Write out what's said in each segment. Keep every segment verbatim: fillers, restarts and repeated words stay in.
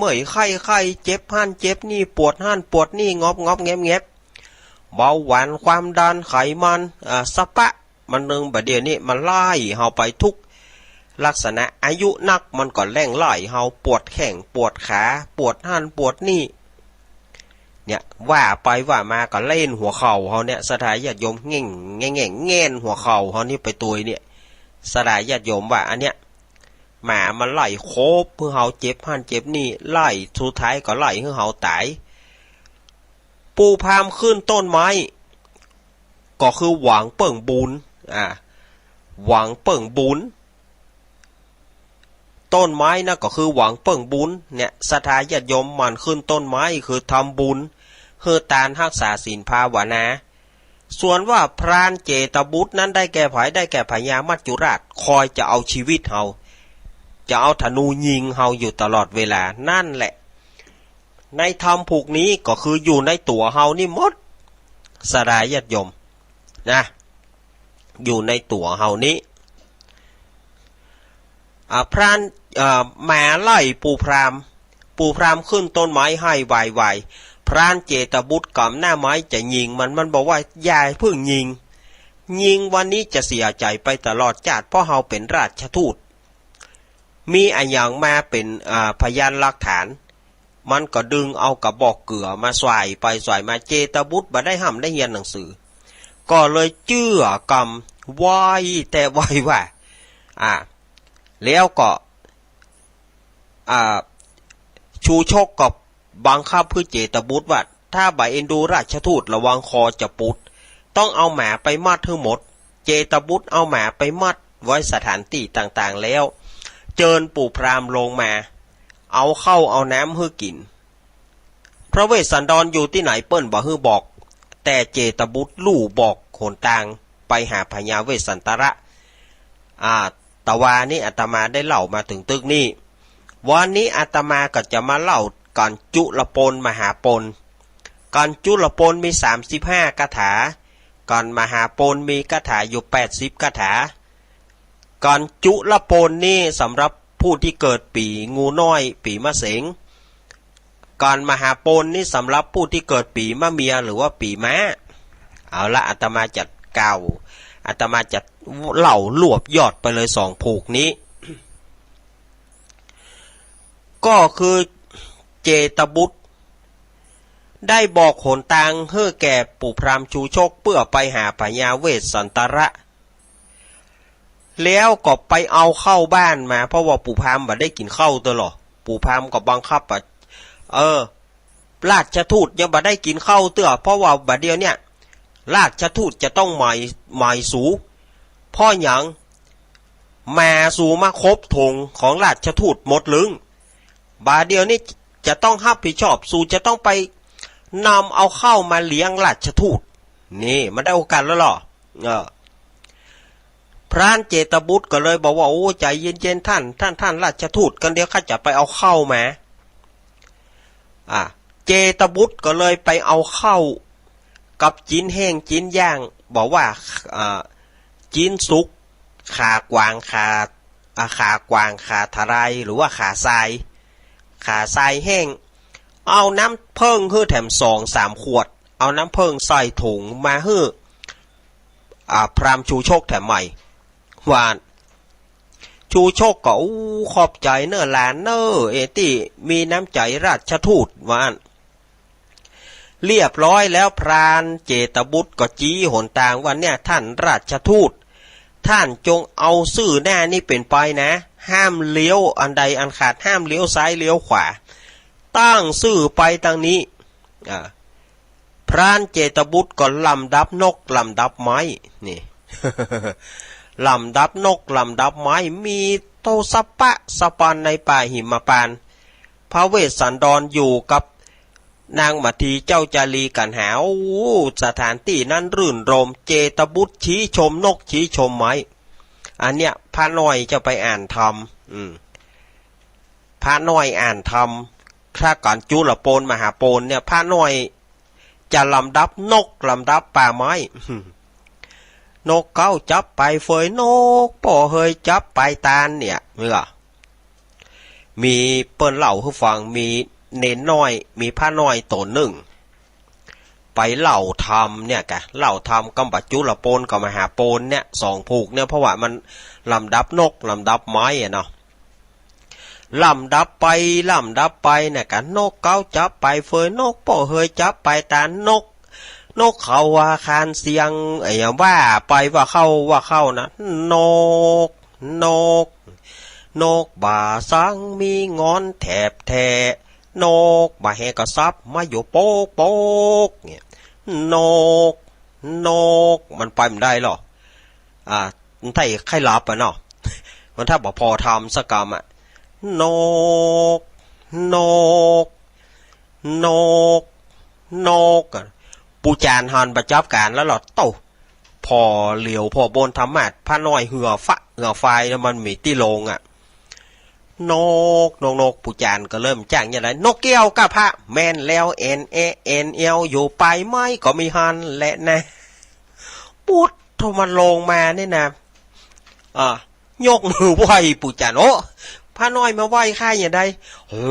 เมื่อยไข้ไข้ เจ็บหั้นเจ็บนี่ ปวดหั้นปวดนี่ งอบงอบแงบแงบ เบาหวาน ความดัน ไขมัน อ่า สะปะ มันนึ่งบ่าเดี่ยวนี้มันไล่เฮาไปทุกลักษณะ อายุนักมันก็แล่งไล่เฮา ปวดแข้งปวดขา ปวดหั้นปวดนี่ เนี่ย ว่าไปว่ามาก็เล่นหัวเข่าเฮาเนี่ย ศรัทธาญาติโยม แง่ง แง่ง แง่ง แง่นหัวเข่าเฮานี่ไปตวยเนี่ย ศรัทธาญาติโยมว่าอันเนี้ย หมามันไล่โคบเพื่อเฮา เจ็บหั้นเจ็บนี่ ไล่ สุดท้ายก็ไล่หื้อเฮาต๋าย ปู่พราหมณ์ขึ้นต้นไม้ ก็คือหวังเปิ้งบุญ อ่า หวังเปิ้งบุญ ต้นไม้นะก็คือหวังเปิ้งบุญ เนี่ย ศรัทธาญาติโยม มันขึ้นต้นไม้คือทำบุญ หื้อตาน ฮักษาศีล ภาวนา ส่วนว่าพรานเจตบุตรนั้นได้แก่ใผ ได้แก่พญามัจจุราช คอยจะเอาชีวิตเฮา จะเอาธนูยิงเฮาอยู่ตลอดเวลา นั่นแหละ ในธรรมผูกนี้ก็คืออยู่ในตั๋วเฮานี่หมด ศรัทธาญาติโยม นะ อยู่ในตั๋วเฮานี้ อ่า พราน อ่า หมาไล่ปู่พราหมณ์ ปู่พราหมณ์ขึ้นต้นไม้ไห้วายวาย พรานเจตบุตรก๋ำหน้าไม้จะยิงมัน มันบอกว่า อย่าเพิ่งยิง ยิงวันนี้จะเสียใจ๋ไปตลอดจาติ เพราะเฮาเป๋นราชทูต มีอะหยังมาเป๋น อ่า พยานหลักฐาน มันก็ดึงเอากระบอกเกือมาส่ายไปส่ายมา เจตบุตรบ่ได้ฮ่ำได้เฮียนหนังสือ ก็เลยเจื้อกำไหว้แต่ไหว้ว่า อ่า แล้วก็ อ่า ชูชกก็บังคับหื้อเจตบุตรว่า ถ้าบ่เอ็นดูราชทูต ระวังคอจะปุด ต้องเอาหมาไปมัดหื้อหมด เจตบุตรเอาหมาไปมัดไว้สถานตี้ต่างๆ แล้ว เจิญปู่พราหมณ์ลงมา เอาข้าวเอาน้ำหื้อกิ๋น พระเวสสันดรอยู่ตี้ไหนเปิ้นบ่หื้อบอก แต่เจตบุตรลู่บอกหนตางไปหาพญาเวสสันตระ อ่า ตะวานี้อาตมาได้เล่ามาเถิงตึกนี้ วันนี้อาตมาก็จะมาเล่ากัญจุลโปนมหาโปน กัญจุลโปนมีสามสิบห้าคาถา กัญมหาโปนมีคาถาอยู่แปดสิบคาถา กัญจุลโปนนี้สำหรับผู้ตี้เกิดปี๋งูน้อย ปี๋มะเสง กัญมหาโปนนี้สำหรับผู้ตี้เกิดปี๋มะเมียหรือว่าปี๋ม้า เอาละ อาตมาจะกล่าว อาตมาจะเล่ารวบยอดไปเลยสองผูกนี้ ก็คือเจตบุตรได้บอกหนตางหื้อแก่ปู่พราหมณ์ชูชกเปื้อไปหาพญาเวสสันตระ แล้วก็ไปเอาข้าวบ้านมา เพราะว่าปู่พราหมณ์บ่ได้กิ๋นข้าวเตื้อหรอ ปู่พราหมณ์ก็บังคับว่า เออ ราชทูตยังบ่ได้กิ๋นข้าวเตื้อ เพราะว่าบ่าเดี่ยวเนี่ย ราชทูตจะต้องหมาย หมายสู เพราะหยัง หมาสูมาครบถงของราชทูตหมดลึง บ่าเดี่ยวนี้จะต้องฮับผิดชอบ สูจะต้องไปนำเอาข้าวมาเลี้ยงราชทูต นี่มันได้โอกาสแล้วหรอ เออ พรานเจตบุตรก็เลยบอกว่า โอ้ ใจ๋เย็นๆ ท่าน ท่าน ท่านราชทูต กั๋นเดี๋ยวข้าจะไปเอาข้าวมา อ่า เจตบุตรก็เลยไปเอาข้าวกับจิ๊นแห้งจิ๊นย่าง บอกว่า อ่า จิ๊นสุก ขากวาง ขา อ่า ขากวาง ขาทะลาย หรือว่าขาทราย ขาทรายแห้ง เอาน้ำเผิ้งหื้อแถมสองสามขวด เอาน้ำเผิ้งใส่ถุงมาหื้อ อ่า พราหมณ์ชูชกแถมใหม่ ว่า ชูชกก็ อู้ ขอบใจ๋เน่อหลานเน่อ เอตี้มีน้ำใจ๋ราชทูต ว่าอั้น เรียบร้อยแล้ว พรานเจตบุตรก็จี๊หนตางว่า เนี่ย ท่านราชทูต ท่านจงเอาซื่อหน้านี่เป๋นไปนะ ห้ามเลี้ยวอันใดอันขาด ห้ามเลี้ยวซ้ายเลี้ยวขวา ตั้งซื่อไปตางนี้ อ่า พรานเจตบุตรก็ลำดับนกลำดับไม้ นี่ ลำดับนกลำดับไม้ มีโตสะปะสะปานในป่าหิมพานต์ พระเวสสันดรอยู่กับนางมัททีเจ้าจารีกัณหา โอ้ สถานตี้นั้นรื่นรมย์ เจตบุตรชี้ชมนกชี้ชมไม้ อันเนี้ยพระน้อยจะไปอ่านธรรม อืม พระน้อยอ่านธรรม พระกัญจุลโปนมหาโปนเนี่ย พระน้อยจะลำดับนกลำดับป่าไม้ นกเก๊าจับปลายเฟย นกป้อเฮยจับปลายตาลเนี่ย เมื่อ มีเปิ้นเล่าหื้อฟัง มีเณรน้อย มีพระน้อยต๋นนึ่ง ไปเล่าธรรมเนี่ยก่ะ เล่าธรรมกำบ่าจุลโปนกับมหาโปนเนี่ย สองผูกเนี่ย เพราะว่ามันลำดับนกลำดับไม้อะเนาะ ลำดับไป ลำดับไปเนี่ยก่ะ นกเขาจับไปเฟย นกป้อเหยจับไปตาน นก นกเขาว่าขานเสียง ไอ้ว่าไปว่าเข้าว่าเข้านะ นก นก นกบ่าสังมีงอนแถบแท้ นกบ่าแฮก็สับมาอยู่โป๊กโป๊กเนี่ย นก นก มันไปบ่ได้หรอ อ่า มันถ้าใค่หลับอะเนาะ มันถ้าบ่ผ่อธรรมสักกำอะ นก นก นก นกอะ ปู่จารย์หันบ่าจับก๋านแล้วหรอ เต้า ผ่อเหลียวผ่อบนธรรมาสน์ พระน้อยเหื่อฟะเหื่อฟายแล้วมันมีตี้ลงอะ นก นก นก ปู่จารย์ก็เริ่มจ้างอย่างไร นกแก้วก้าพระ แม่นแล้ว แอ่นแอแอ่นแอวอยู่ปลายไม้ก็มีหั้นแหละนะ ปุ๊ด โธ่ มันลงมาเนี่ยนะ อ่า ยกมือไหว้ปู่จารย์ โอ้ พระน้อยมาไหว้ข้าอย่างใด โอ้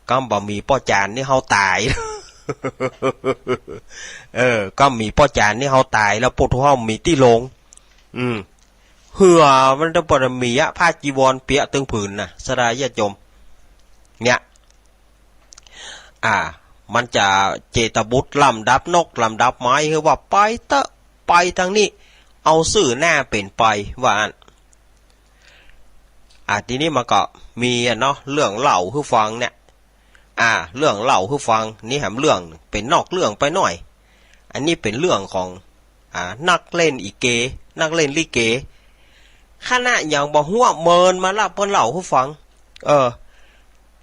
กำบ่ามีป้อจารย์นี่เฮาต๋าย เออ กำมีป้อจารย์นี่เฮาต๋ายแล้ว พวกเฮามีตี้ลง อืม เหื่อมันจะบ่ได้มีอะ ผ้าจีวรเปียะตึงผืนนะ ศรัทธาญาติโยม เนี่ย อ่า มันจะเจตบุตรลำดับนกลำดับไม้ คือว่าไปเต๊อะ ไปตางนี้ เอาซื่อหน้าเป๋นไป ว่าอั้น อ่า ทีนี้มันก็มีอะเนาะ เรื่องเล่าหื้อฟังเนี่ย อ่า เรื่องเล่าหื้อฟัง นี่แหมเรื่องเป๋นนอกเรื่องไปหน่อย อันนี้เป๋นเรื่องของ อ่า นักเล่นอีเก นักเล่นลิเก คณะหยังบ่ฮู้ เมินมาละเปิ้นเล่าหื้อฟัง เออ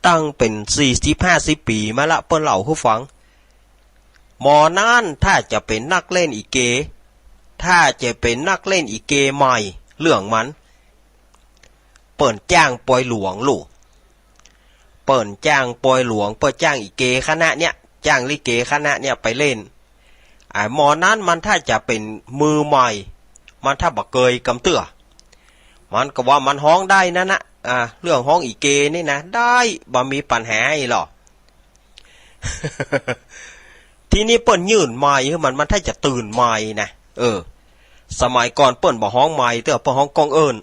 ตั้งเป๋นสี่สิบห้าสิบปี๋มาละ เปิ้นเล่าหื้อฟัง หมอนั้นถ้าจะเป๋นนักเล่นอีเก ถ้าจะเป๋นนักเล่นอีเกใหม่ เรื่องมัน เปิ้นจ้างปอยหลวงลูก เปิ้นจ้างปอยหลวง เปิ้นจ้างอีเกคณะเนี่ย จ้างลิเกคณะเนี่ยไปเล่น อ่า หมอนั้นมันถ้าจะเป๋นมือใหม่ มันถ้าบ่เกยกำเตื้อ มันก็ว่ามันฮ้องได้นั้นนะ อ่า เรื่องฮ้องอีเกนี่นะ ได้ บ่มีปัญหาอีหรอก ทีนี้เปิ้นยื่นไมค์หื้อมัน มันถ้าจะตื่นไมค์นะ เออ สมัยก่อนเปิ้นบ่ฮ้องไมค์เตื้อ เปิ้นฮ้องก้องเอิ้น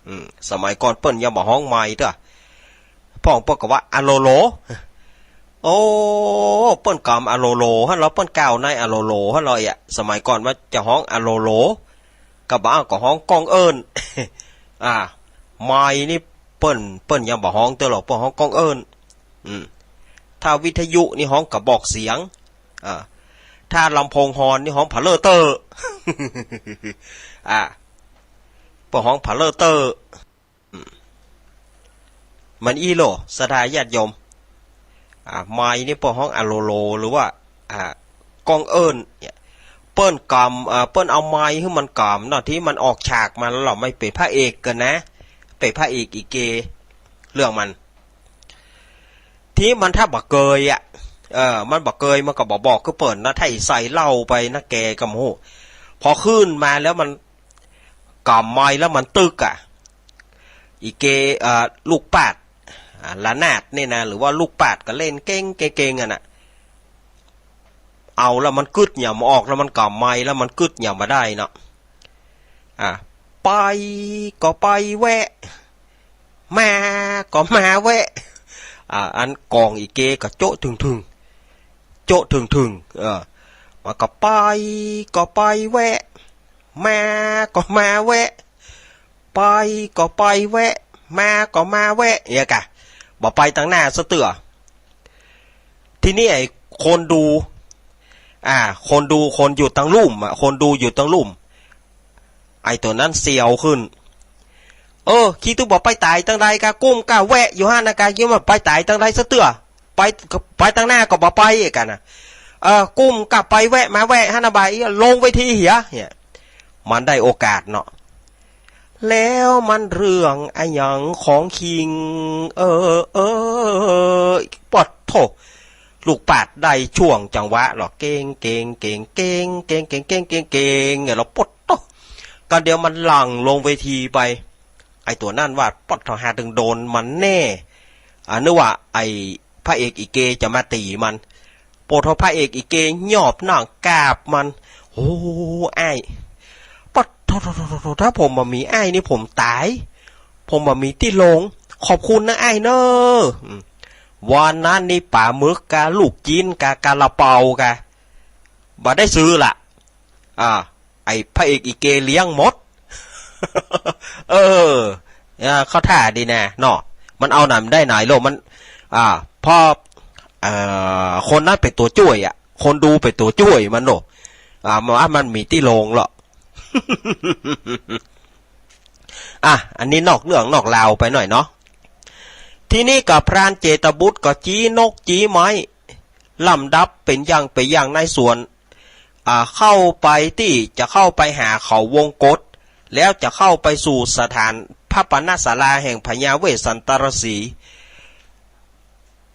อืม สมัยก่อนเปิ้นยังบ่ฮ้องไมค์เตื้อ พ่องเปิ้นก็ว่า อะโหลโหล โอ้ เปิ้นกำอะโหลโหลหั้นลอ เปิ้นกล่าวในอะโหลโหลหั้นลอเอีย สมัยก่อนว่าจะฮ้องอะโหลโหล กะบ่าก็ฮ้องก้องเอิ้น อ่า ไมค์นี่เปิ้น เปิ้นยังบ่ฮ้องเตื้อหรอก เปิ้นฮ้องก้องเอิ้น อืม ถ้าวิทยุนี่ฮ้องกระบอกเสียง อ่า ถ้าลำโพงฮอร์นนี่ฮ้องผะเลอเตอร์ อ่า เปิ้นฮ้องผะเลอเตอร์ อืม มันอี้โหล ศรัทธาญาติโยม อ่า ไมค์นี่เปิ้นฮ้องอะโหลโหล หรือว่า อ่า ก้องเอิ้นเนี่ย เปิ้นกำ อ่า เปิ้นเอาไมค์หื้อมันกำเนาะ ตี้มันออกฉากมาแล้วหรอ ไม่เป๋นพระเอกกั๋นนะ เป๋นพระเอกอีเก เรื่องมัน ตี้มันถ้าบ่เกยอะ เออ มันบ่เกย มันก็บ่บอกคือเปิ้นนะ ถ้าอีใส่เหล้าไปนะ แกก็บ่ฮู้ พอขึ้นมาแล้วมันกำไมค์แล้วมันตึกอะ อีเก เอ่อ ลูกปาด อ่า ระนาดนี่นะ หรือว่าลูกปาดก็เล่นเก่งเก่งๆ อะน่ะ เอาแล้วมันกึ๊ดหยังบ่ออก แล้วมันกำไมค์แล้วมันกึ๊ดหยังบ่ได้เนาะ อ่า ไปก็ไปแวะ มาก็มาแวะ อ่า อันกองอีเกก็โจ๊ะถึงๆ โจ๊ะถึงๆ เออ มันก็ไปก็ไปแวะ มาก็มาแวะ ไปก็ไปแวะ มาก็มาแวะ เนี่ยกะ บ่ไปตังหน้าซะเตื้อ ทีนี้ไอ้คนดู อ่า คนดู คนอยู่ตังลุ่มอะ คนดูอยู่ตังลุ่ม ไอ้ตั๋วนั้นเสียวขึ้น เออ คิดว่าบ่ไปต๋ายตังใดกะ กุ้มก้าแวะอยู่หั้นนะกะ คิดว่าไปต๋ายตังใดซะเตื้อ ไป ไปตังหน้าก็บ่ไปกั๋นนะ เออ กุ้มก้าไปแวะมาแวะหั้นนะ บ่ายลงเวทีเหีย เนี่ย มันได้โอกาสเนาะ แล้วมันเรื่องอะหยังของคิง เออ เออ ปอดโธ่ ลูกปาดได้ช่วงจังหวะหรอ เก่ง เก่ง เก่ง เก่ง เก่ง เนี่ย แล้วปอดโธ่ ก็เดี๋ยวมันหลั่งลงเวทีไป ไอ้ตั๋วนั้นว่า ปะโถ หาตึงโดนมันแน่ อ่า นึกว่าไอ้พระเอกอีเกจะมาตี๋มัน ปะโถ พระเอกอีเกยอบหน้ากราบมัน โอ้ อ้าย ปะโถ ถ้าผมบ่มีอ้ายนี่ผมต๋าย ผมบ่มีตี้ลง ขอบคุณนะอ้ายเน่อ อืม วันนั้นนี่ป๋าหมึกกา ลูกจิ๊นกา กาละเปากา บ่ได้ซื้อละ อ่า ไอ้พระเอกอีเกเลี้ยงหมด เออ เออ เข้าท่าดีนะเนาะ มันเอาหนำได้หนายโลก มัน อ่า พอ เอ่อ คนนั้นเป๋นตั๋วจ้วยอะ คนดูเป๋นตั๋วจ้วยมันโลก อ่า มันว่ามันมีตี้ลงเหรอ อ่ะ อันนี้นอกเรื่องนอกราวไปหน่อยเนาะ ทีนี้ก็พรานเจตบุตรก็จี๊นกจี๊ไม้ ลำดับเป๋นอย่างเป๋นอย่างในสวน อ่า เข้าไปตี้จะเข้าไปหาเขาวงกต แล้วจะเข้าไปสู่สถานพระปณศาลาแห่งพญาเวสสันตรสี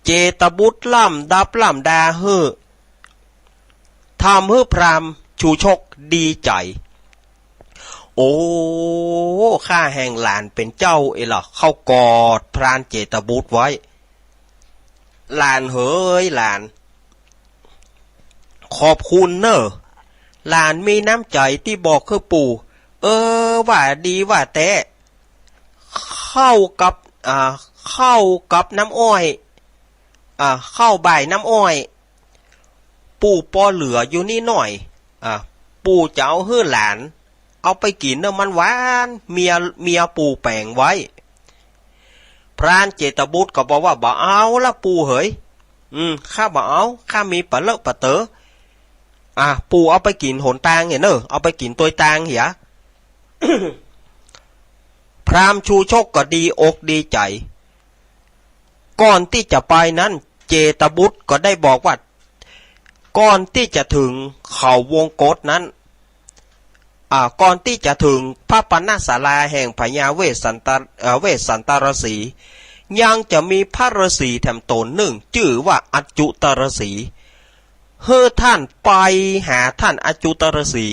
เจตบุตรลำดับลำดาหื้อ ทำหื้อพราหมณ์ชูชกดีใจ๋ โอ้ ข้าแหงหลานเป๋นเจ้าเอละ เข้ากอดพรานเจตบุตรไว้ หลานเหยหลาน ขอบคุณเน่อ หลานมีน้ำใจ๋ตี้บอกหื้อปู่ เออ ว่าดีว่าแต๊ ข้าวกับ อ่า ข้าวกับน้ำอ้อย อ่า ข้าวบ่ายน้ำอ้อย ปู่ปอเหลืออยู่นี่หน่อย อ่า ปู่จะเอาหื้อหลาน เอาไปกิ๋นเน่อ มันหวาน เมีย เมียปู่แป๋งไว้ พรานเจตบุตรก็บอกว่า บ่เอาละปู่เหย อืม ข้าบ่เอา ข้ามีปะเลอะปะเต๋อ อ่ะ ปู่เอาไปกิ๋นหนตางเหียเน่อ เอาไปกิ๋นตวยตางเหีย พราหมณ์ชูชกก็ดีอกดีใจ๋ ก่อนตี้จะไปนั้น เจตบุตรก็ได้บอกว่า ก่อนตี้จะเถิงเขาวงกตนั้น อ่า ก่อนตี้จะเถิงพระปณศาลาแห่งพญาเวสสันตะ เอ่อ เวสสันตรสี ยังจะมีพระฤๅษีแถมต๋นนึ่ง จื้อว่าอัจจุตฤๅษี หื้อต้านไปหาต้านอัจจุตฤๅษี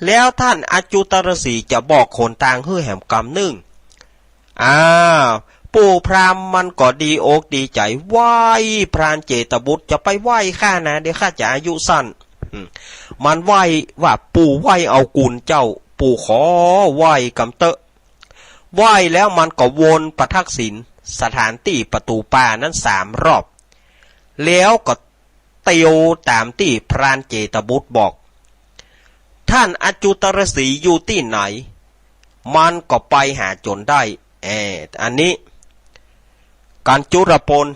แล้วต้านอัจจุตฤๅษีจะบอกหนตางหื้อแหมกำนึ่ง อ้าว ปู่พราหมณ์มันก็ดีอกดีใจ๋ ไหว้พรานเจตบุตร จะไปไหว้ข้านะ เดี๋ยวข้าจะอายุสั้น อืม มันไหว้ว่า ปู่ไหว้เอากุณเจ้า ปู่ขอไหว้กำเต๊อะ ไหว้แล้วมันก็วนประทักษิณสถานตี้ประตู๋ป่านั้นสามรอบ แล้วก็เตียวต๋ามตี้พรานเจตบุตรบอก ต้านอัจจุตฤๅษีอยู่ตี้ไหน มันก็ไปหาจ๋นได้ เออ อันนี้ กัณฑ์จุลปน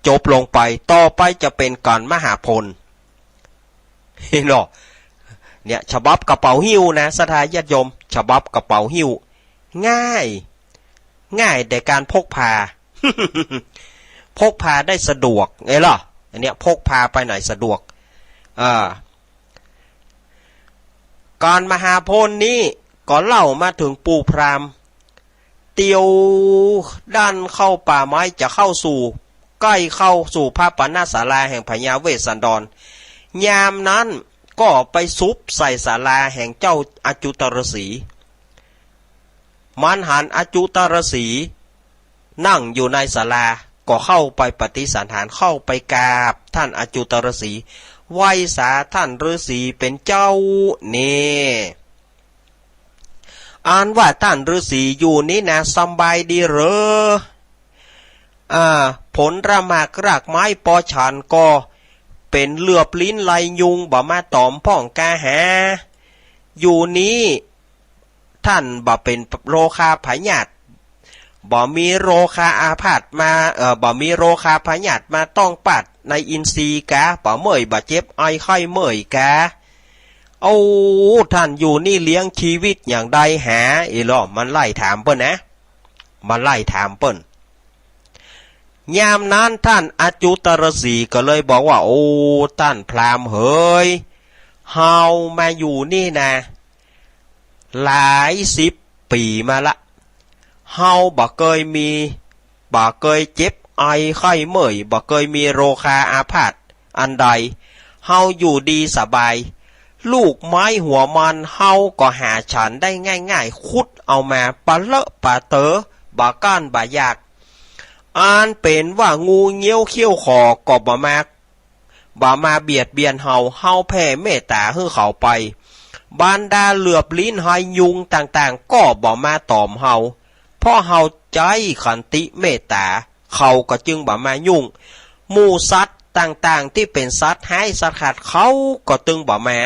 จบลงไป ต่อไปจะเป๋นกัณฑ์มหาพล เนาะ เนี่ย ฉบับกระเป๋าหิ้วนะ ศรัทธาญาติโยม ฉบับกระเป๋าหิ้ว ง่าย ง่ายแด่ก๋านพกพา พกพาได้สะดวกไงล่ะ อันเนี้ย พกพาไปไหนสะดวก อ่า กัณฑ์มหาพลนี้ก็เล่ามาเถิงปู่พราหมณ์ เตียวด้านเข้าป่าไม้จะเข้าสู่ ใก้เข้าสู่พระปณศาลาแห่งพญาเวสสันดร ยามนั้นก็ไปสุบใส่ศาลาแห่งเจ้าอัจจุตฤๅษี มันหันอัจจุตฤๅษีนั่งอยู่ในศาลา ก็เข้าไปปฏิสันถาน เข้าไปกราบต้านอัจจุตฤๅษี ไหว้สาต้านฤๅษีเป๋นเจ้า นี่ อันว่าต้านฤๅษีอยู่นี้นะ สำบายดีเหรอ อ่า ผลหมากรากไม้ปอฉันก็เป๋นเหลือบลิ้นไล่ยุง บ่มาต๋อมพ่องกาหา อยู่นี้ต้านบ่เป๋นโรคาพยาธิ บ่มีโรคาอาพาธมา เอ่อ บ่มีโรคาพยาธิมาต้องปาดในอินทรีย์กา บ่เมื่อยบ่เจ็บไอไข้เมื่อยกา โอ้ ต้านอยู่นี่เลี้ยงชีวิตอย่างใดหา อีหล่อ มันไล่ถามเปิ้นนะ มันไล่ถามเปิ้น ยามนั้นต้านอัจจุตฤๅษีก็เลยบอกว่า โอ้ ต้านพราหมณ์เหย เฮามาอยู่นี่นะ หลายสิบปี๋มาละ เฮาบ่เกยมี บ่เกยเจ็บไอไข้เมื่อย บ่เกยมีโรคาอาพาธอันใด เฮาอยู่ดีสบาย ลูกไม้หัวมอนเฮาก็หาฉันได้ง่ายๆ ขุดเอามาปะเลอะปะเต๋อ บ่ก้านบ่อยาก อันเป๋นว่างูเงี้ยวเขี้ยวขอก็บ่มา บ่มาเบียดเบียนเฮา เฮาแผ่เมตต๋าหื้อเขาไป บรรดาเหลือบลิ้นหอยยุงต่างๆ ก็บ่มาตอมเฮา เพราะเฮาใจ๊ขันติเมตต๋า เขาก็จึงบ่มายุ่ง หมู่สัตว์ต่างๆ ตี้เป๋นสัตว์ฮ้ายสัตว์ขัด เขาก็ตึงบ่มา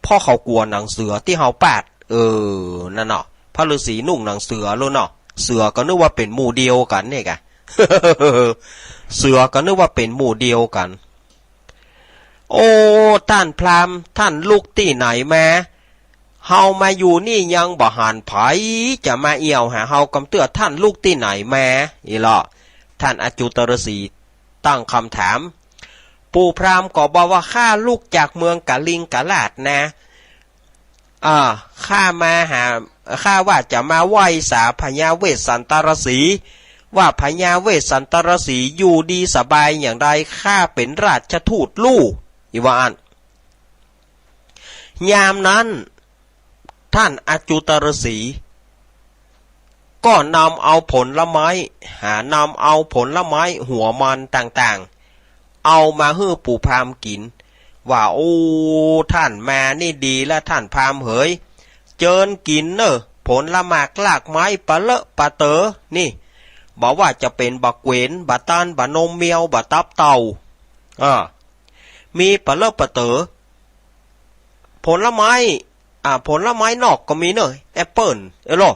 เพราะเขากั๋วหนังเสือตี้เฮาปาด เออ นั่นเนาะ พระฤาษีนุ่งหนังเสือลูกเนาะ เสือก็นึกว่าเป๋นหมู่เดียวกั๋นเนี่ยกะ เสือก็นึกว่าเป๋นหมู่เดียวกั๋น โอ้ ต้านพราหมณ์ ต้านลุกตี้ไหนมา เฮามาอยู่นี่ยังบ่หันใผจะมาเอี่ยวหาเฮากำเตื้อ ต้านลุกตี้ไหนมา อี้ลอ ต้านอจุตฤๅษีตั้งกำถาม ปู่พราหมณ์ก็บอกว่า ข้าลุกจากเมืองกลิงกราชนะ อ่า ข้ามาหา ข้าว่าจะมาไหว้สาพญาเวสสันตฤๅษี ว่าพญาเวสสันตฤๅษีอยู่ดีสบายอย่างไร ข้าเป๋นราชทูตลู่ อี้ว่าอั้น ยามนั้น ต้านอจุตฤๅษี ก็นำเอาผลไม้ หานำเอาผลไม้หัวมอนต่างๆ เอามาหื้อปู่พราหมณ์กิ๋น ว่า โอ้ ต้านมานี่ดีละต้านพราหมณ์เหย เจิญกิ๋นเน่อ ผลหมากรากไม้ปะเลอะปะเต๋อ นี่ บ่ว่าจะเป๋นบ่าเกวน บ่าตาล บ่านมแมว บ่าตับเต่า อ่า มีปะเลอะปะเต๋อ ผลไม้ อ่า ผลไม้นอกก็มีเน่อ แอปเปิ้ล เออลอ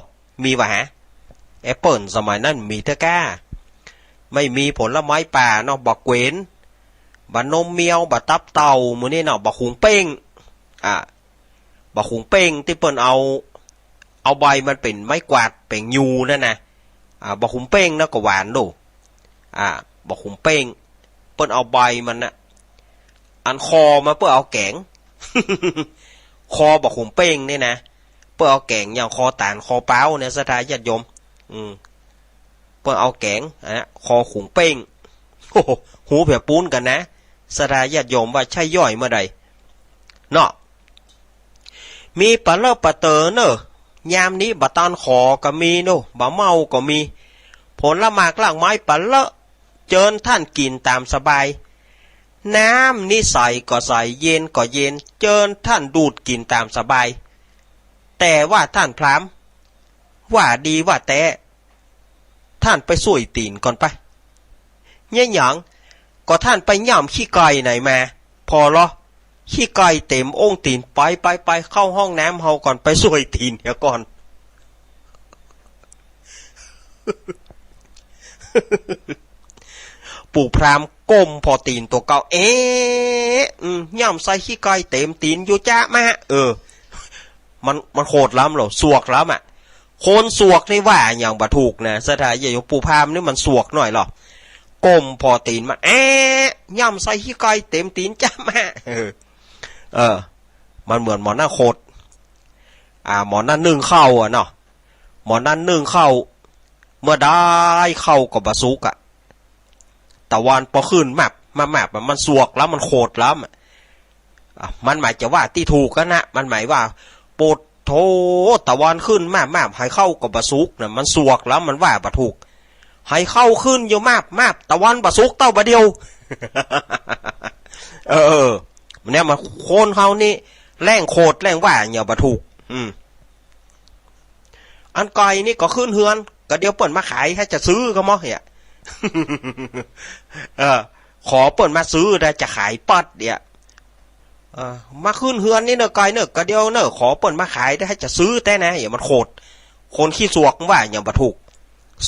มีบ่าฮะ แอปเปิ้ลสมัยนั้นมีเต๊อะก้า ไม่มีผลไม้ป่าเนาะ บ่าเกวน บ่านมแมว บ่าตับเต่า หมู่นี้เนาะ บ่าขุงเป้ง อ่า บ่าขุงเป้งตี้เปิ้นเอา เอาใบมันเป๋นไม้กวาดเป๋งยูนั่นนะ อ่า บ่าขุงเป้งนะก็หวานโด อ่า บ่าขุงเป้ง เปิ้นเอาใบมันนะ อันคอมาเปิ้นเอาแก๋ง คอบ่าขุงเป้งนี่นะ เปิ้นเอาแก๋งอย่างคอต๋านคอป๊าวเนี่ย ศรัทธาญาติโยม อืม เปิ้นเอาแก๋ง อันนะ คอขุงเป้ง โอ้โห ฮู้แผวปู๊นกั๋นนะ ศรัทธาญาติโยมว่าใช่ย่อยเมื่อใด เนาะ มีปะเลอะปะเต๋อเน่อ ยามนี้บ่าตาลขอก็มีเนาะ บ่าเมาก็มี ผลหมากรากไม้ปะเลอะ เจิญต้านกิ๋นต๋ามสบาย น้ำนี้ใสก็ใส เย็นก็เย็น เจิญต้านดูดกิ๋นต๋ามสบาย แต่ว่าต้านพราหมณ์ ว่าดีว่าแต๊ ต้านไปส้วยตี๋นก่อนไป เยียะหยัง ก็ต้านไปย่ำขี้ไก่ไหนมา ผ่อลอ ขี้ไก่เต๋มองค์ตี๋น ไปไปไป เข้าห้องน้ำเฮาก่อน ไปส้วยตี๋นเหียก่อน ปู่พราหมณ์ก้มผ่อตี๋นตั๋วเก่า เอ๊ะ อืม ย่ำใส่ขี้ไก่เต๋มตี๋นอยู่จ๊ะมะ เออ มัน มันโขดล้ำเหรอ สวกล้ำอะ คนสวกนี่ว่าอย่างบ่ถูกนะ ศรัทธาญาติโยม ปู่พราหมณ์นี่มันสวกหน่อยเหรอ ก้มผ่อตี๋นมา แอะ ย่ำใส่ขี้ไก่เต๋มตี๋นจ๊ะมะ เออ เออ มันเหมือนหมอนั่นโขด อ่า หมอนั่นนึ่งข้าวอะเนาะ หมอนั่นนึ่งข้าว เมื่อใดข้าวก็บ่สุกอะ ตะวันปอขึ้นแมบ แมบ แมบ มันสวกแล้ว มันโขดแล้ว อ่ะ มันหมายจะว่าตี้ถูกกั๋นนะ มันหมายว่า โปดโธ่ ตะวันขึ้นแมบแมบ ไหข้าวก็บ่สุกนะ มันสวกแล้ว มันว่าบ่ถูก ไหข้าวขึ้นอยู่แมบแมบ ตะวันบ่สุกเต้าบ่าเดียว เออ เนี่ยมันคนเฮานี่ แล่งโขดแล่งว่าเนี่ยบ่ถูก อืม อันไก่นี่ก็ขึ้นเฮือน ก็เดี๋ยวเปิ้นมาขาย ถ้าจะซื้อก็มอเหีย เออ ขอเปิ้นมาซื้อได้ จะขายปัดเหีย เออ มาขึ้นเฮือนนี่เนอะไก่เนอะ ก็เดี๋ยวเนอะ ขอเปิ้นมาขายได้ ถ้าจะซื้อแต๊นะ เหีย มันโขด คนขี้สวกว่าเนี่ยบ่ถูก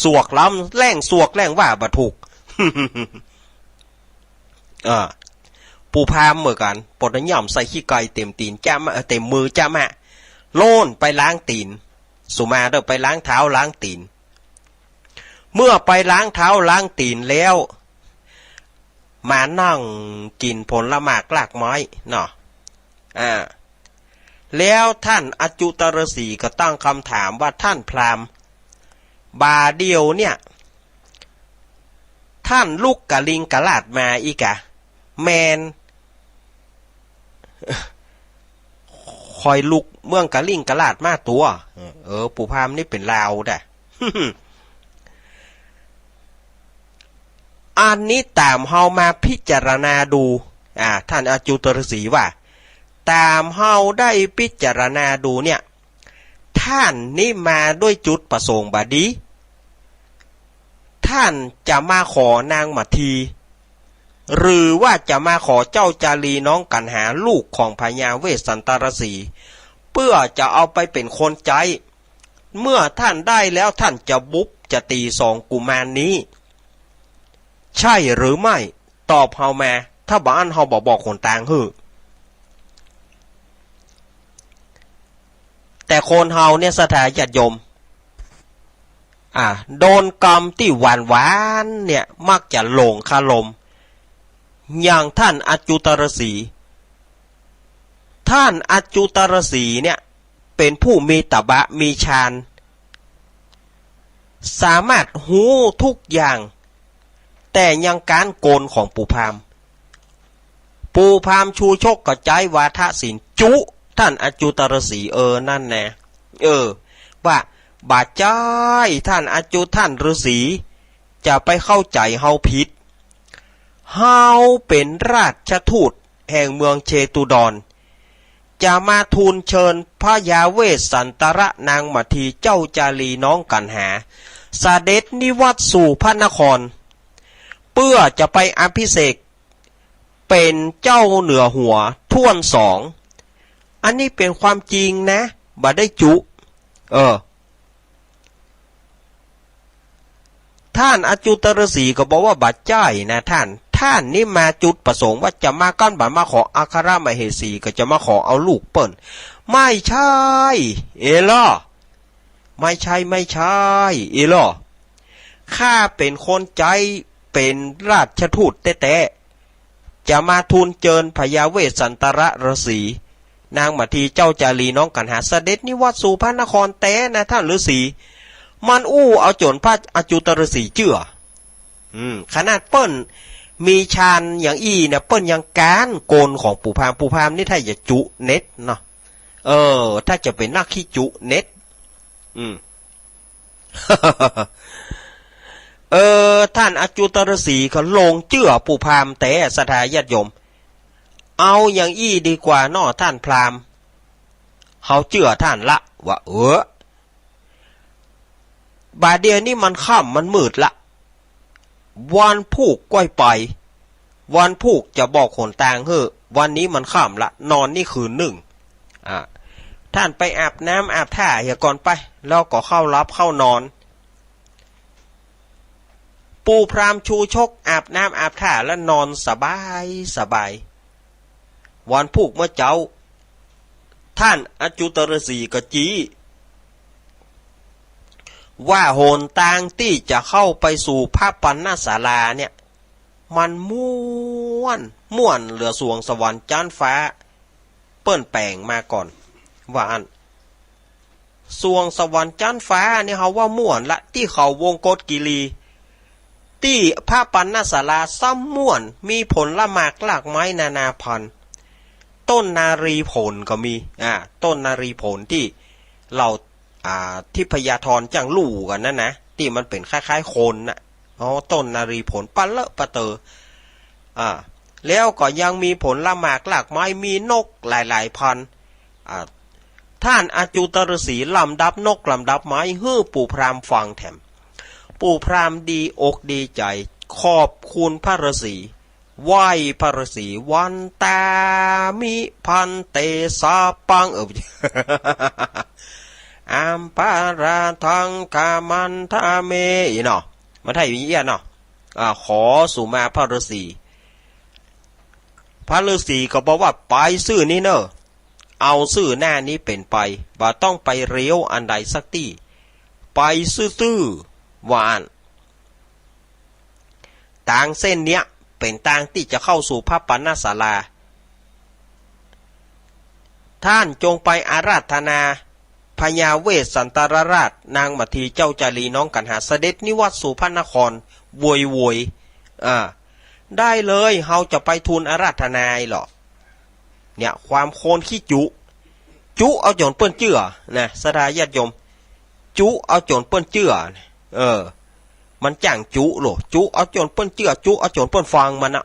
สวกล้ำ แล่งสวกแล่งว่าบ่ถูก อ่า ปู่พราหมณ์เหมือนกั๋น ปดย่ำใส่ขี้ไก่เต๋มตี๋นจ๊ะมะ เอ่อ เต๋มมือจ๊ะมะ โล่นไปล้างตี๋น สุมาเด้อ ไปล้างเท้าล้างตี๋น เมื่อไปล้างเท้าล้างตี๋นแล้ว มานั่งกิ๋นผลหมากรากไม้เนาะ อ่า แล้วต้านอจุตฤๅษีก็ตั้งกำถามว่า ต้านพราหมณ์ บ่าเดี่ยวเนี่ย ต้านลุกกะลิงกะลาดมาอี้กา แม่น คอยลุกเมืองกะลิ่งกะลาดมาตั๋ว เออ ปู่พราหมณ์นี่เป๋นลาวดะ อันนี้ต๋ามเฮามาพิจารณาดู อ่า ต้านอจุตฤๅษีว่า ต๋ามเฮาได้พิจารณาดูเนี่ย ต้านนี้มาด้วยจุดประสงค์บ่ดี ต้านจะมาขอนางมัทที หรือว่าจะมาขอเจ้าจารีน้องกัณหาลูกของพญาเวสสันตฤๅษี เปื้อจะเอาไปเป๋นคนใจ๊ เมื่อต้านได้แล้วต้านจะบุบจะตี๋สองกุมารนี้ ใจ้หรือไม่ ตอบเฮามา ถ้าบ่อั้นเฮาบ่บอกหนตางหื้อ แต่คนเฮาเนี่ยศรัทธาญาติโยม อ่า โดนกำตี้หวานๆ เนี่ย มักจะหลงคารม อย่างต้านอจุตฤๅษี ต้านอจุตฤๅษีเนี่ย เป๋นผู้มีตบะ มีฌาน สามารถฮู้ทุกอย่าง แต่ยังก๊านกลของปู่พราหมณ์ ปู่พราหมณ์ชูชกก็ใจ๊วาทศิลป์จุต้านอจุตฤๅษี เออ นั่นแหละ เออ ว่าบ่ใจ้ ต้านอจุ ต้านฤๅษี จะไปเข้าใจ๋เฮาผิด เฮาเป๋นราชทูตแห่งเมืองเชตุดร จะมาทูลเชิญพญาเวสสันตระนางมัททีเจ้าจารีน้องกัณหา เสด็จนิวัตสู่พระนคร เปื้อจะไปอภิเษกเป๋นเจ้าเหนือหัวถ้วนสอง อันนี้เป๋นความจริงนะ บ่ได้จุ เออ ต้านอจุตฤๅษีก็บอกว่าบ่ใจ้นะต้าน ต้านนี้มาจุดประสงค์ว่าจะมาก้อนบ่ามาขออัครมเหสี ก็จะมาขอเอาลูกเปิ้น ไม่ใช่ เอล่อ ไม่ใช่ ไม่ใช่ เอล่อ ข้าเป๋นคนใจ๊ เป๋นราชทูตแต๊ๆ จะมาทูลเจิญพญาเวสสันตระฤๅษี นางมัททีเจ้าจารีน้องกัณหา เสด็จนิวัตสู่พระนครแต๊นะต้านฤๅษี มันอู้เอาจ๋นพระอจุตฤๅษีเจื้อ อืม ขนาดเปิ้นมีฌานอย่างอี้เนี่ย เปิ้นยังก๊านกลของปู่พราหมณ์ ปู่พราหมณ์นี่ถ้าจะจุเน็ดเนาะ เออ ถ้าจะเป๋นนักขี้จุเน็ด อืม เออ ต้านอจุตฤๅษีเขาหลงเจื้อปู่พราหมณ์แต๊ ศรัทธาญาติโยม เอาอย่างอี้ดีกว่าเนาะต้านพราหมณ์ เฮาเจื้อต้านละ ว่า เออ บ่าเดี่ยวนี้มันค่ำมันมืดละ วันพูกก้อยไป วันพูกจะบอกหนตางหื้อ วันนี้มันค่ำละ นอนนี่คืนนึ่ง อ่า ต้านไปอาบน้ำอาบท่าเหียก่อนไป แล้วก็เข้าหลับเข้านอน ปู่พราหมณ์ชูชกอาบน้ำอาบท่าแล้วนอนสบายสบาย วันพูกเมื่อเจ๊า ต้านอจุตฤๅษีก็จี๊ ว่าหนตางตี้จะเข้าไปสู่พระปัณณศาลาเนี่ย มันม่วน ม่วนเหลือสวงสวรรค์จั๊นฟ้า เปิ้นแป๋งมาก่อน ว่าอั้น สวงสวรรค์จั๊นฟ้าเนี่ยเฮาว่าม่วนละ ตี้เขาวงกตกิรี ตี้พระปัณณศาลาซ้ำม่วน มีผลหมากรากไม้นานาพันธุ์ ต้นนารีผลก็มี อ่า ต้นนารีผลตี้เหล่า อ่า ทิพยธรจั้งลู่กั๋นนั้นนะ ตี้มันเป๋นคล้ายๆ คนน่ะ อ๋อ ต้นนารีผลปะเลอะปะเตอ อ่า แล้วก็ยังมีผลหมากรากไม้ มีนกหลายๆ พันธุ์ อ่า ต้านอจุตฤๅษีลำดับนกลำดับไม้หื้อปู่พราหมณ์ฟังแถม ปู่พราหมณ์ดีอกดีใจ๋ ขอบคุณพระฤๅษี ไหว้พระฤๅษี วันตามิภันเตสาปัง เออ อัมปาราทังกามันทาเม อีเนาะ มันไทยมีเอี้ยเนาะ อ่า ขอสุมาพระฤๅษี พระฤๅษีก็บอกว่าไปซื่อนี้เน่อ เอาซื่อหน้านี้เป๋นไป บ่ต้องไปเลี้ยวอันใดสักตี้ ไปซื่อๆ ว่าอั้น ตางเส้นเนี้ยเป๋นตางตี้จะเข้าสู่พระปัณณศาลา ต้านจงไปอาราธนาพญาเวสสันตรราช นางมัททีเจ้าจารีน้องกัณหา เสด็จนิวัตสู่พระนคร โวยๆ อ่า ได้เลย เฮาจะไปทูลอาราธนาเหรอ เนี่ย ความคนขี้จุ จุเอาจ๋นเปิ้นเจื้อนะ ศรัทธาญาติโยม จุเอาจ๋นเปิ้นเจื้อ เออ มันจ้างจุโลด จุเอาจ๋นเปิ้นเจื้อ จุเอาจ๋นเปิ้นฟังมันนะ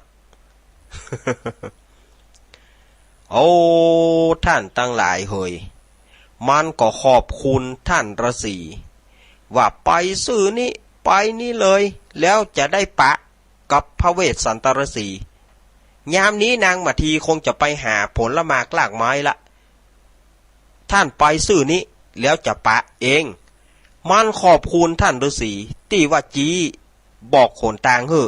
โอ้ ท่านตังหลายเหย มันก็ขอบคุณท่านฤๅษี ว่าไปซื่อนี้ ไปนี้เลย แล้วจะได้ปะกับพระเวสสันตฤๅษี ยามนี้นางมาทีคงจะไปหาผลหมากรากไม้ละ ท่านไปซื่อนี้ แล้วจะปะเอง มันขอบคุณท่านฤๅษี ตี้ว่าจี้บอกหนตางหื้อ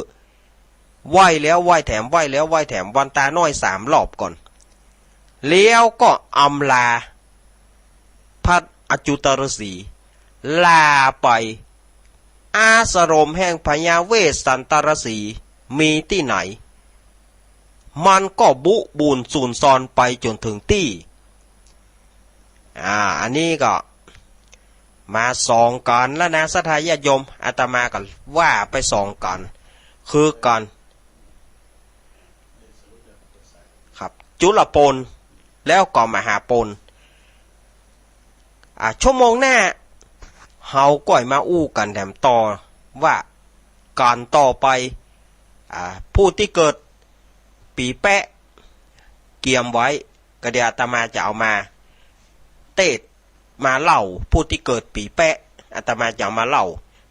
ไหว้แล้วไหว้แถม ไหว้แล้วไหว้แถม วันตาน้อยสามรอบก่อน แล้วก็อำลา พระอจุตฤๅษี ลาไป อาสรมแห่งพญาเวสสันตฤๅษี มีตี้ไหน มันก็บุบูนสูญซอนไปจ๋นเถิงตี้ อ่า อันนี้ก็ มาสองก๋านแล้วนะ ศรัทธาญาติโยม อาตมาก็ว่าไปสองก๋าน คือก๋าน ครับ จุลปน แล้วก็มหาปน อ่า ชั่วโมงหน้า เฮาก็มาอู้กั๋นแถมต่อ ว่าก๋านต่อไป อ่า ผู้ตี้เกิดปี๋แป๊ะ เกียมไว้ ก็เดี๋ยวอาตมาจะเอามาเตสน์ มาเล่า ผู้ตี้เกิดปี๋แป๊ะ อาตมาจะเอามาเล่า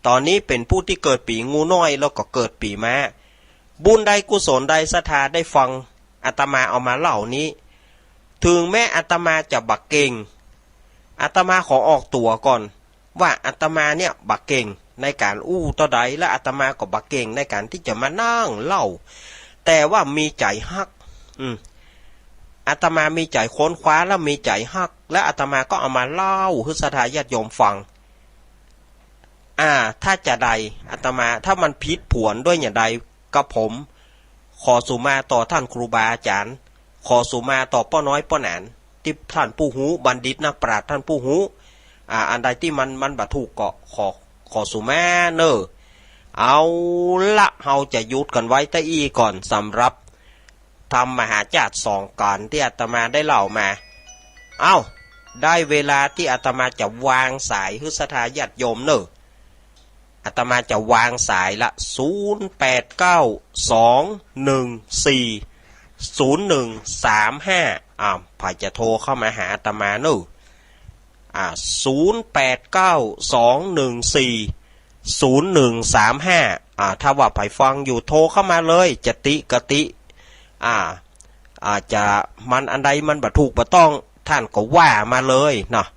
ต๋อนนี้เป๋นผู้ตี้เกิดปี๋งูน้อย แล้วก็เกิดปี๋ม้า บุญใดกุศลใดศรัทธาได้ฟังอาตมาเอามาเล่านี้ เถิงแม้อาตมาจะบ่เก่ง อาตมาขอออกตั๋วก่อน ว่าอาตมาเนี่ยบ่เก่งในก๋านอู้เต้าใด และอาตมาก็บ่เก่งในก๋านตี้จะมานั่งเล่า แต่ว่ามีใจ๋ฮัก อืม อาตมามีใจ๋ค้นคว้าและมีใจ๋ฮัก และอาตมาก็เอามาเล่าหื้อศรัทธาญาติโยมฟัง อ่า ถ้าจาใดอาตมา ถ้ามันผิดผวนด้วยอย่างใด กระผมขอสุมาต่อท่านครูบาอาจ๋ารย์ ขอสุมาต่อป้อน้อยป้อหนาน ตี้ท่านผู้ฮู้ บัณฑิตนักปราชญ์ท่านผู้ฮู้ อ่า อันใดตี้มัน มันบ่ถูกก็ขอ ขอสุมาเน่อ เอาละ เฮาจะหยุดกั๋นไว้เต้าอี้ก่อน สำหรับธรรมมหาจ้าดสองก๋านตี้อาตมาได้เล่ามา เอ้า ได้เวลาตี้อาตมาจะวางสายหื้อศรัทธาญาติโยมเน่อ อาตมาจะวางสายละ ศูนย์แปดเก้า สองหนึ่งสี่ ศูนย์หนึ่งสามห้า อ่า ใผจะโทรเข้ามาหาอาตมาเน่อ อ่า ศูนย์แปดเก้า สองหนึ่งสี่ ศูนย์หนึ่งสามห้า อ่า ถ้าว่าใผฟังอยู่โทรเข้ามาเลย จะติก็ติ อ่า อาจจะมันอันใดมันบ่ถูกบ่ต้อง ท่านก็ว่ามาเลยเนาะ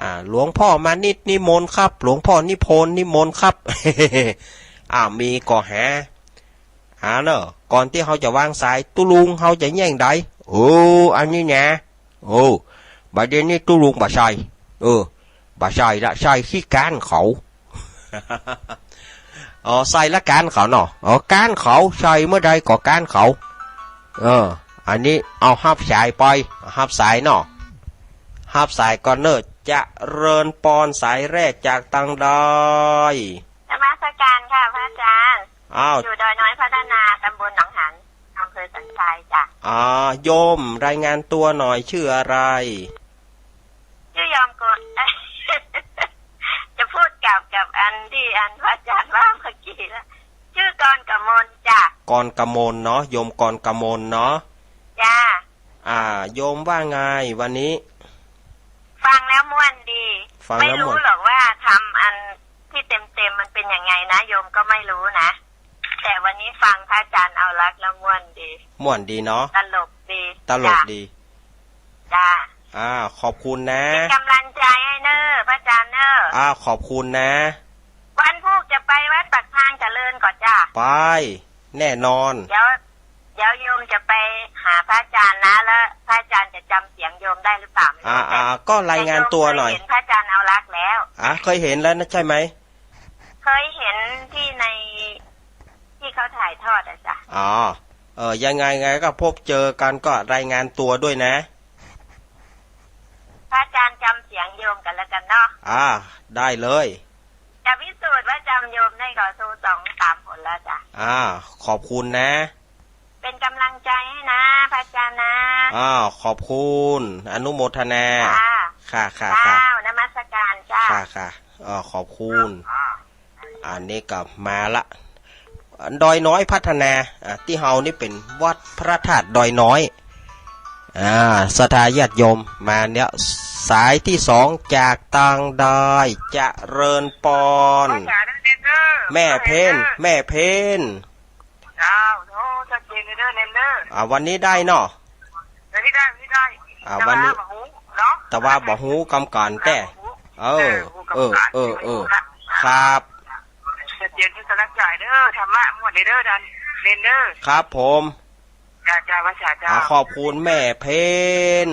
อ่า หลวงพ่อมานิตนิมนต์ครับ หลวงพ่อนิพนธ์นิมนต์ครับ อ่า มีก็หา หาเน่อ ก่อนตี้เฮาจะวางสาย ตุ๊ลุงเฮาจะแย้งใด โอ้ อันนี้นะ โอ้ บ่าเดี่ยวนี้ตุ๊ลุงบ่ใส่ เออ บ่ใส่ละ ใส่ขี้ก๊านเขา อ๋อ ใส่ละก๊านเขาเนาะ อ๋อ ก๊านเขา ใส่เมื่อใดก็ก๊านเขา เออ อันนี้เอาฮับสายไป ฮับสายเนาะ ฮับสายก่อนเน่อ เจริญปอน สายแรกจากตังใด นมัสการค่ะพระอาจารย์ อ้าว อยู่ดอยน้อยพัฒนา ตำบลหนองหาน อำเภอสันทรายจ้ะ อ่า โยมรายงานตัวหน่อย ชื่ออะไร ชื่อโยมกร จะพูดกลับกับอันที่อันพระอาจารย์ว่าเมื่อกี้แล้ว ชื่อกรกมลจ้ะ กรกมลเนาะ โยมกรกมลเนาะ จ้ะ อ่า โยมว่าไงวันนี้ ฟังแล้วม่วนดี ฟังแล้วม่วน ไม่รู้หรอกว่าธรรมอันที่เต็มๆมันเป็นยังไงนะ โยมก็ไม่รู้นะ แต่วันนี้ฟังพระอาจารย์เอารักแล้วม่วนดี ม่วนดีเนาะ ตลกดี ตลกดี จ้ะ จ้า อ่า ขอบคุณนะ เป็นกำลังใจให้เนอะ พระอาจารย์เนอะ อ่า ขอบคุณนะ วันพูกจะไปวัดปากทางเจริญก่อนจ้ะ ไป แน่นอน เดี๋ยว เดี๋ยวโยมจะไปหาพระอาจารย์นะ แล้วพระอาจารย์จะจำเสียงโยมได้หรือเปล่าไม่รู้ อ่า แต่ อ่า ก็รายงานตัวหน่อย แต่โยมเคยเห็นพระอาจารย์เอารักแล้ว อ่า เคยเห็นแล้วนะ ใช่ไหม เคยเห็นที่ใน ที่เขาถ่ายทอดอะจ้ะ อ๋อ เออ ยังไงไงก็พบเจอกันก็รายงานตัวด้วยนะ พระอาจารย์จำเสียงโยมกันแล้วกันเนาะ อ่า ได้เลย จะพิสูจน์ว่าจำโยมได้ก็โทรสองสามหนแล้วจ้ะ อ่า ขอบคุณนะ เป็นกำลัง ใจนะ พระอาจารย์นะ อ้าว ขอบคุณ อนุโมทนา ค่ะ ค่ะ ค่ะ ค่ะ เจ้า นมัสการเจ้า ค่ะ ค่ะ เอ่อ ขอบคุณ อันนี้ก็มาละ ดอยน้อยพัฒนา อ่ะ ตี้เฮานี่เป๋นวัดพระธาตุดอยน้อย อ่า ศรัทธาญาติโยมมาเนี่ย สายตี้สองจากตางใด เจริญปอน แม่เพ็ญ แม่เพ็ญ เจ้า โอ้ ชัดเจนเด้อ เณรเด้อ อ่า วันนี้ได้เนาะ วันนี้ได้ วันนี้ได้ อ่า แต่ว่า วันนี้ บ่ฮู้เนาะ แต่ว่าบ่ฮู้กำก๋านแต๊ เออ เออ เออ เออ ครับ ชัดเจน ชัดเจน สลักจ่ายเด้อ ธรรมะม่วนเด้อ เณรเด้อ ครับผม จ้า จ้า ว่าจ้า จ้า อ่า ขอบคุณแม่เพ็ญ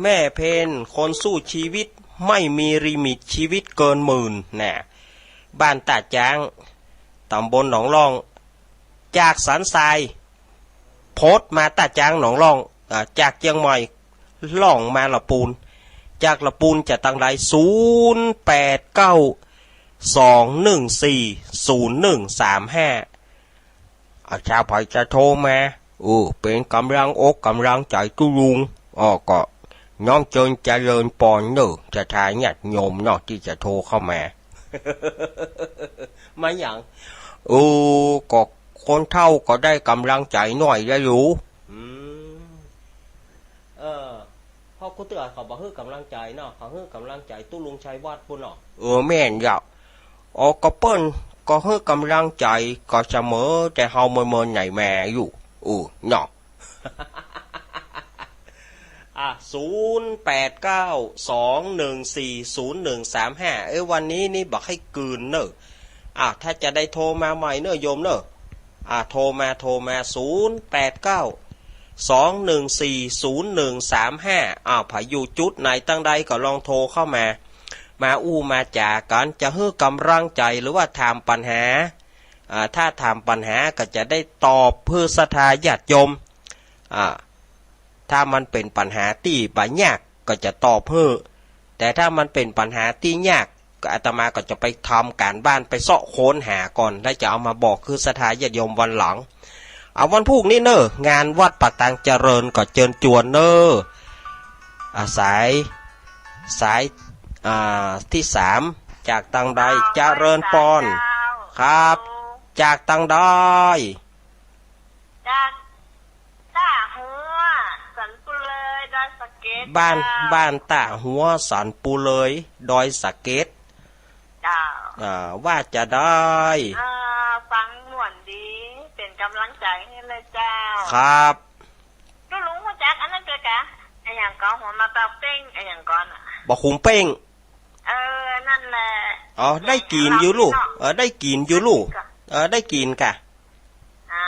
แม่เพ็ญ คนสู้ชีวิต ไม่มีลิมิต ชีวิตเกินหมื่น น่ะ บ้านต้าจ๊าง ต๋ำบลหนองล่อง จากสันทราย โพสต์มาต้าจ๊างหนองล่อง อ่า จากเจียงใหม่ ล่องมาละปูน จากละปูนจะตางใด ศูนย์แปดเก้า สองหนึ่งสี่ ศูนย์หนึ่งสามห้า อ่า ถ้าใผจะโทรมา เออ เป๋นก๋ำลังอกก๋ำลังใจ๋ตุ๊ลุง อ้อ ก็น้อมเจิญเจริญปอนเน่อ ศรัทธาญาติโยมเนาะ ตี้จะโทรเข้ามา มาหยัง เออ ก็คนเฒ่าก็ได้ก๋ำลังใจ๋หน้อยได้อยู่ อืม เออ เพราะกู้เตื้อเขาบ่หื้อก๋ำลังใจ๋เนาะ เขาหื้อก๋ำลังใจ๋ตุ๊ลุงชัยวัฒน์ปู้นเนาะ เออ แม่นเจ้า อ๋อ ก็เปิ้นก็หื้อก๋ำลังใจ๋ ก็เสมอแต่เฮาเมินๆ ไหนแม่อยู่ เออ เนาะ อ่ะ ศูนย์แปดเก้า สองหนึ่งสี่ ศูนย์หนึ่งสามห้า เอ้ย วันนี้นี่บ่ใค่กืนเน่อ อ่ะ ถ้าจะได้โทรมาใหม่เน่อโยมเน่อ อ่ะ โทรมา โทรมา ศูนย์แปดเก้า สองหนึ่งสี่ ศูนย์หนึ่งสามห้า อ้าว ใผอยู่จุดไหนตางใดก็ลองโทรเข้ามา มาอู้มาจ๋ากั๋น จะหื้อก๋ำลังใจ๋หรือว่าถามปัญหา อ่า ถ้าถามปัญหาก็จะได้ตอบเปื้อศรัทธาญาติโยม อ่า ถ้ามันเป๋นปัญหาตี้บ่ยากก็จะตอบหื้อ แต่ถ้ามันเป๋นปัญหาตี้ยาก ก็อาตมาก็จะไปทำก๋านบ้าน ไปเซาะค้นหาก่อน แล้วจะเอามาบอกคือศรัทธาญาติโยมวันหลัง เอาวันพูกนี้เน่อ งานวัดป่าตางเจริญก็เจิญจวนเน่อ อ่า สาย สาย อ่า ตี้สาม จากตางใด เจริญปอน ครับ จากตางใด จาก ต้าหัว สันปุเลย ดอยสะเก็ด บ้าน เจ้า บ้านต้าหัว สันปุเลย ดอยสะเก็ด เจ้า อ่า ว่าจะใด อ่า ฟังม่วนดี เป๋นก๋ำลังใจ๋หื้อเลยเจ้า ครับ ตุ๊ลุงฮู้จักอันนั้นก่อ อะหยังก่อ หัวหมากปากเป้ง อะหยังก่อ บ่าขุมเป้ง เออ นั่นแหละ อ๋อ ได้กิ๋นอยู่ลูก เออ ได้กิ๋นอยู่ลูก เออ ได้กิ๋นก่ะ อ่า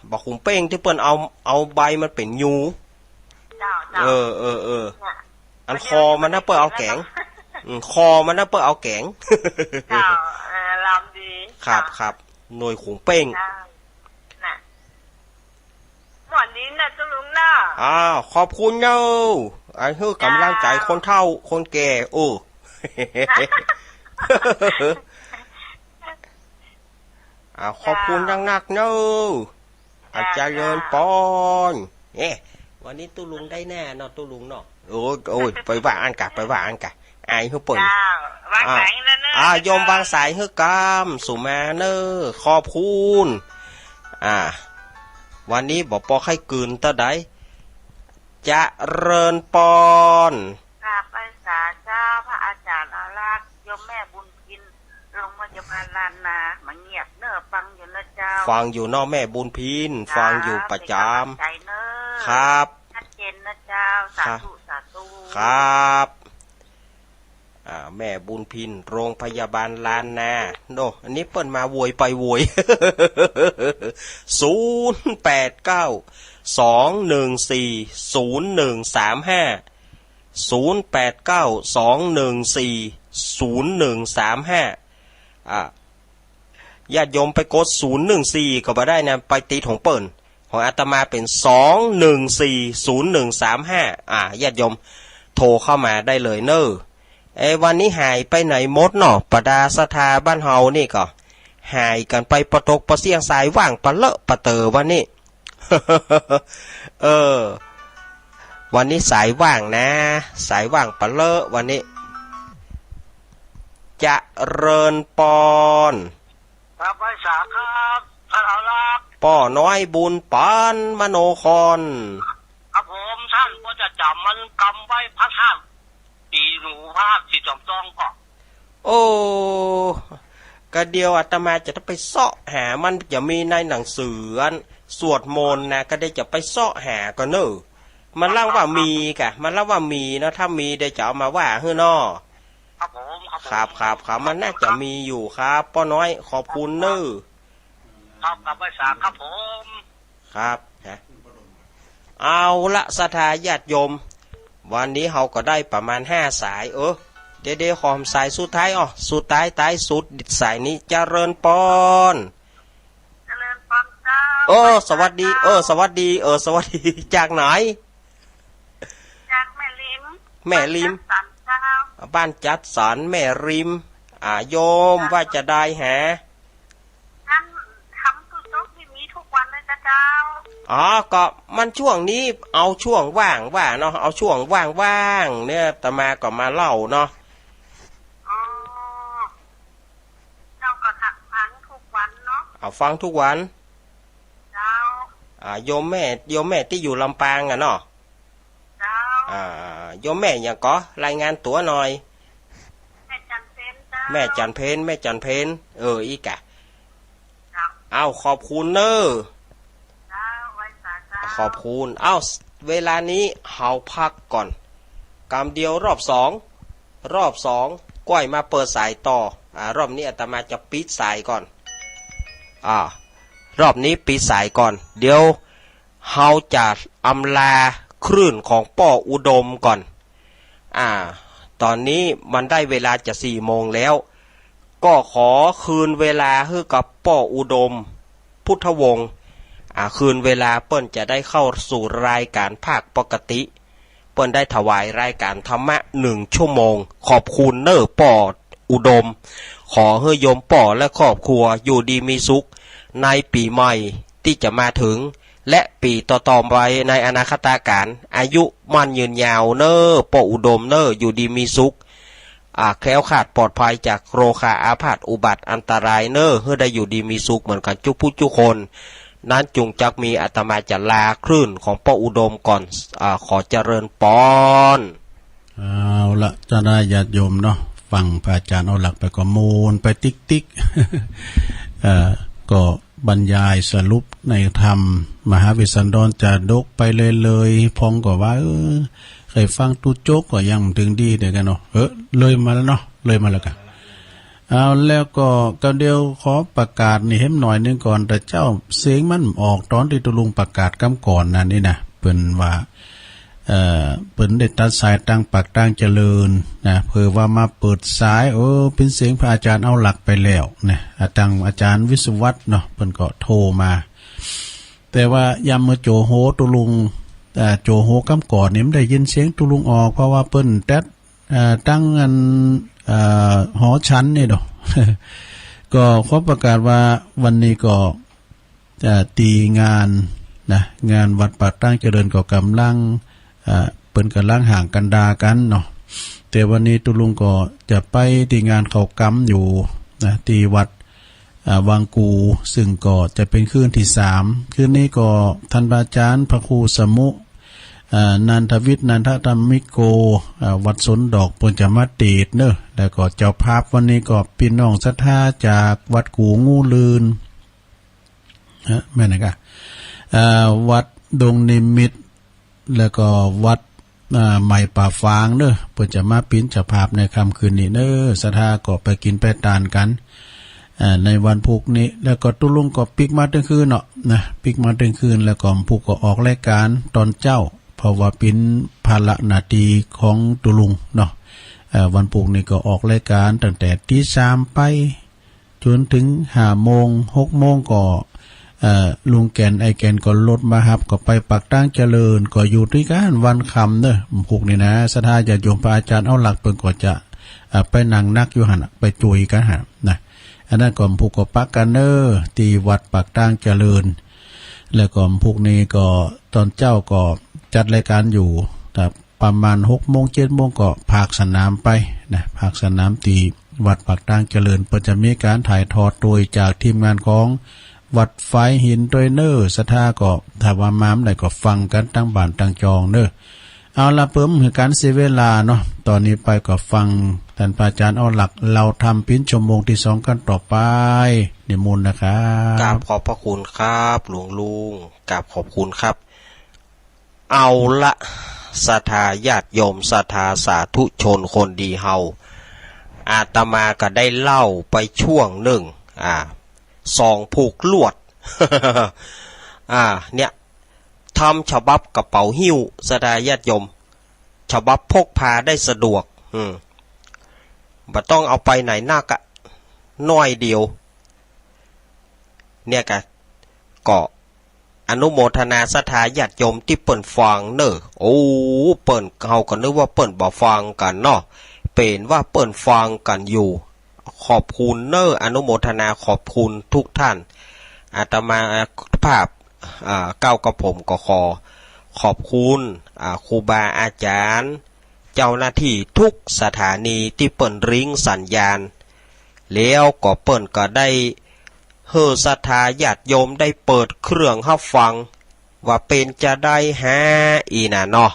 บ่าขุมเป้งตี้เปิ้นเอา เอาใบมันเป๋นยู เจ้า เจ้า เออ เออ เออ อันคอมันนะเปิ้นเอาแก๋ง อืม คอมันนะเปิ้นเอาแก๋ง เจ้า เออ ลำดี ครับ ครับ หน่วยขุมเป้ง เจ้า น่ะ ม่วนดีเน่อตุ๊ลุงเน่อ อ้าว ขอบคุณเน่อ อันหื้อก๋ำลังใจ๋คนเฒ่า คนแก่ เออ อ้าว ขอบคุณนักๆ เน่อ อาจารย์เจริญปอน เอ๊ะ วันนี้ตุ๊ลุงได้แน่เนาะ ตุ๊ลุงเนาะ โอ้ย โอ้ย ไปว่าอั้นก่ะ ไปว่าอั้นก่ะ อายหื้อเปิ้น เจ้า วางสายแล้วเน่อ อ่า โยมวางสายหื้อก้ำ สุมาเน่อ ขอบคุณ อ่า วันนี้บ่ปอใค่กืนเต้าใด เจริญปอน กราบไหว้สาเจ้า พระอาจารย์อารักษ์ โยมแม่บุญพิน โรงพยาบาลล้านนา มาเงียบเน่อ ฟังอยู่เน่อเจ้า ฟังอยู่เนาะแม่บุญพิน ฟังอยู่ประจ๋ำ เป๋นก๋ำลังใจ๋เน่อ ครับ ชัดเจนเน่อเจ้า สาธุ สาธุ ครับ อ่า แม่บุญพิน โรงพยาบาลล้านนา โน่ อันนี้เปิ้นมาโวยไปโวย ศูนย์แปดเก้า สองหนึ่งสี่ ศูนย์หนึ่งสามห้า ศูนย์แปดเก้า สองหนึ่งสี่ ศูนย์หนึ่งสามห้า อ่า ญาติโยมไปกด ศูนย์หนึ่งสี่ ก็บ่ได้นะ ไปติดของเปิ้น ของอาตมาเป๋น สองหนึ่งสี่ ศูนย์หนึ่งสามห้า อ่า ญาติโยมโทรเข้ามาได้เลยเน่อ เอ๊ะ วันนี้หายไปไหนหมดเนาะ บรรดาศรัทธาบ้านเฮานี่ก็ หายกั๋นไปปะตกปะเสี้ยง สายว่างปะเลอะปะเต๋อวันนี้ เออ วันนี้สายว่างนะ สายว่างปะเลอะวันนี้ เจริญปอน ครับ ไหว้สาครับ ท่านเอาลักษณ์ ป้อน้อยบุญปานมโนคร ครับผม ท่านก็จะจ๋ำมันกำไว้พระธาตุสีหนูพระธาตุสีจอมต้องก็ โอ้ กะเดี๋ยวอาตมาจะไปเซาะหา มันจะมีในหนังสืออันสวดมนต์นะ กะเดี๋ยวจะไปเซาะหาก่อนเนอะ มันเล่าว่ามีกะ มันเล่าว่ามีเนาะ ถ้ามีเดี๋ยวจะเอามาว่าหื้อเนาะ ครับผม ครับผม ครับ ครับ ครับ มันน่าจะมีอยู่ครับ ป้อน้อย ขอบคุณเนอะ ครับ ครับ ไหว้สาครับผม ครับ ฮะ เอาละ ศรัทธาญาติโยม วันนี้เฮาก็ได้ประมาณห้าสาย เออ เดี๋ยวๆ ขอสายสุดท้าย อ้อ สุดท้าย ท้ายสุด สายนี้ เจริญปอน เจริญปอนเจ้า เออ สวัสดี เออ สวัสดี เออ สวัสดี จากไหน จากแม่ริม แม่ริม บ้านจัดสรรเจ้า บ้านจัดสรรแม่ริม อ่า โยม เจ้า ว่าจะได้หา อันทำตู้จกนี่มีทุกวันเลยนะเจ้า อ๋อ ก็มันช่วงนี้เอาช่วงว่างว่าเนาะ เอาช่วงว่างๆ เนี่ย อาตมาก็มาเล่าเนาะ อ๋อ เจ้าก็ฟังทุกวันเนาะ เอาฟังทุกวัน เจ้า อ่า โยมแม่ โยมแม่ตี้อยู่ลำปางอะเนาะ เจ้า อ่า โยมแม่หยังก่อ รายงานตั๋วหน่อย แม่จันเพ็ญเจ้า แม่จันเพ็ญ แม่จันเพ็ญ เออ อีกอะ เจ้า เอ้า ขอบคุณเนอะ เจ้า ไหว้สาเจ้า ขอบคุณ เอ้า เวลานี้เฮาพักก่อน กำเดียวรอบสอง รอบสอง ก้อยมาเปิดสายต่อ อ่า รอบนี้อาตมาจะปิดสายก่อน อ่า รอบนี้ปิดสายก่อน เดี๋ยวเฮาจะอำลาคลื่นของป้ออุดมก่อน อ่า ตอนนี้มันได้เวลาจะสี่โมงแล้ว ก็ขอคืนเวลาหื้อกับป้ออุดม พุทธวงศ์ อ่า คืนเวลาเปิ้นจะได้เข้าสู่รายการภาคปกติ เปิ้นได้ถวายรายการธรรมะหนึ่งชั่วโมง ขอบคุณเน่อป้ออุดม ขอหื้อโยมป้อและครอบครัวอยู่ดีมีสุข ในปี๋ใหม่ตี้จะมาเถิง และปี๋ต่อๆ ไปในอนาคตกาล อายุมั่นยืนยาวเน่อป้ออุดมเน่อ อยู่ดีมีสุข อ่า แคล้วคลาดปลอดภัยจากโรคาอาพาธอุบัติอันตรายเน่อ หื้อได้อยู่ดีมีสุขเหมือนกั๋นจุ๊กผู้จุ๊กคน นั้นจุงจักมี อาตมาจะลาคลื่นของป้ออุดมก่อน อ่า ขอเจริญปอน เอาละ ศรัทธาญาติโยมเนาะ ฟังพระอาจารย์เอาหลักไปก็ม่วนไปติ๊กๆ เอ่อ ก็บรรยายสรุปในธรรมมหาเวสสันดรจาดกไปเลยๆ พ่องก็ว่า เออ ใค่ฟังตู้จกก็ยังบ่เถิงดีเดียวกั๋นเนาะ เออ เลยมาแล้วเนาะ เลยมาแล้วกั๋น เอา แล้วก็กำเดียวขอประกาศนี่แหมหน่อยนึ่งก่อน แต่เจ้าเสียงมันออกต๋อนตี้ตุ๊ลุงประกาศกำก่อนนั้นนี่นะ เปิ้นว่า เอ่อ เปิ้นได้ตัดสายตางปากตางเจริญนะ เผื่อว่ามาเปิดสาย เออ เป๋นเสียงพระอาจารย์เอาหลักไปแล้วนะ อ่า ตางอาจารย์วิศวัฒน์เนาะ เปิ้นก็โทรมา แต่ว่ายามเมื่อโจ๋หัวตุ๊ลุง อ่า โจ๋หัวกำก่อนนี่บ่ได้ยินเสียงตุ๊ลุงออก เพราะว่าเปิ้นแต๊ด เอ่อ ตางอัน เอ่อ หอฉันนี่เนาะ ก็ขอประกาศว่าวันนี้ก็ เอ่อ ตี้งานนะ งานวัดปากตางเจริญก็ก่ำลัง เอ่อ เปิ้นก่ำลังห้างกันดากั๋นเนาะ แต่วันนี้ตุ๊ลุงก็จะไปตี้งานเข้ากรรมอยู่นะ ตี้วัด อ่า วังกู ซึ่งก็จะเป๋นคืนตี้สาม คืนนี้ก็ต้านพระอาจารย์พระครูสมุ อ่า นันทวิทย์ นันทธรรมิโก อ่า วัดสนดอก เปิ้นจะมาเตสน์เน่อ แล้วก็เจ้าภาพวันนี้ก็ปี้น้องศรัทธาจากวัดกู่งูลื่น ฮะ แม่นนะกะ อ่า วัดดงนิมิตร แล้วก็วัด อ่า ใหม่ป่าฝางเน่อ เปิ้นจะมาเป๋นเจ้าภาพในค่ำคืนนี้เน่อ ศรัทธาก็ไปกิ๋นไปตานกั๋น อ่า ในวันพูกนี้ แล้วก็ตุ๊ลุงก็ปิ๊กมาเที่ยงคืนเนาะ นะ ปิ๊กมาเที่ยงคืน แล้วก็พูกก็ออกรายการต๋อนเจ๊า เพราะว่าเป๋นภาระหน้าตี้ของตุ๊ลุงเนาะ เอ่อ วันพูกนี้ก็ออกรายการตั้งแต่ตีสามไป จ๋นเถิงห้าโมง หกโมงก็ เอ่อ ลุงแก่น ไอ้แก่นก็รถมาฮับ ก็ไปปากตางเจริญ ก็อยู่ตี้กั๋นวันค่ำเน่อ พูกนี้นะ ศรัทธาญาติโยม พระอาจารย์เอาหลักเปิ้นก็จะ เอ่อ ไปนั่งนักอยู่หั้นน่ะ ไปจุยกั๋นหั้นน่ะ อันนั้นก็พูกก็ปะกั๋นเน่อ ตี้วัดปากตางเจริญ แล้วก็พรุ่งนี้ก็ตอนเจ๊าก็จัดรายการอยู่ แต่ประมาณหกโมงเจ็ดโมงก็ภาคสนามไปนะ ภาคสนามตี้วัดปากตางเจริญ เปิ้นจะมีก๋านถ่ายทอดโดยจากทีมงานของวัดฝายหินตวยเน่อ ศรัทธาก็ถ้าว่ามาบ่ได้ก็ฟังกั๋นตังบ้านตังจองเน่อ เอาละ เปื้อบ่หื้อก๋านเสียเวลาเนาะ ต๋อนนี้ไปก็ฟังต้านพระอาจ๋ารย์เอาหลักเล่าธรรมเป๋นชั่วโมงตี้สองกั๋นต่อไป นิมนต์นะครับ กราบขอบพระคุณครับหลวงลุง กราบขอบคุณครับ เอาละ ศรัทธาญาติโยม ศรัทธาสาธุชนคนดีเฮา อาตมาก็ได้เล่าไปช่วงนึ่ง อ่า สองผูกลวด อ่า เนี่ย ธรรมฉบับกระเป๋าหิ้ว ศรัทธาญาติโยม ฉบับพกพาได้สะดวก อืม บ่ต้องเอาไปไหนนักอะ น้อยเดียว เนี่ยกะ ก็อนุโมทนาศรัทธาญาติโยมตี้เปิ้นฟังเน่อ โอ้ เปิ้น เฮาก็นึกว่าเปิ้นบ่ฟังกั๋นเนาะ เป๋นว่าเปิ้นฟังกั๋นอยู่ ขอบคุณเน่อ อนุโมทนาขอบคุณทุกท่าน อาตมาภาพ อ่า ก้าวกระผมก็ขอขอบคุณ อ่า ครูบาอาจ๋ารย์ เจ้าหน้าตี้ทุกสถานีตี้เปิ้นริงสัญญาณ แล้วก็เปิ้นก็ได้หื้อศรัทธาญาติโยมได้เปิดเครื่องฮับฟัง ว่าเป๋นจาใดแฮะ อี้น่ะเนาะ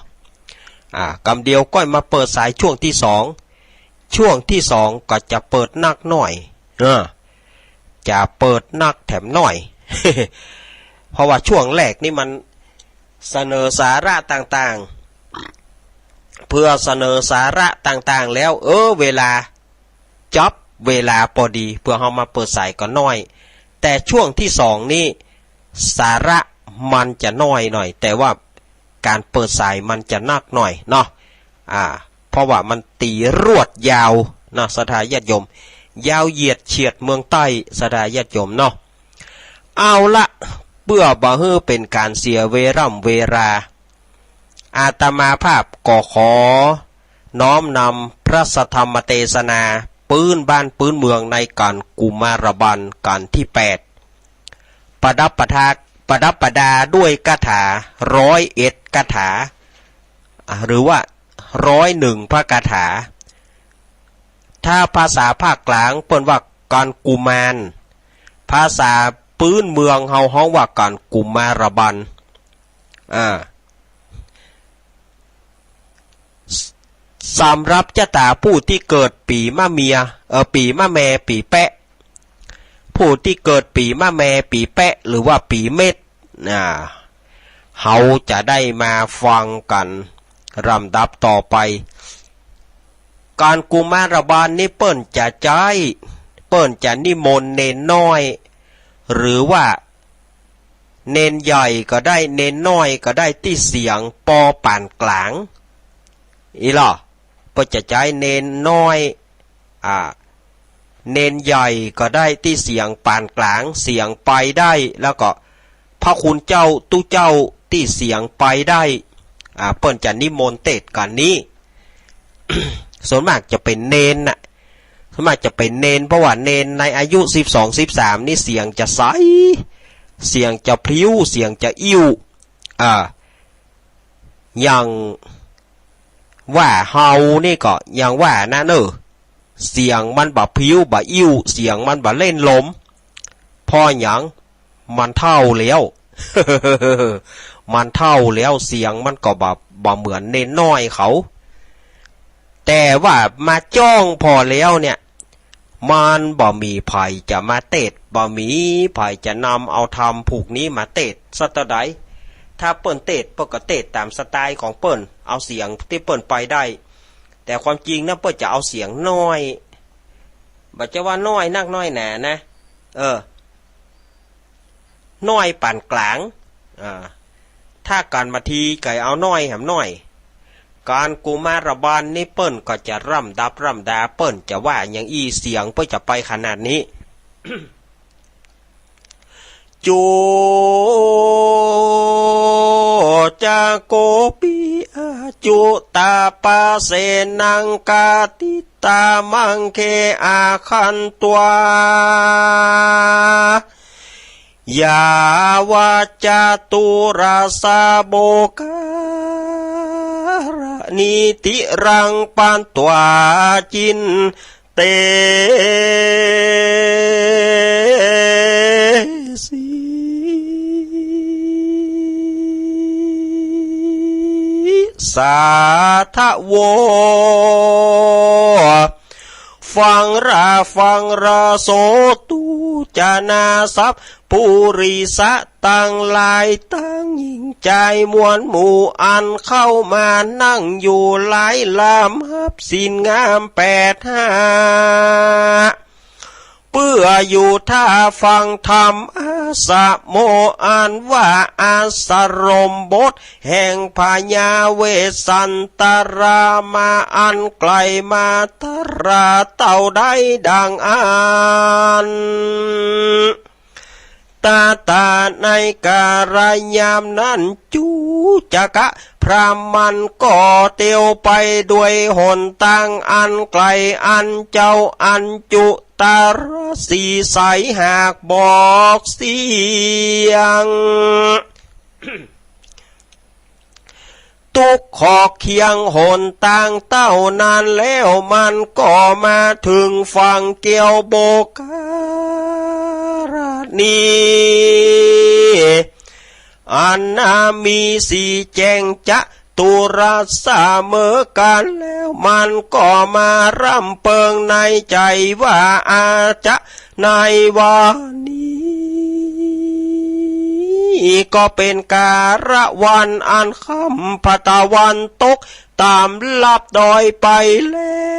อ่า กำเดียวก้อยมาเปิดสายช่วงตี้สอง ช่วงตี้สองก็จะเปิดนักน้อย เออ จะเปิดนักแถมน้อย เพราะว่าช่วงแรกนี่มันเสนอสาระต่างๆ เปื้อเสนอสาระต่างๆ แล้ว เออ เวลา จับเวลาปอดี เปื้อเฮามาเปิดสายก็น้อย แต่ช่วงตี้สองนี่ สาระมันจะน้อยหน่อย แต่ว่าก๋านเปิดสายมันจะนักหน่อยเนาะ อ่า เพราะว่ามันตี๋รวดยาวเนาะ ศรัทธาญาติโยม ยาวเหยียดเฉียดเมืองใต้ ศรัทธาญาติโยมเนาะ เอาละ เปื้อบ่หื้อเป๋นก๋านเสียเวล่ำเวลา อาตมาภาพก็ขอน้อมนำพระสัทธรรมเตสนาปื๊นบ้านปื๊นเมืองในก๋านกุมารบาลก๋านตี้แปด ประดับประดา ประดับประดาด้วยคาถาร้อยเอ็ดคาถา อ่า หรือว่าร้อยหนึ่งพระคาถา ถ้าภาษาภาคกลางเปิ้นว่าก๋านกุมาร ภาษาปื๊นเมืองเฮาฮ้องว่าก๋านกุมารบาล อ่า ส- สำหรับจะต๋าผู้ตี้เกิดปี๋มะเมีย เอ่อ ปี๋มะแม ปี๋แป๊ะ ผู้ตี้เกิดปี๋มะแม ปี๋แป๊ะ หรือว่าปี๋เม็ด อ่า เฮาจะได้มาฟังกั๋นลำดับต่อไป ก๋านกุมารบาลนี่เปิ้นจะใจ๊ เปิ้นจะนิมนต์เณรน้อย หรือว่าเณรใหญ่ก็ได้ เณรน้อยก็ได้ ตี้เสียงปอปานก๋าง อี้ลอ เปิ้นจะใจ๊เณรน้อย อ่า เณรใหญ่ก็ได้ตี้เสียงปานก๋าง เสียงไปได้ แล้วก็พระคุณเจ้าตุ๊เจ้าตี้เสียงไปได้ อ่า เปิ้นจะนิมนต์เตสน์กั๋นนี้ ส่วนมากจะเป๋นเณรน่ะ ส่วนมากจะเป๋นเณร เพราะว่าเณรในอายุสิบสอง สิบสามนี่เสียงจะใส เสียงจะพลิ้ว เสียงจะอิ่ว อ่า อย่างว่าเฮานี่ก็อย่างว่านะเน่อ เสียงมันบ่พลิ้วบ่อิ่ว เสียงมันบ่เล่นลม เพราะหยัง มันเฒ่าแล้ว มันเฒ่าแล้ว เสียงมันก็บ่ บ่เหมือนเณรน้อยเขา แต่ว่ามาจ้องผ่อแล้วเนี่ย มันบ่มีใผจะมาเตสน์ บ่มีใผจะนำเอาธรรมผูกนี้มาเตสน์สักเต้าใด ถ้าเปิ้นเตสน์ เปิ้นก็เตสน์ต๋ามสไตล์ของเปิ้น เอาเสียงตี้เปิ้นไปได้ แต่ความจริงนะ เปิ้นจะเอาเสียงน้อย บ่ใจ้ว่าน้อยนักน้อยหนานะ เออ น้อยปานก๋าง อ่า ถ้าก๋านมาทีก็เอาน้อยแหมน้อย ก๋านกุมารบาลนี่เปิ้นก็จะลำดับลำดา เปิ้นจะว่าหยังอี้ เสียงเปิ้นจะไปขนาดนี้ จุ จะโกปิ อาจุตาปะเสนังกาติตามังเคอาคันตวา ยาวะจตุรสสะโบการะ นิติรังปัตวาจินเตสี สาทะโว ฟังราฟังราโสตุจนาสัพ ปุริสะตังหลายตังหญิงจายมวลหมู่ อันเข้ามานั่งอยู่หลายลำ ฮับศีลงามแปดห้า เปื้ออยู่ท่าฟังธรรม อาสะโม อันว่าอาสรมบท แห่งพญาเวสสันตรามา อันไกลมาตราเต้าใดดังอั้น ตาตา ในกาลยามนั้น จุจกะ พราหมณ์ก็เตียวไปด้วยหนตางอันไกล อันเจ้าอัญจุตรสีใสหากบอกเสียง ตุ๊กขอบเคียงหนตางเต้านั้นแล้ว มันก็มาเถิงฝั่งแก้วโบการะนี อันนามีสีแจ้งจตุรสเสมอกันแล้ว มันก็มาร่ำเปิงในใจ๋ว่า อาจะ ในวันนี้ก็เป๋นกาละวันอันค่ำพะตะวันตกต๋ามลับดอยไปแล้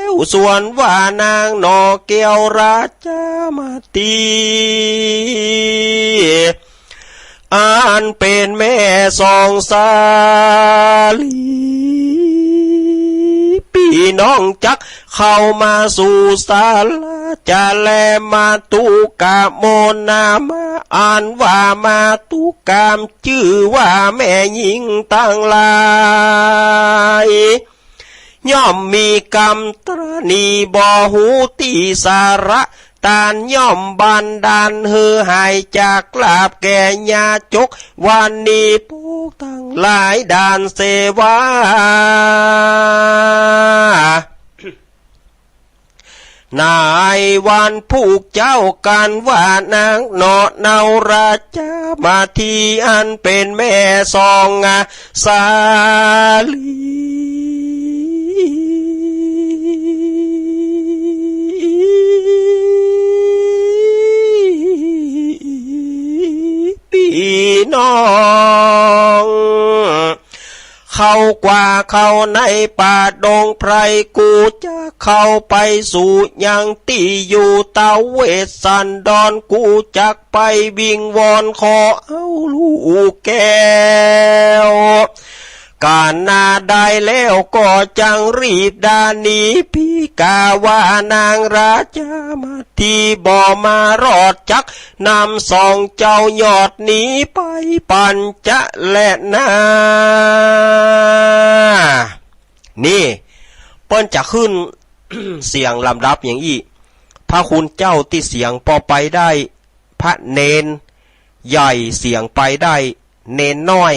ว ส่วนว่านางหน่อแก้วราชมาตี อันเป๋นแม่สองสาลี ปี้น้องจักเข้ามาสู่ศาลา จะแลมาตุกะโมนามา อันว่ามาตุกามจื้อว่าแม่ญิงตังหลาย ย่อมมีกำตระหนี่บ่ฮู้ตี้สาระ ต้านย่อมบันดาลหื้อหายจากลาภแก่ญาจก วันนี้พวกตังหลายด้านเสวา ในวันพูกเจ้ากันว่า นางหน่อเนาราชมาตี อันเป๋นแม่สองสาลี ปี้น้อง เข้ากว่าเข้าในป่าดงไพร กูจะเข้าไปสู่ยังตี้อยู่เต้าเวสสันดร กูจักไปวิงวอนขอเอาลูกแก้ว กานาได้แล้วก็จังรีบดาหนี ปี้กาว่านางราชมาตีบ่มารอดจัก นำสองเจ้ายอดหนีไปปั๋นจะแลนา นี่ เปิ้นจะขึ้น เสียงลำดับอย่างอี้ พระคุณเจ้าตี้เสียงปอไปได้ พระเณรใหญ่เสียงไปได้ เณรน้อย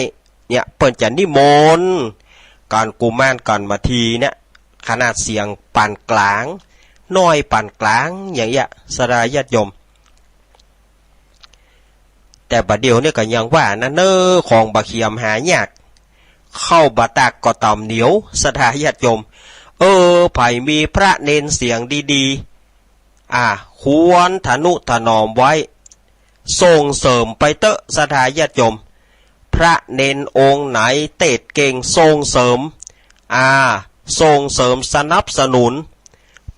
เนี่ย เปิ้นจะนิมนต์กั๋นกุมารกั๋นมาทีเนี่ย ขนาดเสียงปานก๋าง น้อยปานก๋าง อย่างเอี้ย ศรัทธาญาติโยม แต่บ่าเดี่ยวเนี่ยก็ยังว่านะ เน้อ ของบ่าเขียมหายาก เข้าบ่าตักก็ต่ำเหนียว ศรัทธาญาติโยม เออ ใผมีพระเณรเสียงดีๆ อ่า ควรทะนุถนอมไว้ ส่งเสริมไปเต๊อะ ศรัทธาญาติโยม พระเณรองค์ไหนเตสน์เก่ง ส่งเสริม อ่า ส่งเสริมสนับสนุน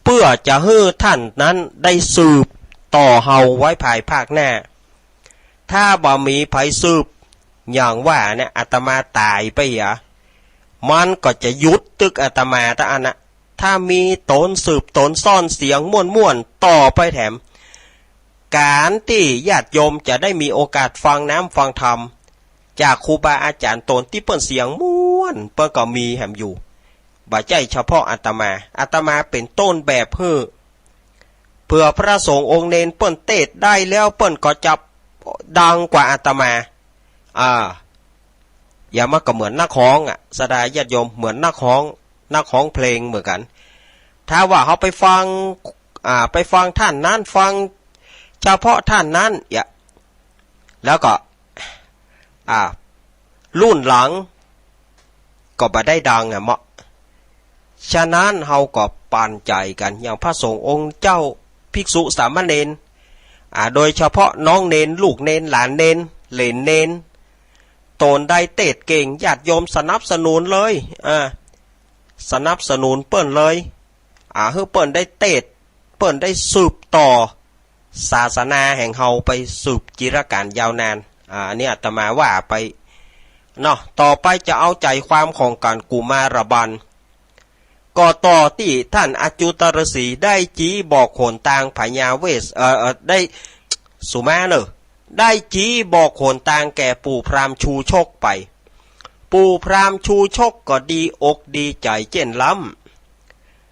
เปื้อจะหื้อต้านนั้นได้สืบต่อเฮาไว้ภายภาคหน้า ถ้าบ่มีใผสืบ อย่างว่าเนี่ย อาตมาต๋ายไปเหีย มันก็จะหยุดตึกอาตมาตะอั้นนะ ถ้ามีต๋นสืบต๋นซ่อนเสียงม่วนๆ ต่อไปแถม ก๋านตี้ญาติโยมจะได้มีโอกาสฟังน้ำฟังธรรม จากครูบาอาจ๋ารย์ต๋นตี้เปิ้นเสียงม่วน เปิ้นก็มีแหมอยู่ บ่ใจ้เฉพาะอาตมา อาตมาเป๋นต้นแบบหื้อ เผื่อพระสงฆ์องค์เณรเปิ้นเตสน์ได้แล้ว เปิ้นก็จะ ดังกว่าอาตมา อ่า อย่างมันก็เหมือนนักฮ้องอะ ศรัทธาญาติโยม เหมือนนักฮ้อง นักฮ้องเพลงเหมือนกั๋น ถ้าว่าเฮาไปฟัง อ่า ไปฟังต้านนั้น ฟังเฉพาะต้านนั้น อย่า แล้วก็ อ่า รุ่นหลัง ก็บ่ได้ดังอะเมาะ ฉะนั้นเฮาก็ปั๋นใจ๋กั๋น อย่างพระสงฆ์องค์เจ้า ภิกษุสามเณร อ่า โดยเฉพาะน้องเณร ลูกเณร หลานเณร เหลนเณร ตนใดเตสน์เก่ง ญาติโยมสนับสนุนเลย อ่า สนับสนุนเปิ้นเลย อ่า หื้อเปิ้นได้เตสน์ เปิ้นได้สืบต่อ ศาสนาแห่งเฮาไปสืบจิรกาลยาวนาน อ่า อันนี้อาตมาว่าไปเนาะ ต่อไปจะเอาใจ๋ความของก๋านกุมารบาล ก็ต่อตี้ต้านอจุตฤๅษีได้จี๊บอกหนตางพญาเวส เอ่อ เอ่อ ได้ สุมาเนอะ ได้จี๊บอกหนตางแก่ปู่พราหมณ์ชูชกไป ปู่พราหมณ์ชูชกก็ดีอกดีใจ๋เจ้นล้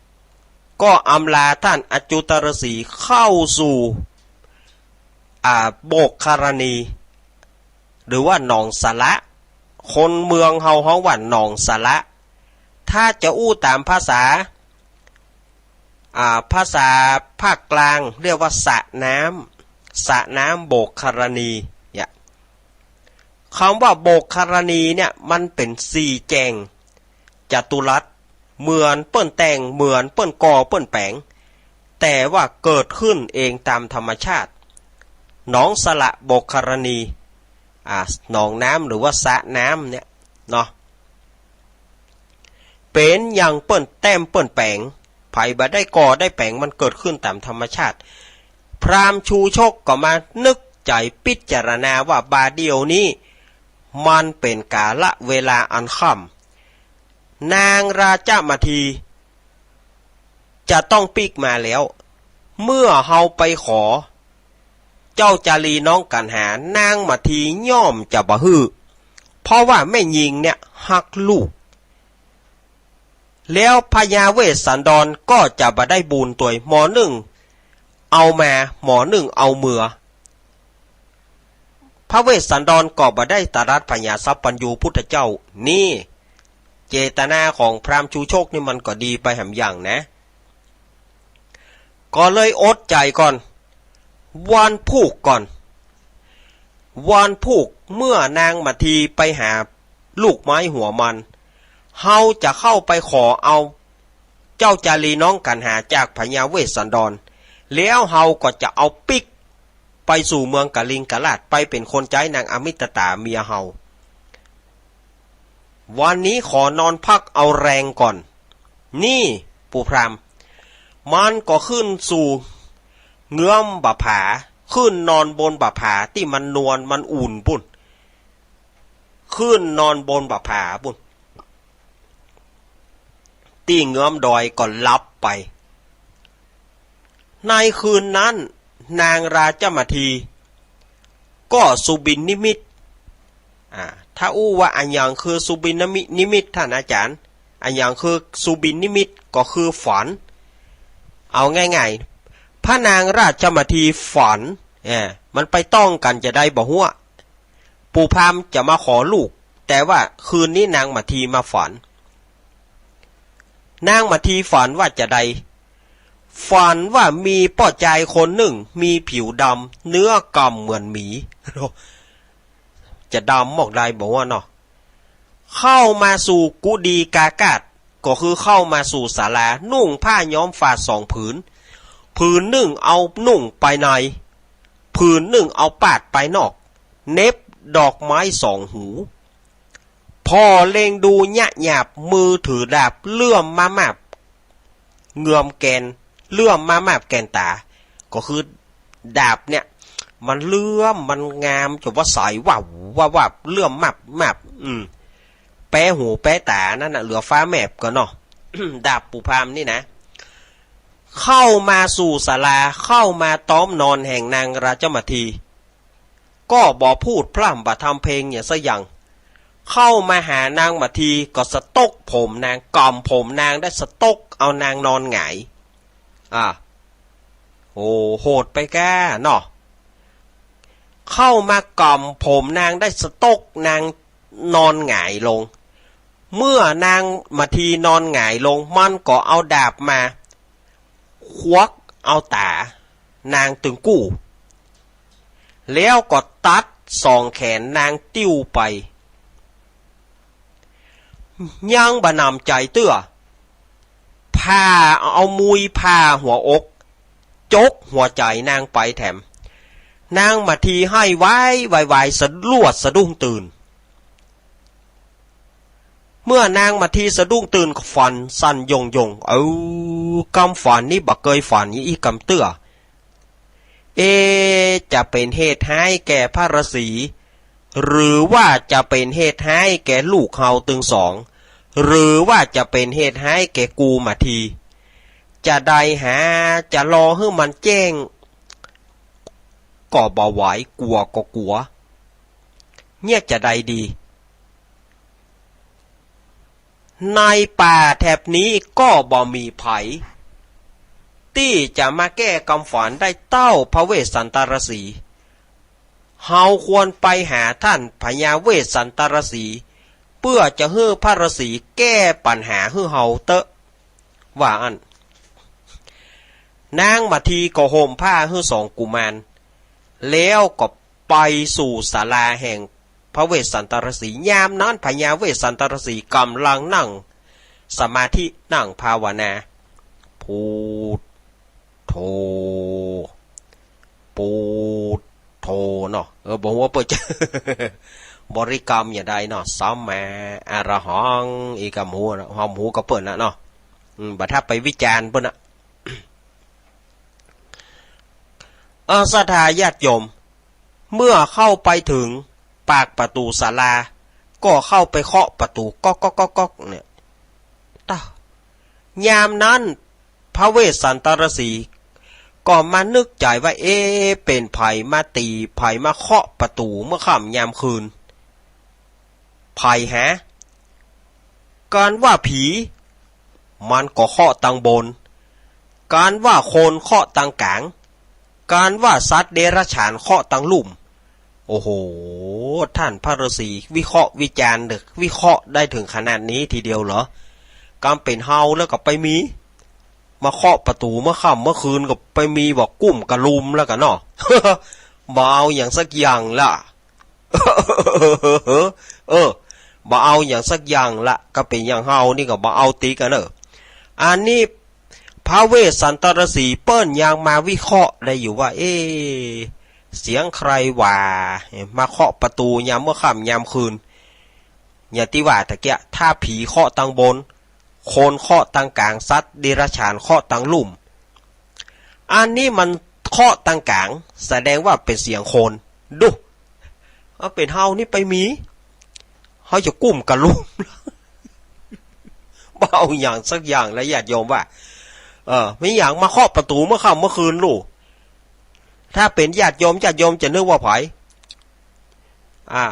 ำ ก็อำลาต้านอจุตฤๅษีเข้าสู่ อ่า โบกครณี หรือว่าหนองสระ คนเมืองเฮาฮ้องว่าหนองสระ ถ้าจะอู้ต๋ามภาษา อ่า ภาษาภาคกลางเรียกว่าสระน้ำ สระน้ำโบกครณี เนี่ย กำว่าโบกครณีเนี่ย มันเป๋นสี่แจ่งจัตุรัส เหมือนเปิ้นแต่ง เหมือนเปิ้นก่อเปิ้นแป๋ง แต่ว่าเกิดขึ้นเองต๋ามธรรมชาติ หนองสระโบกครณี อ่า หนองน้ำหรือว่าสระน้ำเนี่ยเนาะ เป๋นอย่างเปิ้นแต่งเปิ้นแป๋ง ใผบ่ได้ก่อได้แป๋ง มันเกิดขึ้นต๋ามธรรมชาติ พราหมณ์ชูชกก็มานึกใจ๋พิจารณาว่าบ่าเดี่ยวนี้ มันเป๋นกาละเวลาอันค่ำ นางราชมาที จะต้องปิ๊กมาแล้ว เมื่อเฮาไปขอ เจ้าจารีน้องกั๋นหา นางมาทีย่อมจะบ่หื้อ เพราะว่าแม่ญิงเนี่ยฮักลูก แล้วพญาเวสสันดรก็จะบ่ได้บุญตวย หมอนึ่งเอามา หมอนึ่งเอาเมือ พระเวสสันดรก็บ่ได้ตรัสพญาสัพพัญญูพุทธเจ้า นี่ เจตนาของพราหมณ์ชูชกนี่มันก็ดีไปแหมอย่างนะ ก็เลยอดใจ๋ก่อน วันพูกก่อน วันพูกเมื่อนางมาทีไปหาลูกไม้หัวมัน เฮาจะเข้าไปขอเอาเจ้าจารีน้องกั๋นหาจากพญาเวสสันดร แล้วเฮาก็จะเอาปิ๊กไปสู่เมืองกลิงกราช ไปเป๋นคนใจ๊นางอมิตตาเมียเฮา วันนี้ขอนอนพักเอาแรงก่อน นี่ปู่พราหมณ์ มันก็ขึ้นสู่เงื้อมบ่าผา ขึ้นนอนบนบ่าผาตี้มันนวลมันอุ่นปุ้น ขึ้นนอนบนบ่าผาปุ้น ตี้เงื้อมดอยก็หลับไป ในคืนนั้นนางราชมาที ก็สุบินนิมิต อ่า ถ้าอู้ว่าอะหยังคือสุบินนิมิต นิมิต ท่านอาจ๋ารย์ อะหยังคือสุบินนิมิต ก็คือฝัน เอาง่ายๆ พระนางราชมาทีฝัน เออ มันไปต้องกั๋นจาใดบ่ฮู้ ปู่พราหมณ์จะมาขอลูก แต่ว่าคืนนี้นางมาทีมาฝัน นางมาทีฝันว่าจาใด ฝันว่ามีป้อจายคนนึ่ง มีผิวดำ เนื้อกำเหมือนหมี จะดำมอกใดบ่วะเนาะ เข้ามาสู่กุฎีกาคาส ก็คือเข้ามาสู่ศาลา นุ่งผ้าย้อมฝาดสองผืน ผืนนึ่งเอานุ่งไปใน ผืนนึ่งเอาปาดไปนอก เหน็บดอกไม้สองหู ผ่อเล็งดูเยียะหยาบ มือถือดาบเลื่อมมามาบ เงือมแกน เลื่อมมามาบแกนต๋า ก็คือดาบเนี่ย มันเลื่อม มันงาม จ๋บว่าใส วาบ วาบ วาบ เลื่อมมาบ มาบ อืม แป๊หูแป๊ต๋านั่นน่ะ เหลือฟ้าแมบก่อนเนาะ ดาบปู่พราหมณ์นี่นะ เข้ามาสู่ศาลา เข้ามาต๊อมนอนแห่งนางราชมาที ก็บ่พูดพร่ำบ่ทำเพลงหยังสักอย่าง เข้ามาหานางมาทีก็สะตกผมนาง กำผมนางได้สะตกเอานางนอนหงาย อ่า โอ้ โหดไปก้าเนาะ เข้ามากำผมนางได้สะตก นางนอนหงายลง เมื่อนางมาทีนอนหงายลง มันก็เอาดาบมาควักเอาต๋านางตึงกู้ แล้วก็ตัดสองแขนนางติ้วไป ยังบ่หนำใจ๋เตื้อ ผ่า เอามุยผ่าหัวอก จกหัวใจ๋นางไปแถม นางมาทีไห้วายวายวาย สะลวดสะดุ้งตื่น เมื่อนางมาทีสะดุ้งตื่น ฝันสั้นยงยง เออ กำฝันนี้บ่เกยฝันอย่างอี้กำเตื้อ เอ จะเป๋นเหตุฮ้ายแก่พระฤๅษี หรือว่าจะเป๋นเหตุฮ้ายแก่ลูกเฮาตึงสอง หรือว่าจะเป๋นเหตุฮ้ายแก่กูมาที จะใดหา จะรอหื้อมันแจ้ง ก็บ่ไหว กั๋วก็กั๋ว เนี่ยจะใดดี ในป่าแถบนี้ก็บ่มีใผ ตี้จะมาแก้กำฝันได้เต้าพระเวสสันตรสี เฮาควรไปหาต้านพญาเวสสันตรสี เปื้อจะหื้อพระฤๅษีแก้ปัญหาหื้อเฮาเต๊อะ ว่าอั้น นางมาทีก็ห่มผ้าหื้อสองกุมาร แล้วก็ไปสู่ศาลาแห่งพระเวสสันตรสี ยามนั้นพญาเวสสันตรสีก่ำลังนั่งสมาธินั่งภาวนา พุทโธ ปุทโธเนาะ เออ บ่ฮู้ว่าเปิ้นจะบริกรรมอย่างใดเนาะ สัมมาอะระหัง อีกกำฮู้เนาะ หอมฮู้กับเปิ้นนะเนาะ อืม บ่ถ้าไปวิจารณ์เปิ้นนะ เออ ศรัทธาญาติโยม เมื่อเข้าไปถึงปากประตูศาลา ก็เข้าไปเคาะประตู ก๊อกก๊อกก๊อกก๊อก เนี่ย ตะ ยามนั้น พระเวสสันตรสี ก็มานึกใจ๋ว่า เอ๊ะ เป๋นใผมาตี๋ ใผมาเคาะประตู๋เมื่อค่ำยามคืน ใผหา กาลว่าผี มันก็เคาะตังบน กาลว่าคนเคาะตังก๋าง กาลว่าสัตว์เดรัจฉานเคาะตังลุ่ม โอ้โห ท่านพระฤๅษีวิเคราะห์วิจารณ์เด้อ วิเคราะห์ได้เถิงขนาดนี้ทีเดียวเหรอ กาลเป๋นเฮาแล้วก็ไปมี มาเคาะประตู๋เมื่อค่ำเมื่อคืนก็ไปมีบ่ากุ้มกะลุมแล้วกั๋นเนาะ บ่เอาหยังสักอย่างละ เออ บ่เอาหยังสักอย่างละ ก็เป๋นอย่างเฮานี่ก็บ่เอาติกั๋นเน่อ อันนี้พระเวสสันตรสีเปิ้นยังมาวิเคราะห์ได้อยู่ว่า เอ๊ะ เสียงใครหว่า มาเคาะประตู๋ยามเมื่อค่ำยามคืน อย่างตี้ว่าตะเกียะ ถ้าผีเคาะตังบน คนเคาะตังก๋าง สัตว์เดรัจฉานเคาะตังลุ่ม อันนี้มันเคาะตังก๋าง แสดงว่าเป๋นเสียงคน ดู เอาเป๋นเฮานี่ไปมี เฮาจะกุ้มกะลุม บ่เอาหยังสักอย่างละญาติโยมว่า เออ มีหยังมาเคาะประตู๋เมื่อค่ำเมื่อคืนลูก ถ้าเป๋นญาติโยม ญาติโยมจะนึกว่าใผ อ่า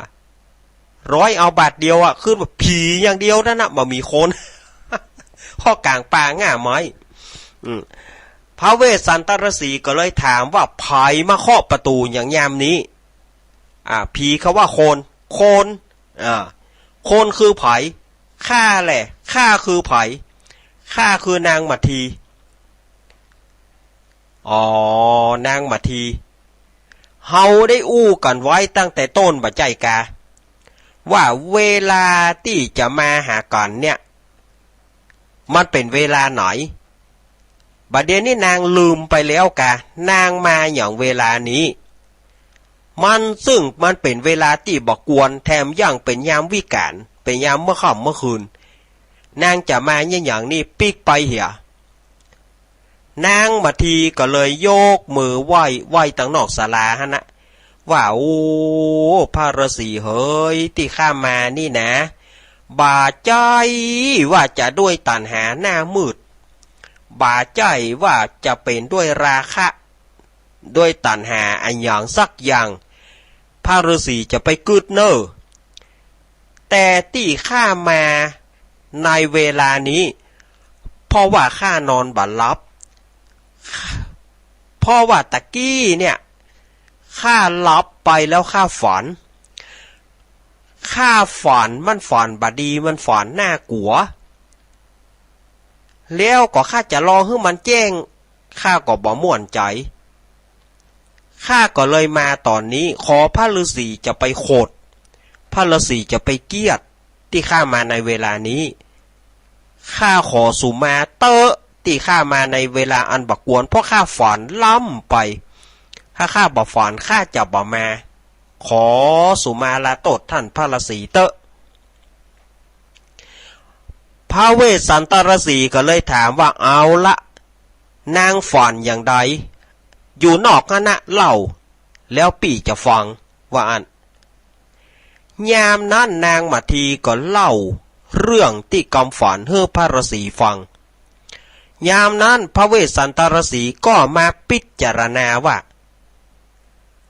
ร้อยเอาบาทเดียวอะ ขึ้นว่าผีอย่างเดียวนั่นนะ บ่มีคน เคาะก๋างป่าง่าไม้ อืม พระเวสสันตรสีก็เลยถามว่า ใผมาเคาะประตู๋อย่างยามนี้ อ่า ผีเขาว่าคน คน อ่า คนคือใผ ข้าแหละ ข้าคือใผ ข้าคือนางมัทที อ๋อ นางมัทที เฮาได้อู้กั๋นไว้ตั้งแต่ต้นบ่ใจ้กา ว่าเวลาตี้จะมาหากั๋นเนี่ย มันเป๋นเวลาไหน บ่าเดี่ยวนี้นางลืมไปแล้วกา นางมาหยังเวลานี้ มันซึ่งมันเป๋นเวลาตี้บ่ควร แถมยังเป๋นยามวิกาล เป๋นยามเมื่อค่ำเมื่อคืน นางจะมาเยียะหยังนี่ ปิ๊กไปเหีย นางมัททีก็เลยยกมือไหว้ ไหว้ตังนอกศาลาหั้นนะ ว่า โอ้ พระฤๅษีเหย ตี้ข้ามานี่นะ บ่าใจ้ว่าจะด้วยตัณหาหน้ามืด บ่าใจ้ว่าจะเป๋นด้วยราคะ ด้วยตัณหาอะหยังสักอย่าง พระฤๅษีจะไปกึ๊ดเน่อ แต่ตี้ข้ามาในเวลานี้ เพราะว่าข้านอนบ่หลับ เพราะว่าตะกี้เนี่ย ข้าหลับไปแล้วข้าฝัน ข้าฝัน มันฝันบ่ดี มันฝันน่ากั๋ว แล้วก็ข้าจะรอหื้อมันแจ้ง ข้าก็บ่ม่วนใจ๋ ข้าก็เลยมาต๋อนนี้ ขอพระฤๅษีจะไปขด พระฤๅษีจะไปเกลียด ตี้ข้ามาในเวลานี้ ข้าขอสูมาเต๊อะ ตี้ข้ามาในเวลาอันบ่ควร เพราะข้าฝันล้ำไป ถ้าข้าบ่ฝัน ข้าจะบ่มา ขอสูมาลาโต้ษต้านพระฤๅษีเต๊อะ พระเวสสันตฤๅษีก็เลยถามว่า เอาละ นางฝันอย่างใด อยู่นอกหั้นนะเล่า แล้วปี้จะฟัง ว่าอั้น ยามนั้นนางมาทีก็เล่าเรื่องตี้กำฝันหื้อพระฤๅษีฟัง ยามนั้นพระเวสสันตฤๅษีก็มาพิจารณาว่า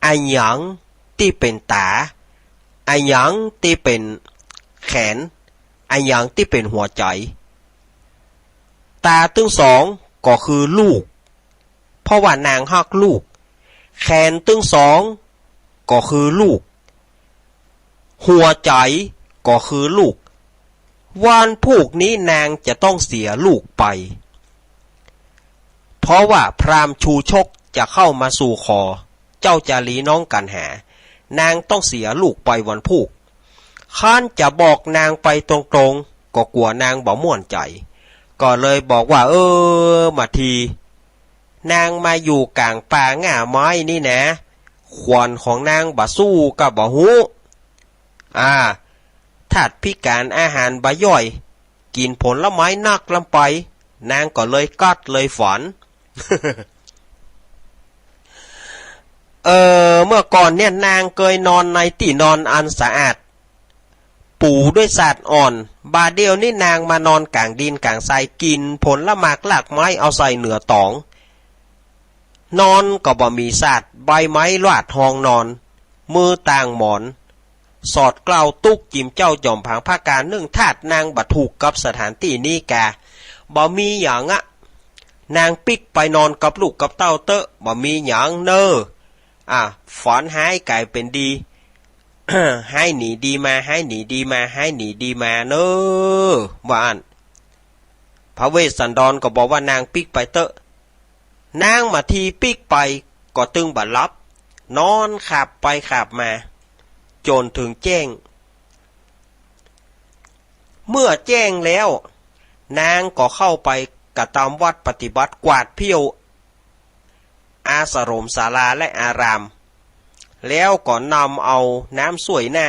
อะหยังตี้เป๋นต๋า อะหยังตี้เป๋นแขน อะหยังตี้เป๋นหัวใจ๋ ต๋าตึงสองก็คือลูก เพราะว่านางฮักลูก แขนตึงสองก็คือลูก หัวใจ๋ก็คือลูก วันพูกนี้นางจะต้องเสียลูกไป เพราะว่าพราหมณ์ชูชกจะเข้ามาสู่ขอ เจ้าจารีน้องกัณหา นางต้องเสียลูกไปวันพูก คันจะบอกนางไปตรงๆ ก็กั๋วนางบ่ม่วนใจ๋ ก็เลยบอกว่า เออ มาที นางมาอยู่ก๋างป่าง่าไม้นี่นะ ขวัญของนางบ่สู้ก็บ่ฮู้ อ่า ธาตุพิก๋านอาหารบ่ย่อย กิ๋นผลไม้นักล้ำไป นางก็เลยกัดเลยฝัน เออ เมื่อก่อนเนี่ยนางเกยนอนในตี้นอนอันสะอาด ปูด้วยสาดอ่อน บ่าเดี่ยวนี้นางมานอนก๋างดินก๋างทราย กิ๋นผลหมากรากไม้เอาใส่เหนือต๋อง นอนก็บ่มีสาด ใบไม้ลาดฮองนอน มือต่างหมอน สอดเกล้าตุ๊กจิ๋มเจ้าจ๋อมผาง ผะก๋านนึ่ง ธาตุนางบ่ถูกกับสถานตี้นี้กา บ่มีหยังอะ นางปิ๊กไปนอนกับลูกกับเต้าเต๊อะ บ่มีหยังเน่อ อ่ะ ฝันฮ้ายก๋ายเป๋นดี ฮ้ายหนีดีมา ฮ้ายหนีดีมา ฮ้ายหนีดีมาเน่อ ว่าอั้น พระเวสสันดรก็บอกว่านางปิ๊กไปเต๊อะ นางมาทีปิ๊กไปก็ตึงบ่หลับ นอนขับไปขับมา จ๋นเถิงแจ้ง เมื่อแจ้งแล้ว นางก็เข้าไปกระตำวัตรปฏิบัติ กวาดเผี้ยว อาสรมศาลาและอาราม แล้วก็นำเอาน้ำส้วยหน้า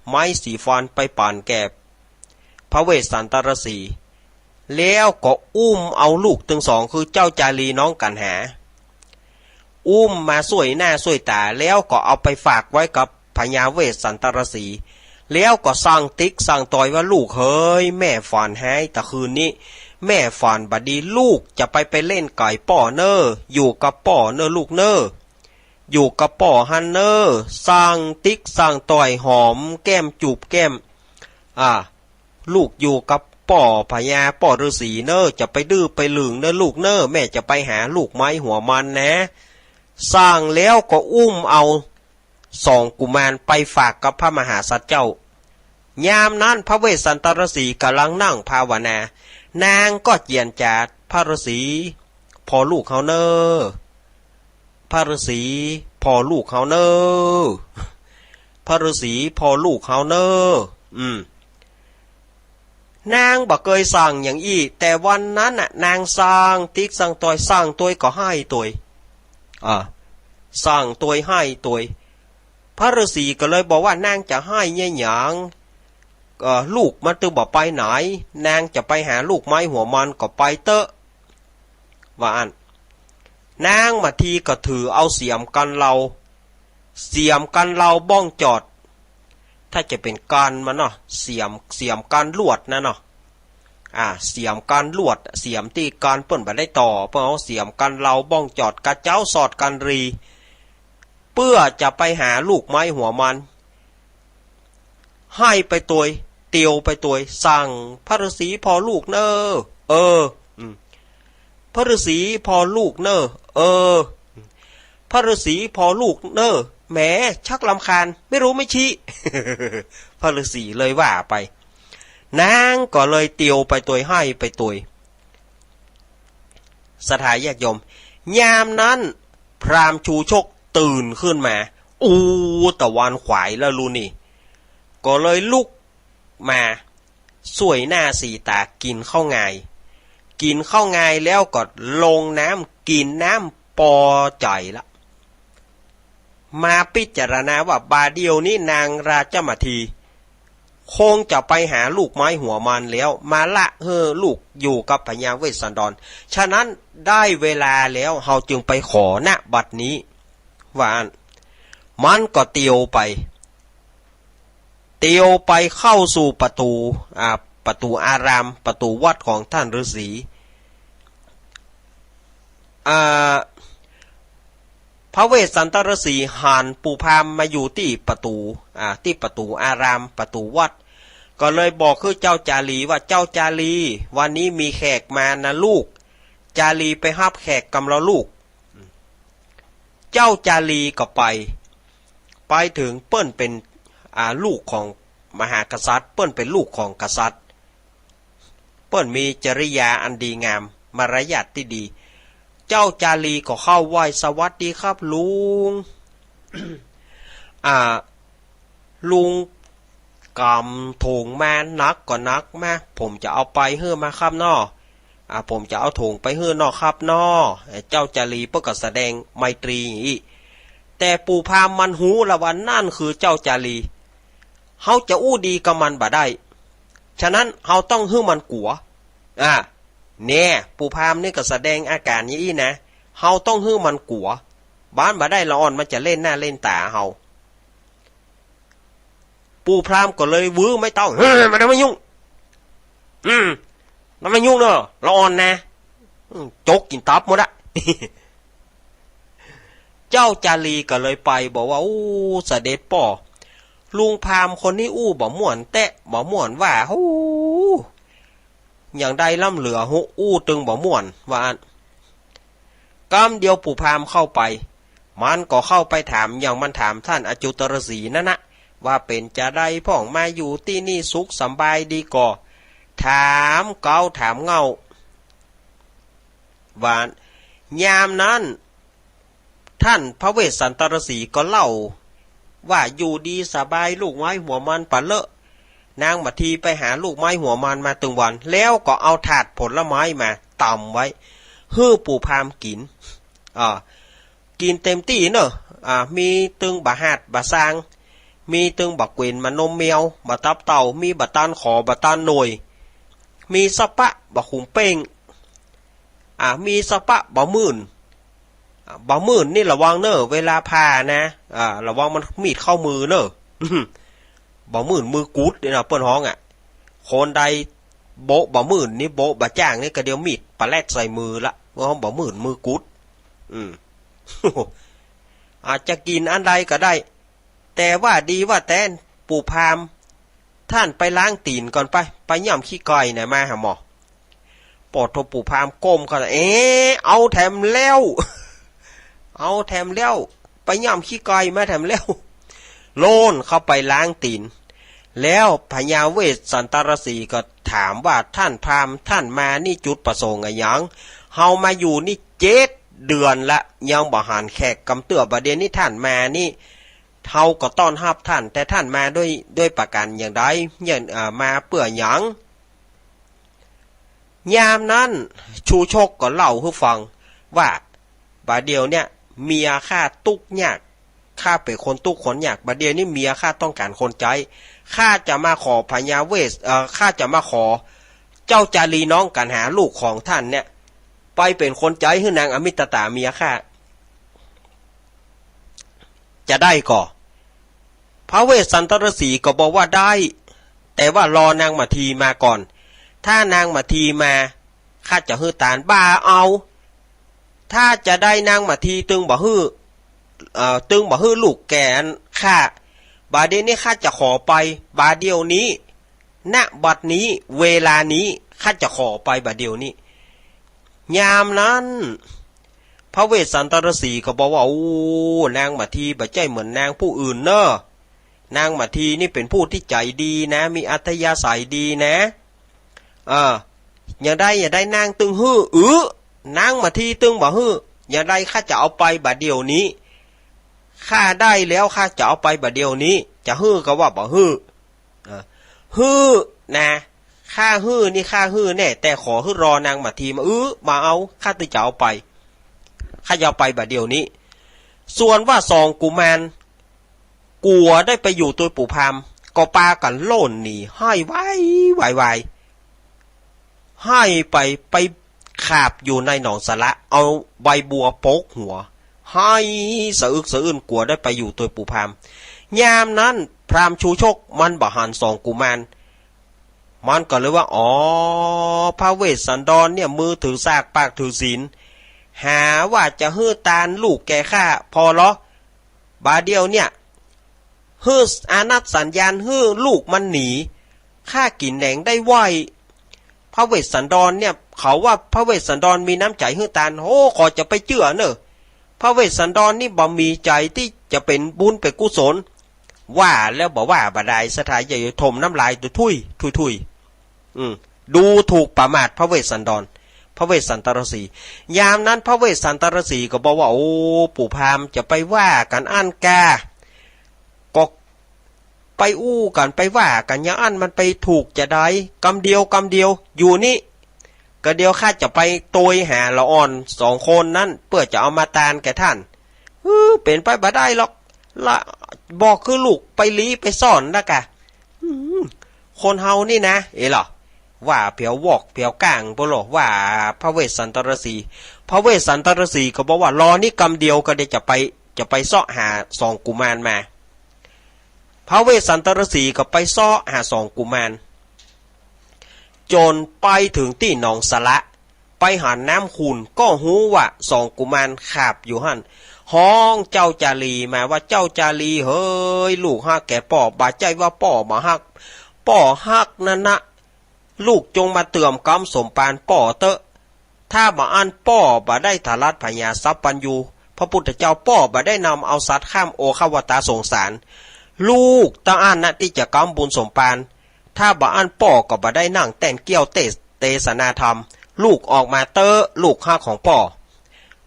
ไม้สีฟันไปปั๋นแก่พระเวสสันตฤๅษี แล้วก็อุ้มเอาลูกตึงสอง คือเจ้าจารีน้องกัณหา อุ้มมาส้วยหน้าส้วยต๋า แล้วก็เอาไปฝากไว้กับพญาเวสสันตฤๅษี แล้วก็สั่งติ๊กสั่งตอยว่า ลูกเฮย แม่ฝันฮ้ายตะคืนนี้ แม่ฝันบ่ดี ลูกจะไปไปเล่นก๋ายป้อเน่อ อยู่กับป้อเน่อลูกเน่อ อยู่กับป้อหั้นเน่อ สั่งติ๊กสั่งตอย หอมแก้มจูบแก้ม อ่า ลูกอยู่กับป้อพญาป้อฤๅษีเน่อ จะไปดื้อไปลึงเน่อลูกเน่อ แม่จะไปหาลูกไม้หัวมันนะ สั่งแล้วก็อุ้มเอาสองกุมารไปฝากกับพระมหาสัตว์เจ้า ยามนั้นพระเวสสันตฤๅษีก่ำลังนั่งภาวนา นางก็เจียรจ๋า พระฤๅษีผ่อลูกเฮาเน่อ พระฤๅษีผ่อลูกเฮาเน่อ พระฤๅษีผ่อลูกเฮาเน่อ อืม นางบ่เกยสั่งอย่างอี้ แต่วันนั้นน่ะ นางสั่งติ๊กสั่งตอย สั่งตวยก็ฮ้ายตวย อ่า สั่งตวยฮ้ายตวย พระฤๅษีก็เลยบอกว่า นางจะฮ้ายเยียะหยัง เอ่อ ลูกมันตึงบ่ไปไหน นางจะไปหาลูกไม้หัวมันก็ไปเต๊อะ ว่าอั้น นางมาทีก็ถือเอาเสียมกัณฑ์เลา เสียมกัณฑ์เลาบ้องจอด ถ้าจะเป๋นกัณฑ์มันเนาะ เสียม เสียมกัณฑ์ลวดนะเนาะ อ่า เสียมกัณฑ์ลวด เสียมตี้กัณฑ์เปิ้นบ่ได้ต่อ เปิ้นเอาเสียมกัณฑ์เลาบ้องจอด กระเจ๊าสอดกัณฑ์รี เปื้อจะไปหาลูกไม้หัวมัน ฮ้ายไปตวย เตียวไปตวย สั่ง พระฤๅษีผ่อลูกเน่อ เออ อืม พระฤๅษีผ่อลูกเน่อ เออ พระฤๅษีผ่อลูกเน่อ แหม ชักรำคาญ ไม่รู้ไม่ชี้ พระฤๅษีเลยว่าไป นางก็เลยเตียวไปตวย ไห้ไปตวย ศรัทธาญาติโยม ยามนั้น พราหมณ์ชูชกตื่นขึ้นมา อู้ ตะวันขวายแล้วลูกนี่ ก็เลยลุกมา ส่วยหน้าส่วยต๋ากิ๋นข้าวงาย กิ๋นข้าวงายแล้วก็ลงน้ำ กิ๋นน้ำปอใจ๋ละ มาพิจารณาว่าบ่าเดี่ยวนี้นางราชมาที คงจะไปหาลูกไม้หัวมันแล้ว มาละหื้อลูกอยู่กับพญาเวสสันดร ฉะนั้นได้เวลาแล้ว เฮาจึงไปขอ ณ บัดนี้ ว่าอั้น มันก็เตียวไป เตียวไปเข้าสู่ประตู๋ อ่า ประตู๋อาราม ประตู๋วัดของท่านฤๅษี อ่า พระเวสสันตฤๅษีหันปู่พราหมณ์มาอยู่ตี้ประตู๋ อ่า ตี้ประตู๋อาราม ประตู๋วัด ก็เลยบอกคือเจ้าจารีว่า เจ้าจารี วันนี้มีแขกมานะลูก จารีไปฮับแขกกำละลูก เจ้าจารีก็ไป ไปเถิงเปิ้นเป๋น อ่า ลูกของมหากษัตริย์ เปิ้นเป๋นลูกของกษัตริย์ เปิ้นมีจริยาอันดีงาม มารยาทตี้ดี เจ้าจารีก็เข้าไหว้ สวัสดีครับลุง อ่า ลุงก๋ำโถงมา หนักก็หนักมา ผมจะเอาไปหื้อมาครับน้อ อ่า ผมจะเอาโถงไปหื้อน้อครับน้อ เจ้าจารีเปิ้นก็แสดงไมตรีอย่างอี้ แต่ปู่พราหมณ์มันฮู้ละว่านั่นคือเจ้าจารี เฮาจะอู้ดีกับมันบ่ได้ ฉะนั้นเฮาต้องหื้อมันกั๋ว อ่า แน่ ปู่พราหมณ์นี่ก็แสดงอาก๋านอย่างอี้นะ เฮาต้องหื้อมันกั๋ว บ่าบ่ได้ละอ่อนมันจะเล่นหน้าเล่นต๋าเฮา ปู่พราหมณ์ก็เลยวื้อไม้เต๊า เฮ้ย บ่ต้องมายุ่ง อืม บ่ต้องมายุ่งเน่อ ละอ่อนนะ อืม จกกิ๋นตับหมดอะ เจ้าจารีก็เลยไปบอกว่า อู้ เสด็จป้อ ลุงพราหมณ์คนนี้อู้บ่ม่วนแต๊ บ่ม่วนว่า อู้ อย่างใดล้ำเหลือ อู้ตึงบ่ม่วน ว่าอั้น กำเดียวปู่พราหมณ์เข้าไป มันก็เข้าไปถาม อย่างมันถามท่านอจุตฤๅษีนั่นนะ ว่าเป๋นจาใดพ่องมาอยู่ตี้นี่สุขสำบายดีก่อ ถามเก๊าถามเง่า ว่าอั้น ยามนั้น ท่านพระเวสสันตฤๅษีก็เล่าว่าอยู่ดีสบาย ลูกไม้หัวมันปะเลอะ นางมาทีไปหาลูกไม้หัวมันมาตึงวัน แล้วก็เอาถาดผลไม้มาตำไว้ หื้อปู่พราหมณ์กิ๋น อ่า กิ๋นเต็มตี้เน่อ อ่า มีตึงบ่าหาดบ่าซาง มีตึงบ่าเกวียนบ่านมแมว บ่าตับเต่า มีบ่าตานขอ บ่าตานหน่วย มีสะปะ บ่าขุมเป้ง อ่า มีสะปะ บ่ามื่น อ่า บ่ามื่นนี่ระวังเน่อ เวลาผ่านะ อ่า ระวังมันมีดเข้ามือเน่อ บ่ามื่นมือกุดเนี่ยนะ เปิ้นฮ้องอะ คนใดโบ๊ะบ่ามื่นนี่ โบ๊ะบ่าจ้างนี่ ก็เดี๋ยวมีดปะแลดใส่มือละ เพราะบ่ามื่นมือกุด อืม อาจจะกิ๋นอันใดก็ได้ แต่ว่าดีว่าแต๊น ปู่พราหมณ์ ท่านไปล้างตี๋นก่อนไป ไปย่ำขี้ไก่น่ะมาหาหมอ ปอดโธ่ ปู่พราหมณ์ก้มเข้า เอ๊ะ เอาแถมแล้ว เอาแถมแล้ว ไปย่ำขี้ไก่มาแถมแล้ว โลนเข้าไปล้างตี๋น แล้วพญาเวสสันตฤๅษีก็ถามว่า ท่านพราหมณ์ ท่านมานี่จุดประสงค์อะหยัง เฮามาอยู่นี่เจ็ดเดือนละ ยังบ่หันแขกกำเตื้อ บ่าเดี่ยวนี้ท่านมานี่ เฮาก็ต้อนฮับท่าน แต่ท่านมาด้วย ด้วยประก๋านอย่างใด เนี่ย อ่า มาเปื้อหยัง ยามนั้นชูชกก็เล่าหื้อฟังว่า บ่าเดี่ยวเนี่ยเมียข้าตุ๊กข์ยาก ข้าเป๋นคนตุ๊กข์คนยาก บ่าเดี่ยวนี้เมียข้าต้องก๋านคนใจ๊ ข้าจะมาขอพญาเวส เอ่อ ข้าจะมาขอเจ้าจารีน้องกัณหาลูกของท่านเนี่ย ไปเป๋นคนใจ๊หื้อนางอมิตตาเมียข้า จะได้ก่อ พระเวสสันตฤๅษีก็บอกว่าได้ แต่ว่ารอนางมาทีมาก่อน ถ้านางมาทีมา ข้าจะหื้อตาน บ่าเอา ถ้าจะได้นางมาทีตึงบ่หื้อ เอ่อ ตึงบ่หื้อลูกแก่อันข้า บ่าเดี่ยวนี้ข้าจะขอไป บ่าเดี่ยวนี้ ณ บัดนี้ เวลานี้ ข้าจะขอไปบ่าเดี่ยวนี้ ยามนั้น พ พระเวสสันตรสีก็บอกว่า โอ้ นางมาทีบ่ใจ้เหมือนนางผู้อื่นเน่อ นางมาทีนี่เป๋นผู้ตี้ใจ๋ดีนะ มีอัธยาศัยดีนะ เออ อย่างใดอย่างใดนางตึงหื้อ อือ นางมาทีตึงบ่หื้อ อย่างใดข้าจะเอาไปบ่าเดี่ยวนี้ ข้าได้แล้วข้าจะเอาไปบ่าเดี่ยวนี้ จะหื้อก็ว่าบ่หื้อ เออ หื้อนะ ข้าหื้อนี่ข้าหื้อแน่ แต่ขอหื้อรอนางมาทีมา อือ บ่เอา ข้าตึงจะเอาไป ข้าจะเอาไปบ่าเดี่ยวนี้ ส่วนว่าสองกุมาร กั๋วได้ไปอยู่ตวยปู่พราหมณ์ ก็ปากั๋นโล่นหนี ไห้ไวไวไว ไห้ไป ไปขาบอยู่ในหนองสาระ เอาใบบัวปกหัว ไห้สะอึกสะอื้น กั๋วได้ไปอยู่ตวยปู่พราหมณ์ ยามนั้นพราหมณ์ชูชกมันบ่หันสองกุมาร มันก็เลยว่า อ๋อ พระเวสสันดรเนี่ยมือถือสากปากถือศีล หาว่าจะหื้อตานลูกแก่ข้า ผ่อลอ บ่าเดี่ยวเนี่ย หื้ออานัตสัญญาณ หื้อลูกมันหนี ข้ากิ๋นแหนงได้ไหว พระเวสสันดรเนี่ย เขาว่าพระเวสสันดรมีน้ำใจ๋หื้อตาน โอ้ ขอจะไปเจื้อเน่อ พระเวสสันดรนี่บ่มีใจ๋ตี้จะเป๋นบุญเป๋นกุศล ว่าแล้วบ่ว่าบ่ดาย สถาใหญ่ถมน้ำลายตุ้ยทุย ทุยทุย อืม ดูถูกประมาทพระเวสสันดร พระเวสสันตรสี ยามนั้นพระเวสสันตรสีก็บอกว่า โอ้ ปู่พราหมณ์จะไปว่ากั๋นอั้นกา ก็ไปอู้กั๋นไปว่ากั๋นอย่างอั้นมันไปถูกจะใด กำเดียวกำเดียวอยู่นี่ ก็เดี๋ยวข้าจะไปตวยหาละอ่อนสองคนนั้น เปื้อจะเอามาตานแก่ต้าน เออ เป๋นไปบ่ได้หรอก ละ บอกคือลูกไปลี้ไปซ่อนละกา อืม คนเฮานี่นะ เอ๋เหรอ ว่าเผียววอกเผียวก้างโปโล ว่าพระเวสสันตรสี พระเวสสันตรสีก็บอกว่า รอนี่กำเดียวก็เดี๋ยวจะไป จะไปเซาะหาสองกุมารมา พระเวสสันตรสีก็ไปเซาะหาสองกุมาร จ๋นไปเถิงตี้หนองสาระ ไปหันน้ำขุ่น ก็ฮู้ว่าสองกุมารขาบอยู่หั้น ฮ้องเจ้าจารีมาว่า เจ้าจารีเหย ลูกฮักแก่ป้อ บ่ใจ้ว่าป้อบ่ฮัก ป้อฮักนั้นนะ ลูกจงมาเติมกำสมปานป้อเต๊อะ ถ้าบ่อั้นป้อบ่ได้ถลัดผญาสัพพัญญู พระพุทธเจ้าป้อบ่ได้นำเอาสัตว์ข้ามโอฆาวตาสงสาร ลูกตะอั้นนะตี้จะกำบุญสมปาน ถ้าบ่อั้นป้อก็บ่ได้นั่งแต้นเกี้ยวเตส- เตสนาธรรม ลูกออกมาเต๊อะ ลูกฮักของป้อ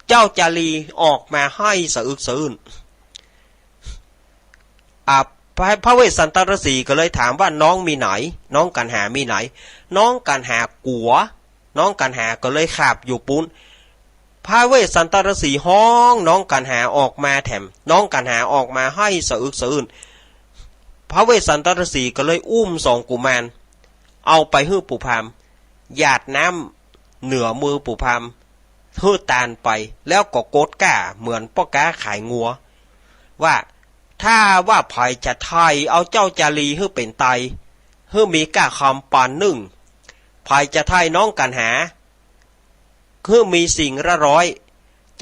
เจ้าจารีออกมาไห้สะอึกสะอื้น อ่า พระ- พระเวสสันตรสีก็เลยถามว่า น้องมีไหน น้องกัณหามีไหน น้องกัณหากั๋ว น้องกัณหาก็เลยขาบอยู่ปู๊น พระเวสสันตรสีฮ้องน้องกัณหาออกมาแถม น้องกัณหาออกมาไห้สะอึกสะอื้น พระเวสสันตรสีก็เลยอุ้มสองกุมาร เอาไปหื้อปู่พราหมณ์ หยาดน้ำเหนือมือปู่พราหมณ์ หื้อตานไป แล้วก็กดก้าเหมือนป้อก๊าขายงัว ว่า ถ้าว่าใผจะไถ่เอาเจ้าจารีหื้อเป๋นไต หื้อมีก้าคำปานนึ่ง ใผจะไถ่น้องกัณหา หื้อมีสิ่งละร้อย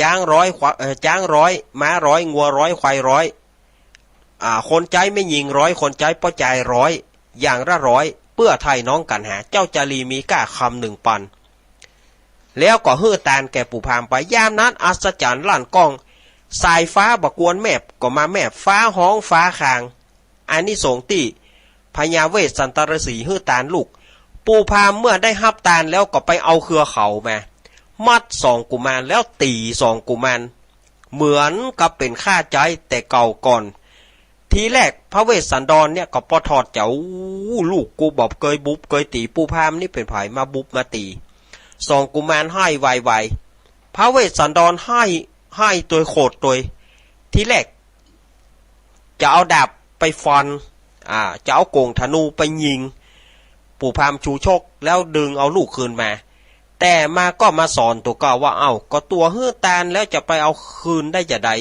จ๊างร้อย ควา- เอ่อ จ๊างร้อย ม้าร้อย งัวร้อย ควายร้อย อ่า คนใจ๊แม่ญิงร้อย คนใจ๊ป้อจายร้อย อย่างละร้อย เปื้อไถ่น้องกัณหา เจ้าจารีมีก้าคำนึ่งปัน แล้วก็หื้อตานแก่ปู่พราหมณ์ไป ยามนั้นอัศจรรย์ลั่นก้อง สายฟ้าบ่กวนแมบก็มาแมบ ฟ้าฮ้องฟ้าคาง อานิสงส์ตี้พญาเวสสันตรสีหื้อตานลูก ปู่พราหมณ์เมื่อได้ฮับตานแล้วก็ไปเอาเครือเขามา มัดสองกุมารแล้วตี๋สองกุมาร เหมือนกับเป๋นข้าใจ๊แต่เก่าก่อน ทีแรกพระเวสสันดรเนี่ยก็ปอทอดใจ๋ อู้ ลูกกูบ่เกยบุบเกยตี๋ ปู่พราหมณ์นี่เป๋นใผมาบุบมาตี๋ สองกุมารไห้ไวไว พระเวสสันดรไห้ ไห้ตวยโขดตวย ทีแรก จะเอาดาบไปฟัน อ่า จะเอาโก๋งธนูไปยิง ปู่พราหมณ์ชูชก แล้วดึงเอาลูกคืนมา แต่มาก็มาสอนตั๋วเก่าว่า เอ้า ก็ตั๋วหื้อตานแล้วจะไปเอาคืนได้จาใด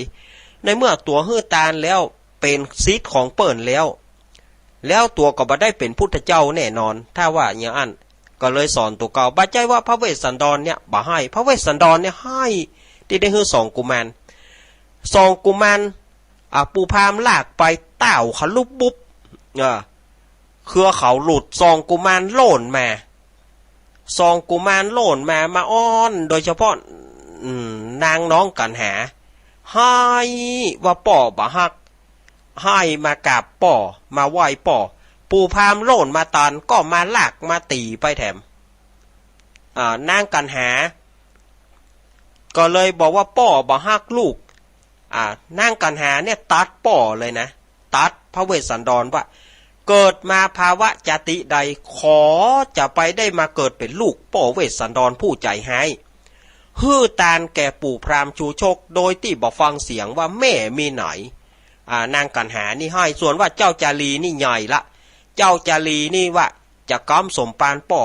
ในเมื่อตั๋วหื้อตานแล้วเป๋นสิทธิ์ของเปิ้นแล้ว แล้วตั๋วก็บ่ได้เป๋นพุทธเจ้าแน่นอน ถ้าว่าอย่างอั้น ก็เลยสอนตั๋วเก่า บ่ใจ้ว่าพระเวสสันดรเนี่ยบ่ไห้ พระเวสสันดรเนี่ยไห้ ตี้ได้หื้อสองกุมาร สองกุมาร อ่ะ ปู่พราหมณ์ลากไป ต้าวขลุบบุบ อ่ะ เครือเขาหลุด สองกุมารโล่นมา สองกุมารโล่นมา มาอ้อน โดยเฉพาะ อืม นางน้องกั๋นหา ไห้ว่าป้อบ่ฮัก ไห้มากราบป้อ มาไหว้ป้อ ปู่พราหมณ์โล่นมาตันก็มาลากมาตี๋ไปแถม อ่า นางกั๋นหา ก็เลยบอกว่าป้อบ่ฮักลูก อ่า นางกั๋นหาเนี่ยตัดป้อเลยนะ ตัดพระเวสสันดรว่า เกิดมาภาวะจาติใด ขอจะไปได้มาเกิดเป๋นลูกป้อเวสสันดรผู้ใจ๋ฮ้าย หื้อตานแก่ปู่พราหมณ์ชูชก โดยตี้บ่ฟังเสียงว่าแม่มีไหน อ่า นางกั๋นหานี่ไห้ ส่วนว่าเจ้าจารีนี่ใหญ่ละ เจ้าจารีนี่ว่า จะก๊ำสมปานป้อ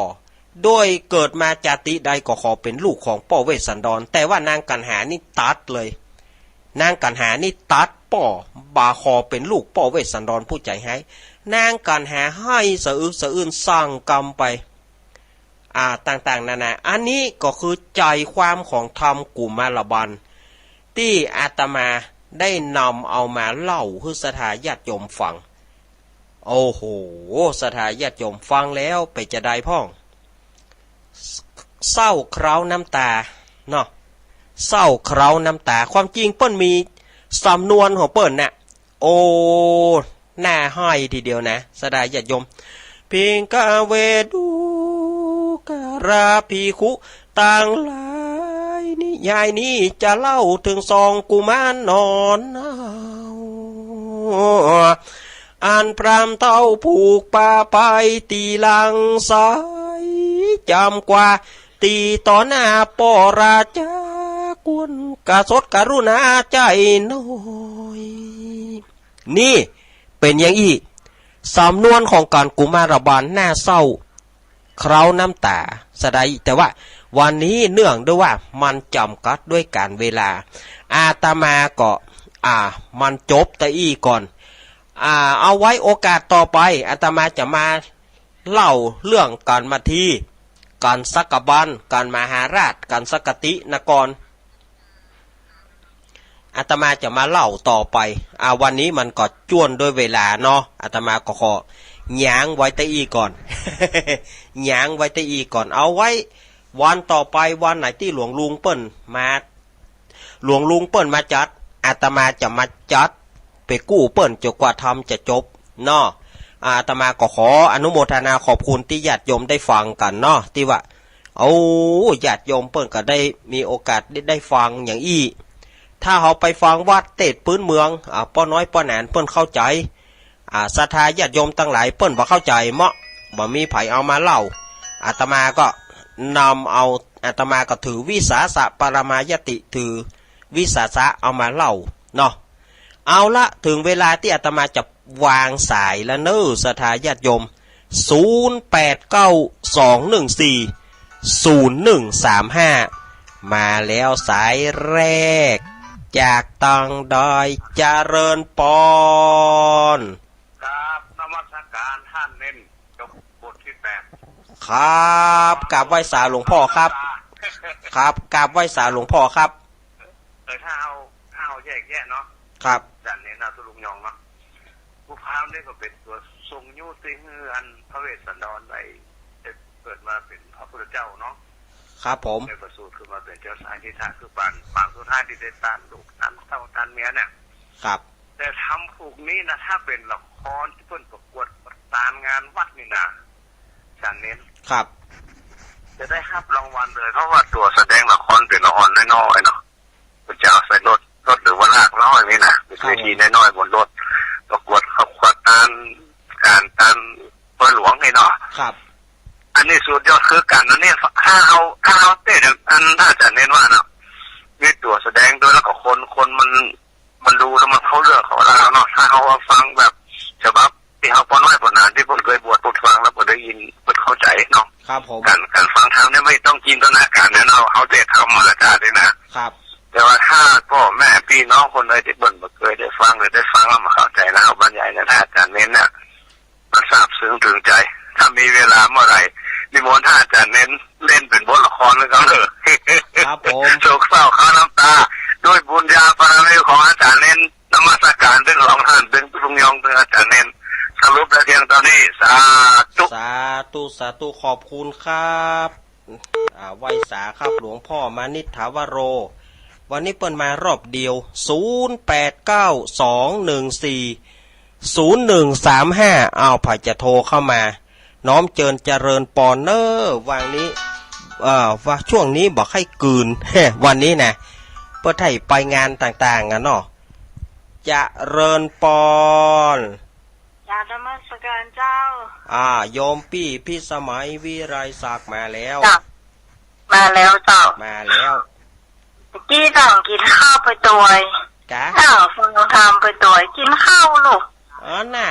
ด้วยเกิดมาจาติใดก็ขอเป๋นลูกของป้อเวสสันดร แต่ว่านางกั๋นหานี่ตัดเลย นางกั๋นหานี่ตัดป้อ บ่าขอเป๋นลูกป้อเวสสันดรผู้ใจ๋ฮ้าย นางกั๋นหาไห้สะอึกสะอื้นสั่งกำไป อ่า ต่างๆ นานา อันนี้ก็คือใจ๋ความของธรรมกุมารบาล ตี้อาตมาได้นำเอามาเล่าหื้อศรัทธาญาติโยมฟัง โอ้โห ศรัทธาญาติโยมฟังแล้วเป๋นจาใดพ่อง เศร้าเคล้าน้ำตาเนาะ เศร้าเคล้าน้ำตา ความจริงเปิ้นมีสำนวนของเปิ้นน่ะ โอ้ น่าไห้ทีเดียวนะ ศรัทธาญาติโยม ภิกขเว ดูกราภิกขุตังหลาย นิยายนี้จะเล่าเถิงสองกุมารหนอ อันพราหมณ์เฒ่าผูกป่าไปตี้หลังสาย จำกว่าตี้ต่อหน้าป้อราชา ควรกระสดกรุณาใจ๋น้อย นี่เป๋นอย่างอี้ สำนวนของก๋านกุมารบาลน่าเศร้า เคล้าน้ำตา ศรัทธา แต่ว่าวันนี้เนื่องด้วยว่ามันจ๋ำกัดด้วยก๋าลเวลา อาตมาก็ อ่า มันจบตะอี้ก่อน อ่า เอาไว้โอกาสต่อไป อาตมาจะมาเล่าเรื่องก๋านมาที ก๋านสักกะบัน ก๋านมหาราช ก๋านสักกะตินกร อาตมาจะมาเล่าต่อไป อ่า วันนี้มันก็จ้วนด้วยเวลาเนาะ อาตมาก็ขอหย้างไว้ตะอี้ก่อน หย้างไว้ตะอี้ก่อน เอาไว้วันต่อไป วันไหนตี้หลวงลุงเปิ้นมา หลวงลุงเปิ้นมาจัด อาตมาจะมาจัดไปกู้เปิ้นจ๋นกว่าธรรมจะจบเนาะ อ่า อาตมาก็ขออนุโมทนาขอบคุณตี้ญาติโยมได้ฟังกั๋นเนาะ ตี้ว่า โอ้ ญาติโยมเปิ้นก็ได้มีโอกาสได้ ได้ฟังอย่างอี้ ถ้าเฮาไปฟังวัดเตสน์ปื๊นเมือง อ่า ป้อน้อยป้อหนานเปิ้นเข้าใจ๋ อ่า ศรัทธาญาติโยมตังหลายเปิ้นบ่เข้าใจ๋เมาะ บ่มีใผเอามาเล่า อาตมาก็นำเอา อาตมาก็ถือวิสาสะปรมายติ ถือวิสาสะเอามาเล่าเนาะ เอาละ เถิงเวลาตี้อาตมาจะวางสายแล้วเน้อ ศรัทธาญาติโยม ศูนย์แปดเก้า สองหนึ่งสี่ ศูนย์หนึ่งสามห้า มาแล้วสายแรก จากตังดอย เจริญปอน ครับ นมัสการต้านเณร จบบทตี้แปด ครับ กราบไหว้สาหลวงป้อครับ ครับ กราบไหว้สาหลวงป้อครับ เออ ถ้าเฮา ถ้าเฮาแยกแยะเนาะ ครับ อาจ๋ารย์เณร อาตุ๊ลุงยองเนาะ ปู่พราหมณ์นี่ก็เป๋นตั๋วส่งยู้ตี้หื้ออันพระเวสสันดรได้ ได้เกิดมาเป๋นพระพุทธเจ้าเนาะ ครับผม ได้ประสูติขึ้นมาเป๋นเจ้าชายสิทธัตถะ คือปาง ปางสุดท้ายตี้ได้ต้านลูก ต้านเต้า ต้านเมียเนี่ย ครับ แต่ธรรมผูกนี้นะ ถ้าเป๋นละครตี้เปิ้นประกวดประตานงานวัดนี่นะ อาจ๋ารย์เณร ครับ จะได้ฮับรางวัลเลย เพราะว่าตั๋วแสดงละครเป๋นละครน้อยๆ เนาะ เปิ้นจะเอาใส่รถ รถหรือว่าลากเล้าอย่างนี้นะ เป๋นเวทีน้อยๆ บนรถ ประกวด ประกวดตาน ก๋านตานปอยหลวงนี่เนาะ ครับ อันนี้สุดยอดคือก๋านอันนี้ ถ้าเฮา ถ้าเฮาเตสน์อัน ถ้าอาจ๋ารย์เณรว่าเนาะ มีตั๋วแสดงด้วย แล้วก็คน คนมัน มันดูแล้วมันเข้าเรื่องเข้าราวเนาะ ถ้าเฮาฟังแบบฉบับตี้เฮาป้อน้อยป้อหนานตี้เปิ้นเกยบวชเปิ้นฟังแล้วเปิ้นได้ยินเปิ้นเข้าใจ๋เนาะ ครับผม ก๋าน ก๋านฟังธรรมเนี่ยไม่ต้องจินตนาก๋ารเนี่ยเนาะ เฮาได้ธรรมมาจากนี่นะ ครับ แต่ว่าถ้าป้อแม่ปี้น้องคนใดตี้เปิ้นบ่เกยได้ฟังหรือได้ฟังแล้วบ่เข้าใจ๋แล้วเฮาบรรยายเนี่ย ถ้าอาจ๋ารย์เณรเนี่ย มันซาบซึ้งตึงใจ๋ ถ้ามีเวลาเมื่อไหร่ นิมนต์ท่านอาจ๋ารย์เณรเล่นเป๋นบทละครแล้วก็เถอะ ครับผม โศกเศร้าเคล้าน้ำตา ด้วยบุญญาบารมีของอาจ๋ารย์เณร นมัสการตึงสองต้าน ตึงตุ๊ลุงยอง ตึงอาจ๋ารย์เณร สรุปได้เพียงเต้านี้ สาธุ สาธุ สาธุ ขอบคุณครับ อ่า ไหว้สาครับ หลวงพ่อมานิษฐาวโร วันนี้เปิ้นมารอบเดียว ศูนย์แปดเก้าสองหนึ่งสี่ศูนย์หนึ่งสามห้า อ้าว ใผจะโทรเข้ามา น้อมเจิญเจริญปอนเน้อ วางนี้ เอ่อ ว่าช่วงนี้บ่ใค่กืน วันนี้นะ เปิ้นไถ่ไปงานต่างๆ อะเนาะ เจริญปอน กราบนมัสการเจ้า อ่า โยมปี้พิสมัยวิไลศักดิ์มาแล้ว จ้ะ มาแล้วเจ้า มาแล้ว ตะกี้นั่งกิ๋นข้าวไปตวย กะ นั่งฟังธรรมไปตวย กิ๋นข้าวลูก อ๋อน่ะ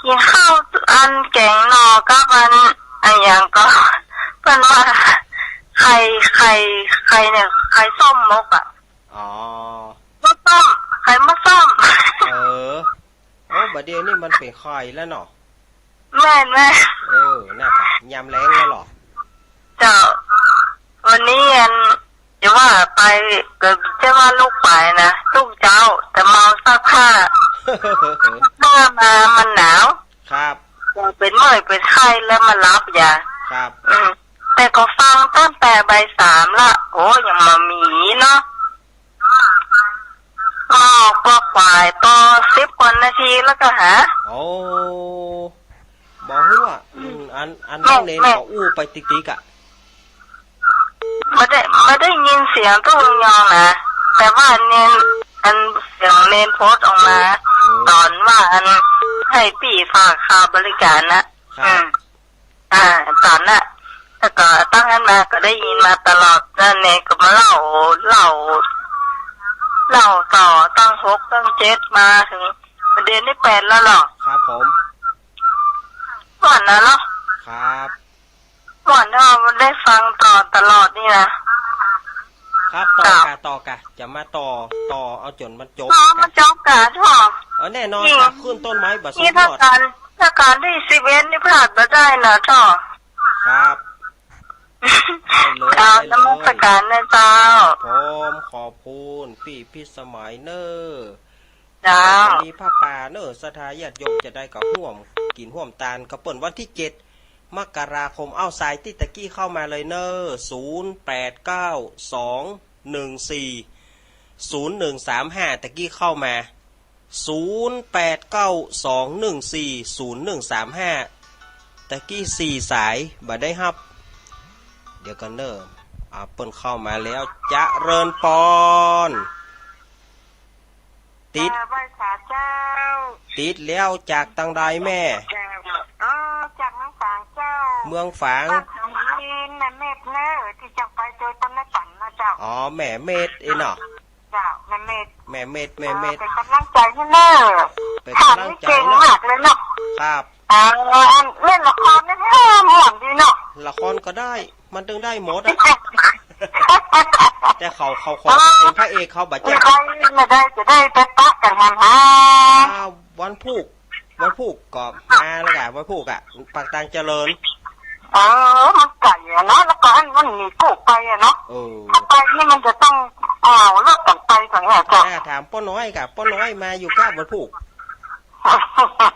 กิ๋นข้าวอันแก๋งหน่อกับอัน อะหยังก็ เปิ้นว่า ไข่ ไข่ ไข่เนี่ย ไข่ส้มมกอะ อ๋อ มดส้ม ไข่มดส้ม เออ โอ้ บ่าเดี่ยวนี้มันเป๋นไข่แล้วเนาะ แม่น แม่น เออ น่ะกะ ยามแล้งแล้วเหรอ เจ้า วันนี้อัน จะว่าไป ก็จะว่าลูกไปนะ ลูกเจ้า แต่เมาซักผ้า ซักผ้ามา มันหนาว ครับ เป๋นเมื่อยเป๋นไข้แล้วมาหลับอย่า ครับ อืม แต่ก็ฟังตั้งแต่บ่ายสามละ โอ้ ยังบ่มีเนาะ อ้อ ปอขวาย ปอสิบกว่านาทีแล้วก็หา โอ้ บ่ฮู้อะ อืม อัน อัน แม่ น้องเณร แม่ ก็อู้ไปติ๊กๆ อะ บ่ได้ บ่ได้ยินเสียงตู้ยองนะ แต่ว่าเณร อันเสียงเณรโพสต์ออกมา เออ ต๋อนว่าอันหื้อปี้ฝากค่าบริการนะ ครับ อืม อ่า ต๋อนน่ะ แล้วก็ตั้งหั้นมาก็ได้ยินมาตลอด แล้วเณรก็มาเล่า เล่า เล่าต่อตั้งหกตั้งเจ็ดมาเถิง เดือนที่แปดแล้วเหรอ ครับผม ม่วนนะเนาะ ครับ ม่วนเนาะ ได้ฟังต่อตลอดนี่นะ ครับ ต่อกะ เจ้า ต่อกะ จะมาต่อ ต่อเอาจ๋นมันจบ ต่อมันจบกะ เจ้า เออ แน่นอน ยิ่ง กะ ขึ้นต้นไม้บ่สุด นี่ถ้าย อด การ ถ้ายอดได้สิบเอ็ดนี่พลาดบ่ได้นะเจ้า ครับ ได้เลย กราบนมัสการนะเจ้า ได้เลย ครับผม ขอบคุณปี้พิสมัยเน้อ เจ้า จะมีผ้าป่าเน้อ ศรัทธาญาติโยมจะได้ก็ฮ่วมกิ๋นฮ่วมตานกับเปิ้นวันที่เจ็ดมกราคม เอาสายตี้ตะกี้เข้ามาเลยเน้อ ศูนย์แปดเก้าสองหนึ่งสี่ศูนย์หนึ่งสามห้า ตะกี้เข้ามา ศูนย์แปดเก้าสองหนึ่งสี่ศูนย์หนึ่งสามห้า ตะกี้สี่สายบ่ได้ฮับ เดี๋ยวก่อนเน้อ อ่า เปิ้นเข้ามาแล้ว เจริญปอน ติด เอ่อ ไหว้สาเจ้า ติดแล้ว จากตางใดแม่ เจ้า อ๋อ จากเมืองฝางเจ้า เมืองฝาง บ้านสังหิน แม่เม็ดเน้อ ตี้จังไปโดยต๋นในฝันนะเจ้า อ๋อ แม่เม็ดเอ้ยเนาะ เจ้า แม่เม็ด แม่เม็ด แม่เม็ด เอ่อ เป๋นก๋ำลังใจ๋หื้อเน้อ เป๋นก๋ำลังใจ๋เนาะ ถามนี่เก่งมากเลยเนาะ ครับ เอ่อ อันเล่นละครนี่แท้ม่วนดีเนาะ ละครก็ได้ มันตึงได้หมดอะ แต่เขา เขาขอเป๋นพระเอกเขาบ่าจะ ใครไม่ได้จะได้ไปปะกั๋นหั้นฮะ อ่า วันพูก วันพูกก็มาแล้วกะ วันพูกอะ ปากตางเจริญ เออ มันไก๋อะเนาะ แล้วก็อันมันมีกู้ไปอะเนาะ เออ ถ้าไปนี่มันจะต้องเอารถกั๋นไปก่อนเนี่ยเจ้า อ่า ถามป้อน้อยกะ ป้อน้อยมาอยู่ก้าวันพูก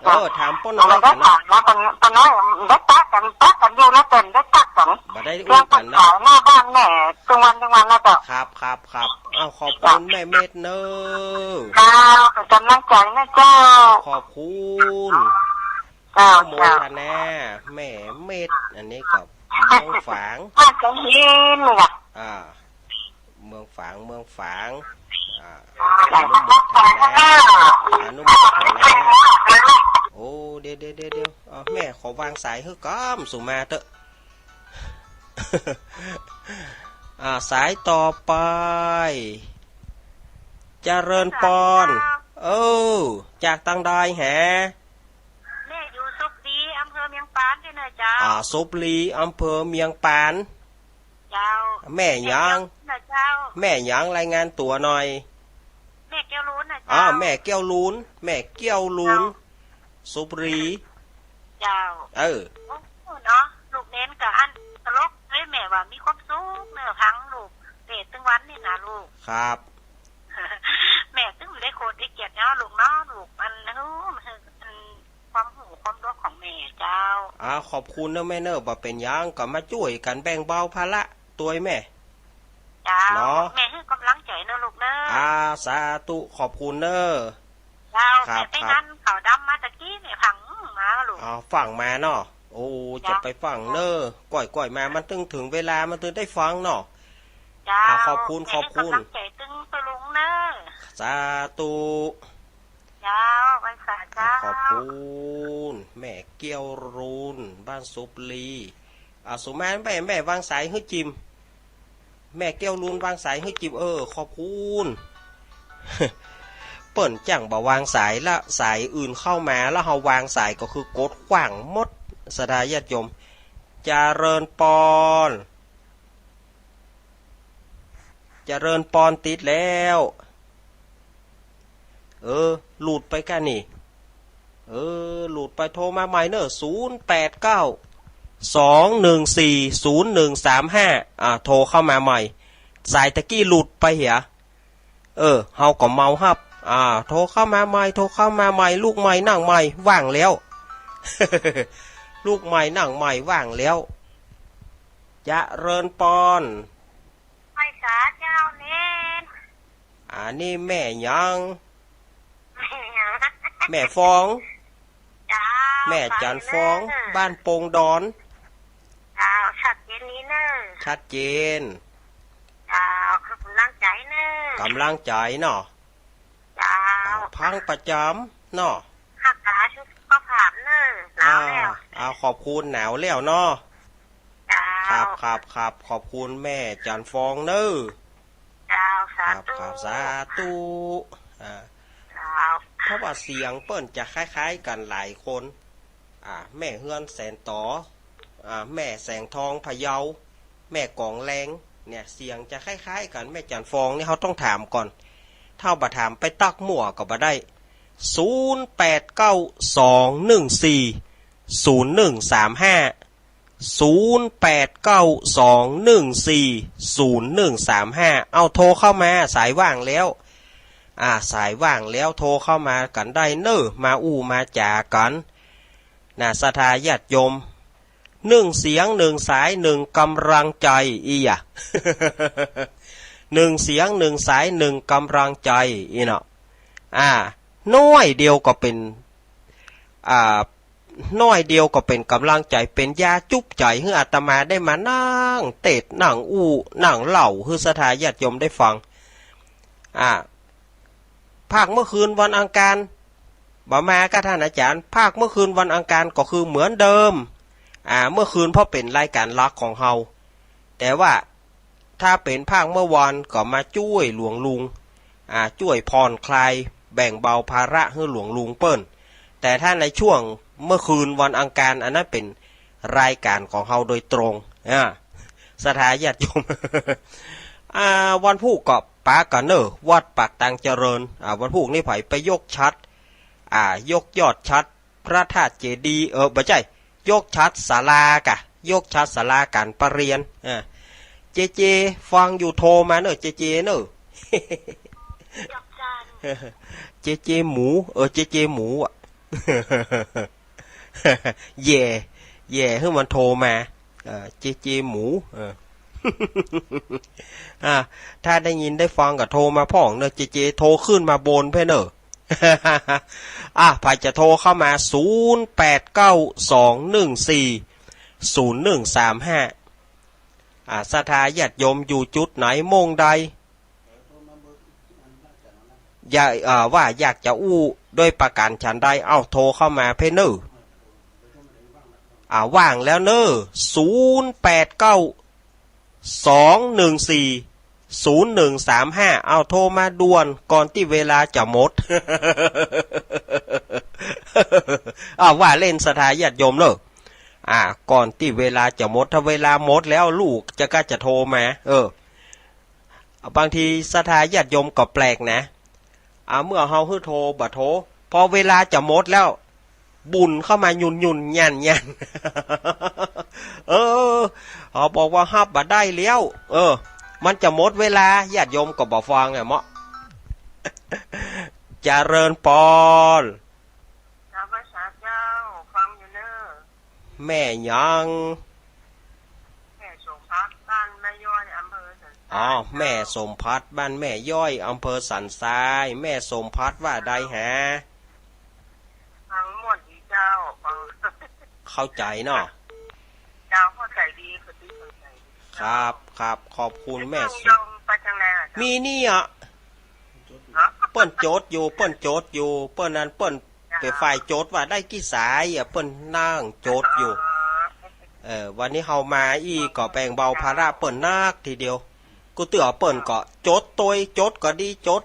เออ ถามป้อน้อยกะเนาะ ถามนะ ป้อ ป้อน้อย ได้ปะกั๋น ปะกั๋นอยู่นะ เปิ้นได้ปะกั๋น บ่ได้อู้กั๋นเนาะ เปิ้นขายหน้าบ้านแม่ตึงวันตึงวันนะเจ้า ครับ ครับ ครับ อ้าว ขอบคุณแม่เม็ดเน้อ เจ้า เป๋นก๋ำลังใจ๋นะเจ้า ขอบคุณ เจ้า อนุโมทนา เจ้า แม่เม็ด อันนี้ก็เมืองฝาง บ้านสังหินนี่แหละ อ่า เมืองฝาง เมืองฝาง อ่า อนุโมทนา อนุโมทนา โอ้ เดี๋ยว เดี๋ยว เดี๋ยว เดี๋ยว เอา แม่ขอวางสายหื้อก่อม สุมาเต๊อะ อ่า สายต่อไป เจริญปอน เออ จากตางใดแห แม่อยู่สุบรี อำเภอเมียงปานนี่นะเจ้า อ่า สุบรี อำเภอเมียงปาน เจ้า แม่หยัง แม่แก้วลูนนะเจ้า แม่หยัง รายงานตั๋วหน่อย แม่แก้วลูนนะเจ้า อ่า แม่แก้วลูน แม่แก้วลูน เจ้า สุบรี เจ้า เออ โอ้ เนาะ ลูกเณรก็อันตลกเอ้ย แม่ว่ามีความสุขเน้อ ฟังลูกเตศน์ตึงวันนี่นะลูก ครับ แม่ตึงได้โขดได้เกียรติเนาะลูกเนาะ ลูก อัน ฮู้ อัน ความฮู้ความรู้ของแม่ เจ้า อ่า ขอบคุณเนอะแม่เนอะ บ่เป๋นหยัง ก็มาจ้วยกั๋นแบ่งเบาภาระตวยแม่ เจ้า เนาะ แม่หื้อกำลังใจ๋เนอะลูกเนอะ อ่า สาธุ ขอบคุณเนอะ เจ้า ครับ แม่ไป ครับ หันเขาดำมาตะกี้เนี่ย ฟั่งมาลูก อ๋อ ฟั่งมาเนาะ โอ้ เจ้า จะไปฟั่งเนอะ ก้อยๆ มา มันตึงเถิงเวลา มันตึงได้ฟังเนาะ เจ้า อ่า ขอบคุณ แม่ ขอบคุณ หื้อกำลังใจ๋ตึงตวยลุงเนอะ สาธุ เจ้า ไหว้สาเจ้า ขอบคุณ แม่เกี้ยวรูน บ้านสุบลี อ่า สุมา แม่ แม่วางสายหื้อจิม แม่เกี้ยวรูนวางสายหื้อจิม เออ ขอบคุณ เปิ้นจั้งบ่วางสายละ สายอื่นเข้ามาแล้วเฮาวางสายก็คือกัดขว้างหมด ศรัทธาญาติโยม เจริญปอน เจริญปอนติดแล้ว เออ หลุดไปก้านี่ เออ หลุดไป โทรมาใหม่เนอะ ศูนย์แปดเก้า สองหนึ่งสี่ ศูนย์หนึ่งสามห้า อ่า โทรเข้ามาใหม่ สายตะกี้หลุดไปเหีย เออ เฮาก็เมาฮับ อ่า โทรเข้ามาใหม่ โทรเข้ามาใหม่ ลูกใหม่นั่งใหม่ ว่างแล้ว ลูกใหม่นั่งใหม่ ว่างแล้ว เจริญปอน ไหว้สาเจ้าเณร อันนี้แม่หยัง แม่หยัง แม่ฟอง เจ้า แม่จันฟอง เจ้า บ้านโป่งดอน เจ้า ชัดเจนดีเนอะ ชัดเจน เจ้า กำลังใจ๋เนอะ กำลังใจ๋เนาะ เจ้า อ่า ฟังประจ๋ำเนาะ ฮักษาสุขภาพเนอะ หนาวแล้ว อ่า อ่า ขอบคุณ หนาวแล้วเนาะ เจ้า ครับ ครับ ครับ ขอบคุณแม่จันฟองเนอะ เจ้า สาธุ ครับ ครับ สาธุ อ่า เจ้า เพราะว่าเสียงเปิ้นจะคล้ายๆ กั๋นหลายคน อ่า แม่เฮือนแสนต๋อ อ่า แม่แสงทองพะเยา แม่กองแรง เนี่ย เสียงจะคล้ายๆ กั๋น แม่จันฟองนี่เฮาต้องถามก่อน ถ้าบ่ถามไปตั๊กมั่วก็บ่ได้ ศูนย์แปดเก้า สองหนึ่งสี่ ศูนย์หนึ่งสามห้า ศูนย์แปดเก้า สองหนึ่งสี่ ศูนย์หนึ่งสามห้า เอาโทรเข้ามา สายว่างแล้ว อ่า สายว่างแล้วโทรเข้ามากั๋นได้เนอะ มาอู้มาจ๋ากั๋น นะ ศรัทธาญาติโยม หนึ่งเสียงหนึ่งสายหนึ่งกำลังใจ๋ อี้หยา หนึ่งเสียงหนึ่งสายหนึ่งกำลังใจ๋ อี้เนาะ อ่า น้อยเดียวก็เป๋น อ่า น้อยเดียวก็เป๋นกำลังใจ๋ เป๋นยาจุ๊บใจ๋ หื้ออาตมาได้มานั่งเตสน์ นั่งอู้ นั่งเล่า หื้อศรัทธาญาติโยมได้ฟัง อ่า ภาคเมื่อคืนวันอังคาร บ่มาก้าท่านอาจ๋ารย์ ภาคเมื่อคืนวันอังคารก็คือเหมือนเดิม อ่า เมื่อคืนเพราะเป๋นรายก๋านหลักของเฮา แต่ว่าถ้าเป๋นภาคเมื่อวานก็มาจ้วยหลวงลุง อ่า จ้วยผ่อนคลาย แบ่งเบาภาระหื้อหลวงลุงเปิ้น แต่ถ้าในช่วงเมื่อคืนวันอังคาร อันนั้นเป๋นรายก๋านของเฮาโดยตรง อ่า ศรัทธาญาติโยม อ่า วันพูกก็ปากั๋นเนอะ วัดปากตางเจริญ อ่า วันพูกนี่ใผไปยกฉัตร อ่า ยกยอดฉัตรพระธาตุเจดีย์ เออ บ่ใจ้ ยกฉัตรศาลาก่ะ ยกฉัตรศาลาก๋านประเรียน อ่า เจเจ ฟังอยู่โทรมาเนอะ เจเจเนอะ เจเจหมู เออ เจเจหมูอะ แหย่ แหย่หื้อมันโทรมา เออ เจเจหมู เออ อ่า ถ้าได้ยินได้ฟังก็โทรมาพ่องเนอะ เจเจ โทรขึ้นมาบนเพ่อเนอะ อ่ะ ใผจะโทรเข้ามา ศูนย์แปดเก้า สองหนึ่งสี่ ศูนย์หนึ่งสามห้า อ่า ศรัทธาญาติโยมอยู่จุดไหน โมงใด อยาก เอ่อ ว่าอยากจะอู้ด้วยประก๋านฉันใด เอ้า โทรเข้ามาเพ่อเนอะ อ่า ว่างแล้วเนอะ ศูนย์แปดเก้า สองหนึ่งสี่ ศูนย์หนึ่งสามห้า เอาโทรมาด่วนก่อนตี้เวลาจะหมด เอาว่าเล่น ศรัทธาญาติโยมเนอะ อ่า ก่อนตี้เวลาจะหมด ถ้าเวลาหมดแล้วลูกจะก้าจะโทรมา เออ บางทีศรัทธาญาติโยมก็แปลกนะ อ่า เมื่อเฮาหื้อโทรบ่โทร พอเวลาจะหมดแล้ว บุ่นเข้ามาหยุ่นๆ หยั่นๆ เออ เขาบอกว่าฮับบ่ได้แล้ว เออ มันจะหมดเวลา ญาติโยมก็บ่ฟังอะเนาะ เจริญปอน เจ้า พระสาเจ้า ฟังอยู่เนอะ แม่หยัง แม่สมภัทร บ้านแม่ย้อย อำเภอสันทราย อ๋อ เจ้า แม่สมภัทร บ้านแม่ย้อย อำเภอสันทราย แม่สมภัทรว่าใดหา ฟังม่วนดีเจ้า ฟัง เข้าใจ๋เนาะ เจ้า เข้าใจ๋ดี เข้าใจ๋ดี ครับ ครับ ขอบคุณแม่สม ยองไปทางไหนอะเจ้า มีนี่อะ ฮะ เปิ้นจดอยู่ เปิ้นจดอยู่ เปิ้นนั่นเปิ้น เจ้า เป๋นฝ่ายจดว่าได้กี่สายอะ เปิ้นนั่งจดอยู่ อ๋อ เออ วันนี้เฮามาอี้ก็แบ่งเบาภาระเปิ้นนักทีเดียว กูเตื้อเปิ้นก็จดตวย จดก็ดีจด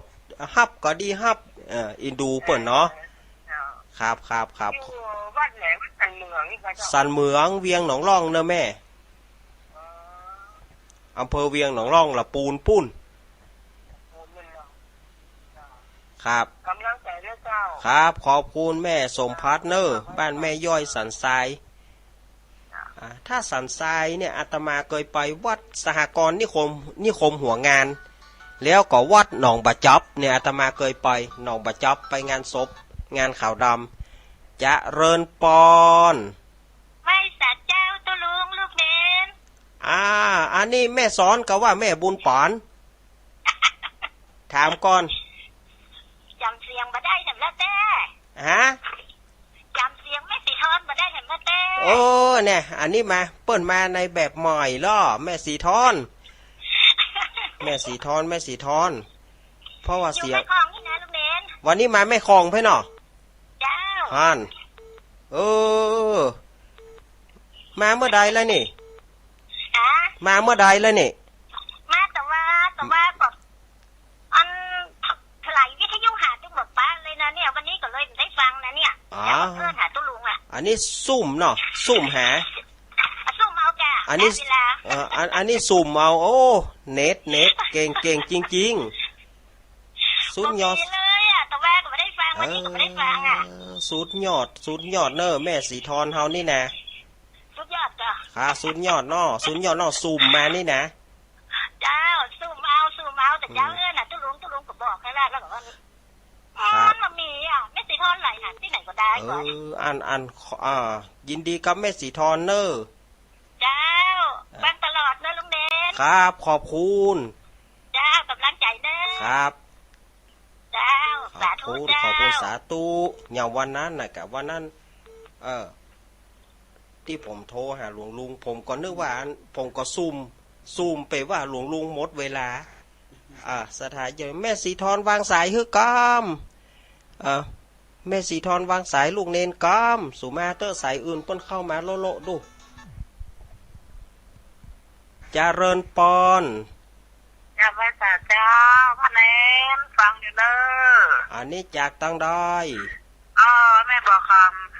ฮับก็ดีฮับ เออ อินดูเปิ้นเนาะ เจ้า ครับ ครับ ครับ อยู่วัดไหน วัดสันเหมืองนี่ก็เจ้า สันเหมือง เวียงหนองล่องเนอะแม่ อ๋อ อำเภอเวียงหนองล่อง ละปูนปู้น ปูนปู้นเนาะ ครับ กำลังใจ๋ด้วยเจ้า ครับ ขอบคุณแม่สมภัทรเนอะ บ้านแม่ย้อยสันทราย อ่า ถ้าสันทรายเนี่ย อาตมาเกยไปวัดสหกรณ์นิคม นิคมหัวงาน แล้วก็วัดหนองบ่าจ๊อบเนี่ย อาตมาเกยไปหนองบ่าจ๊อบ ไปงานศพ งานขาวดำ เจริญปอน ไหว้สาเจ้าตุ๊ลุง ลูกเณร อ่า อันนี้แม่สอนกาว่าแม่บุญปอน ถามก่อน จ๋ำเสียงบ่ได้แถมละแต๊ ฮะ จ๋ำเสียงแม่สีทอนบ่ได้แถมละแต๊ โอ้ เนี่ย อันนี้มา เปิ้นมาในแบบใหม่ลอ แม่สีทอน แม่สีทอน แม่สีทอน เพราะว่าเสียง อยู่แม่ของนี่นะลูกเณร วันนี้มาแม่ของไผเนาะ เจ้า ฮั่น เออ มาเมื่อใดแล้วนี่ ฮะ มาเมื่อใดแล้วนี่ มาแต่ว่า แต่ว่าแบบ อัน ไถวิทยุหาตุ๊ลุงบ่ปะเลยนะเนี่ย วันนี้ก็เลยบ่ได้ฟังนะเนี่ย อ๋อ เดี๋ยวเอิ้นหาตุ๊ลุงอะ อันนี้ซุ่มเนาะ ซุ่มหา ซุ่มเอาจ้ะ อันนี้ ได้เวลา เอ่อ อัน อันนี้ซุ่มเอา โอ้ เน็ต เน็ต เก่ง เก่งจริงๆ สุดยอด บ่มีเลยอะ แต่ว่าก็บ่ได้ฟัง วันนี้ก็บ่ได้ฟังอะ เออ สุดยอด สุดยอดเนอะ แม่สีทอนเฮานี่นะ สุดยอดจ้ะ ค่ะ สุดยอดเนาะ สุดยอดเนาะ ซุ่มมานี่นะ เจ้า ซุ่มเอา ซุ่มเอา แต่เจ้า อืม เอิ้นน่ะ ตุ๊ลุง ตุ๊ลุงก็บอกแค่นั้น แล้วก็ว่า ครับ มันบ่มีอะ แม่สีทอนไหลหาตี้ไหนก็ได้ เออ ก่อน อัน อัน อ่า ยินดีกับแม่สีทอนเนอะ เจ้า อ่ะ ฟังตลอดเนอะลุงเณร ครับ ขอบคุณ เจ้า กำลังใจ๋เนอะ ครับ เจ้า ขอบคุณ สาธุ ขอบคุณ เจ้า สาธุ อย่างวันนั้นน่ะ กับวันนั้น เออ ตี้ผมโทรหาหลวงลุง ผมก็นึกว่าอัน ผมก็ซุ่ม ซุ่มไปว่าหลวงลุงหมดเวลา อ่า ศรัทธาเยอะ แม่สีทอนวางสายหื้อก่ำ อ่า แม่สีทอนวางสายลูกเณรก่ำ สุมาเต๊อะ สายอื่นเปิ้นเข้ามาโละๆ ดู เจริญปอน เจ้า ไหว้สาเจ้า ป้าแนน ฟังอยู่เนอะ อันนี้จากตางใด อ๋อ แม่บัวค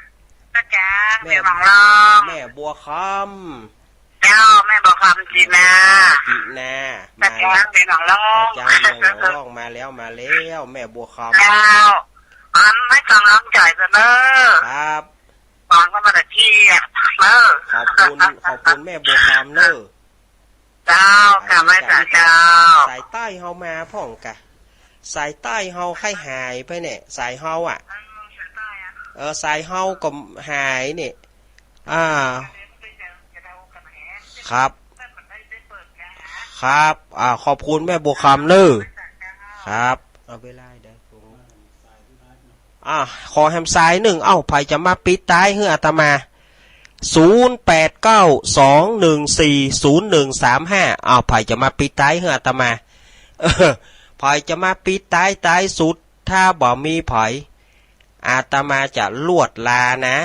ำ กระจ่าง แม่ เวียงหนองล่อง แม่บัวคำ เจ้า แม่บัวคำ จินา จินา กระจ่าง มาแล้ว เวียงหนองล่อง กระจ่าง เวียงหนองล่อง มาแล้ว มาแล้ว แม่บัวคำ เจ้า อันให้กำลังใจ๋เปิ้นเนอะ ครับ ฟังก็มาแต่กี้อะเนอะ ขอบคุณ ขอบคุณแม่บัวคำเนอะ เจ้า กราบไหว้สาเจ้า สายใต้เฮามาพ่องกะ สายใต้เฮาใค่หายไปเนี่ย สายเฮาอะ เออ สายเฮาก็หายเนี่ย อ่า ครับ ครับ อ่า ขอบคุณแม่บัวคำเนอะ ครับ เอาเวลาเดี๋ยวผม อ่ะ ขอแหมสายนึ่ง เอ้า ใผจะมาปิดต๊ายหื้ออาตมา ศูนย์แปดเก้า สองหนึ่งสี่ ศูนย์หนึ่งสามห้า เอ้า ใผจะมาปิดต๊ายหื้ออาตมา เออ ใผจะมาปิดต๊าย ต๊ายสุด ถ้าบ่มีใผ อาตมาจะลวดลานะ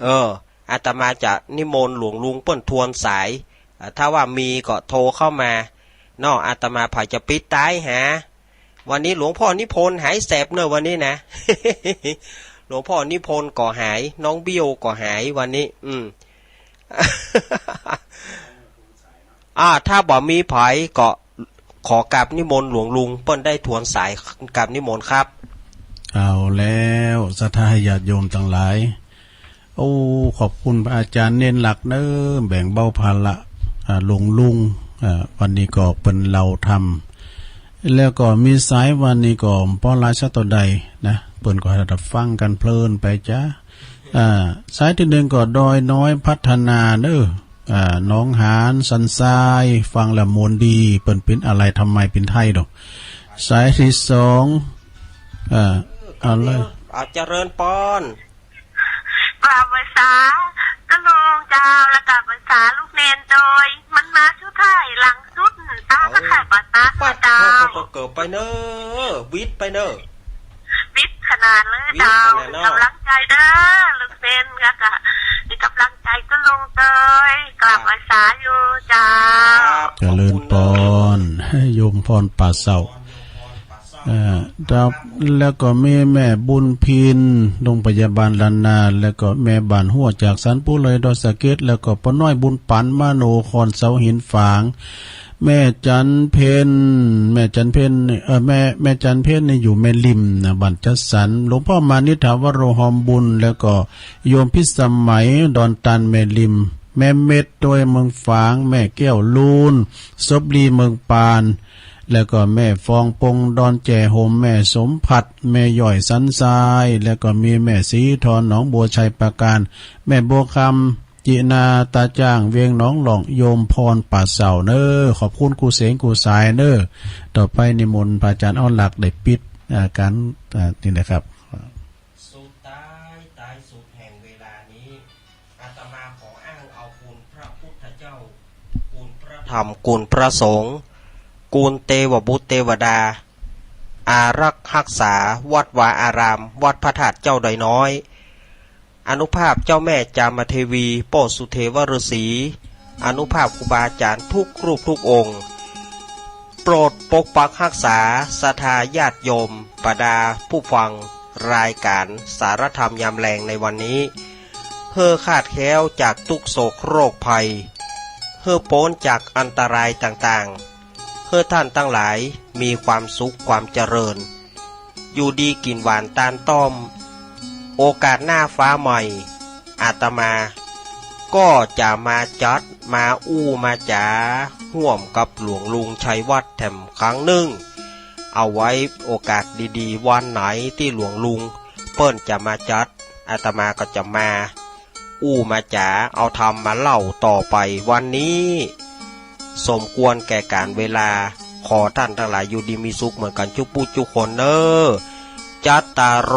เออ อาตมาจะนิมนต์หลวงลุงเปิ้นทวนสาย อ่ะ ถ้าว่ามีก็โทรเข้ามา เนาะ อาตมาใผจะปิดต๊ายหา วันนี้หลวงพ่อนิพนธ์หายแสบเนอะวันนี้นะ หลวงพ่อนิพนธ์ก็หาย น้องเบี้ยวก็หายวันนี้ อืม อ่า ถ้าบ่มีใผก็ขอกราบนิมนต์หลวงลุงเปิ้นได้ทวนสาย กราบนิมนต์ครับ เอาแล้ว ศรัทธาญาติโยมตังหลาย โอ้ ขอบคุณพระอาจ๋ารย์เณรหลักเนอะ แบ่งเบาภาระ อ่า หลวงลุง อ่า วันนี้ก็เปิ้นเล่าธรรม แล้วก็มีสายวันนี้ก็ป้อราชะต่อใดนะ เปิ้นก็หัดฟังกั๋นเพลินไปจ้า อ่า สายตี้นึ่งก็ดอยน้อยพัฒนาเน้อ อ่า หนองหานสันทราย ฟังแล้วม่วนดี เปิ้นเป๋นอะไร ทำไมเป๋นไทยดอก สายตี้สอง อ่า เอาเลย อ่า เจริญปอน กราบไหว้สาเจ้าลุงเจ้า และกราบไหว้สาลูกเณรโตย มันมาสุดท้ายหลังสุด ตาก็ไข่ปาตา ปัด เจ้า โอ้โห เกิดไปเน้อ วิทย์ไปเน้อ วิทย์ขนาดเลยเจ้า วิทย์ขนาดเนาะ กำลังใจ๋เน้อ ลูกเณร แล้วก็มีกำลังใจ๋เจ้าลุงโตย กราบไหว้สาอยู่เจ้า ครับ เจริญปอน ขอบคุณเน้อ โยมพรป่าเสา เอ่อ ครับ แล้วก็มีแม่บุญพิน โรงพยาบาลล้านนา แล้วก็แม่บ้านฮั่วจากสันปูเลยดอยสะเก็ด แล้วก็ป้อน้อยบุญปัน มโนคร เสาหินฝาง แม่จันเพ็ญ แม่จันเพ็ญ เอ่อ แม่ แม่จันเพ็ญนี่อยู่แม่ริมนะ บ้านจัดสรร หลวงพ่อมานิษฐาวโรฮอมบุญ แล้วก็โยมพิสมัย ดอนตาลแม่ริม แม่เม็ดโตยเมืองฝาง แม่แก้วลูน ศพลีเมืองปาน แล้วก็แม่ฟองปง ดอนแจห่ม แม่สมผัส แม่ย้อยสันทราย แล้วก็มีแม่ศรีทร หนองบัวชัยปราการ แม่บัวคำ จินา ตาจ้าง เวียงหนองหล่อง โยมพรป่าเสาเน้อ ขอบคุณกู้เสงกู้สายเน้อ ต่อไปนิมนต์พระอาจารย์อ้อนหลักได้ปิด อ่า การ อ่า นี่นะครับ สุดท้าย ท้ายสุดแห่งเวลานี้ อาตมาขออ้างเอาคุณพระพุทธเจ้า คุณพระธรรม คุณพระสงฆ์ คุณเตวบุตรเตวดา อารักษ์ฮักษาวัดวาอาราม วัดพระธาตุเจ้าดอยน้อย อานุภาพเจ้าแม่จามเทวี ป้อสุเทวฤๅษี อานุภาพครูบาอาจารย์ทุกรูปทุกองค์ โปรดปกปักฮักษาศรัทธาญาติโยม บรรดาผู้ฟังรายการสารธรรมยามแลงในวันนี้ เฮอคลาดแคล้วจากทุกข์โศกโรคภัย เฮอป๊นจากอันตรายต่างๆ เฮอท่านตังหลายมีความสุขความเจริญ อยู่ดีกิ๋นหวานตานต้อม โอกาสหน้าฟ้าใหม่ อาตมาก็จะมาจัดมาอู้มาจ๋าฮ่วมกับหลวงลุงชัยวัฒน์แถมครั้งนึ่ง เอาไว้โอกาสดีๆ วันไหนตี้หลวงลุงเปิ้นจะมาจัด อาตมาก็จะมา อู้มาจ๋าเอาธรรมมาเล่าต่อไป วันนี้สมควรแก่กาลเวลา ขอท่านตังหลายอยู่ดีมีสุขเหมือนกั๋นจุ๊กผู้จุ๊กคนเน้อ จัตตาโร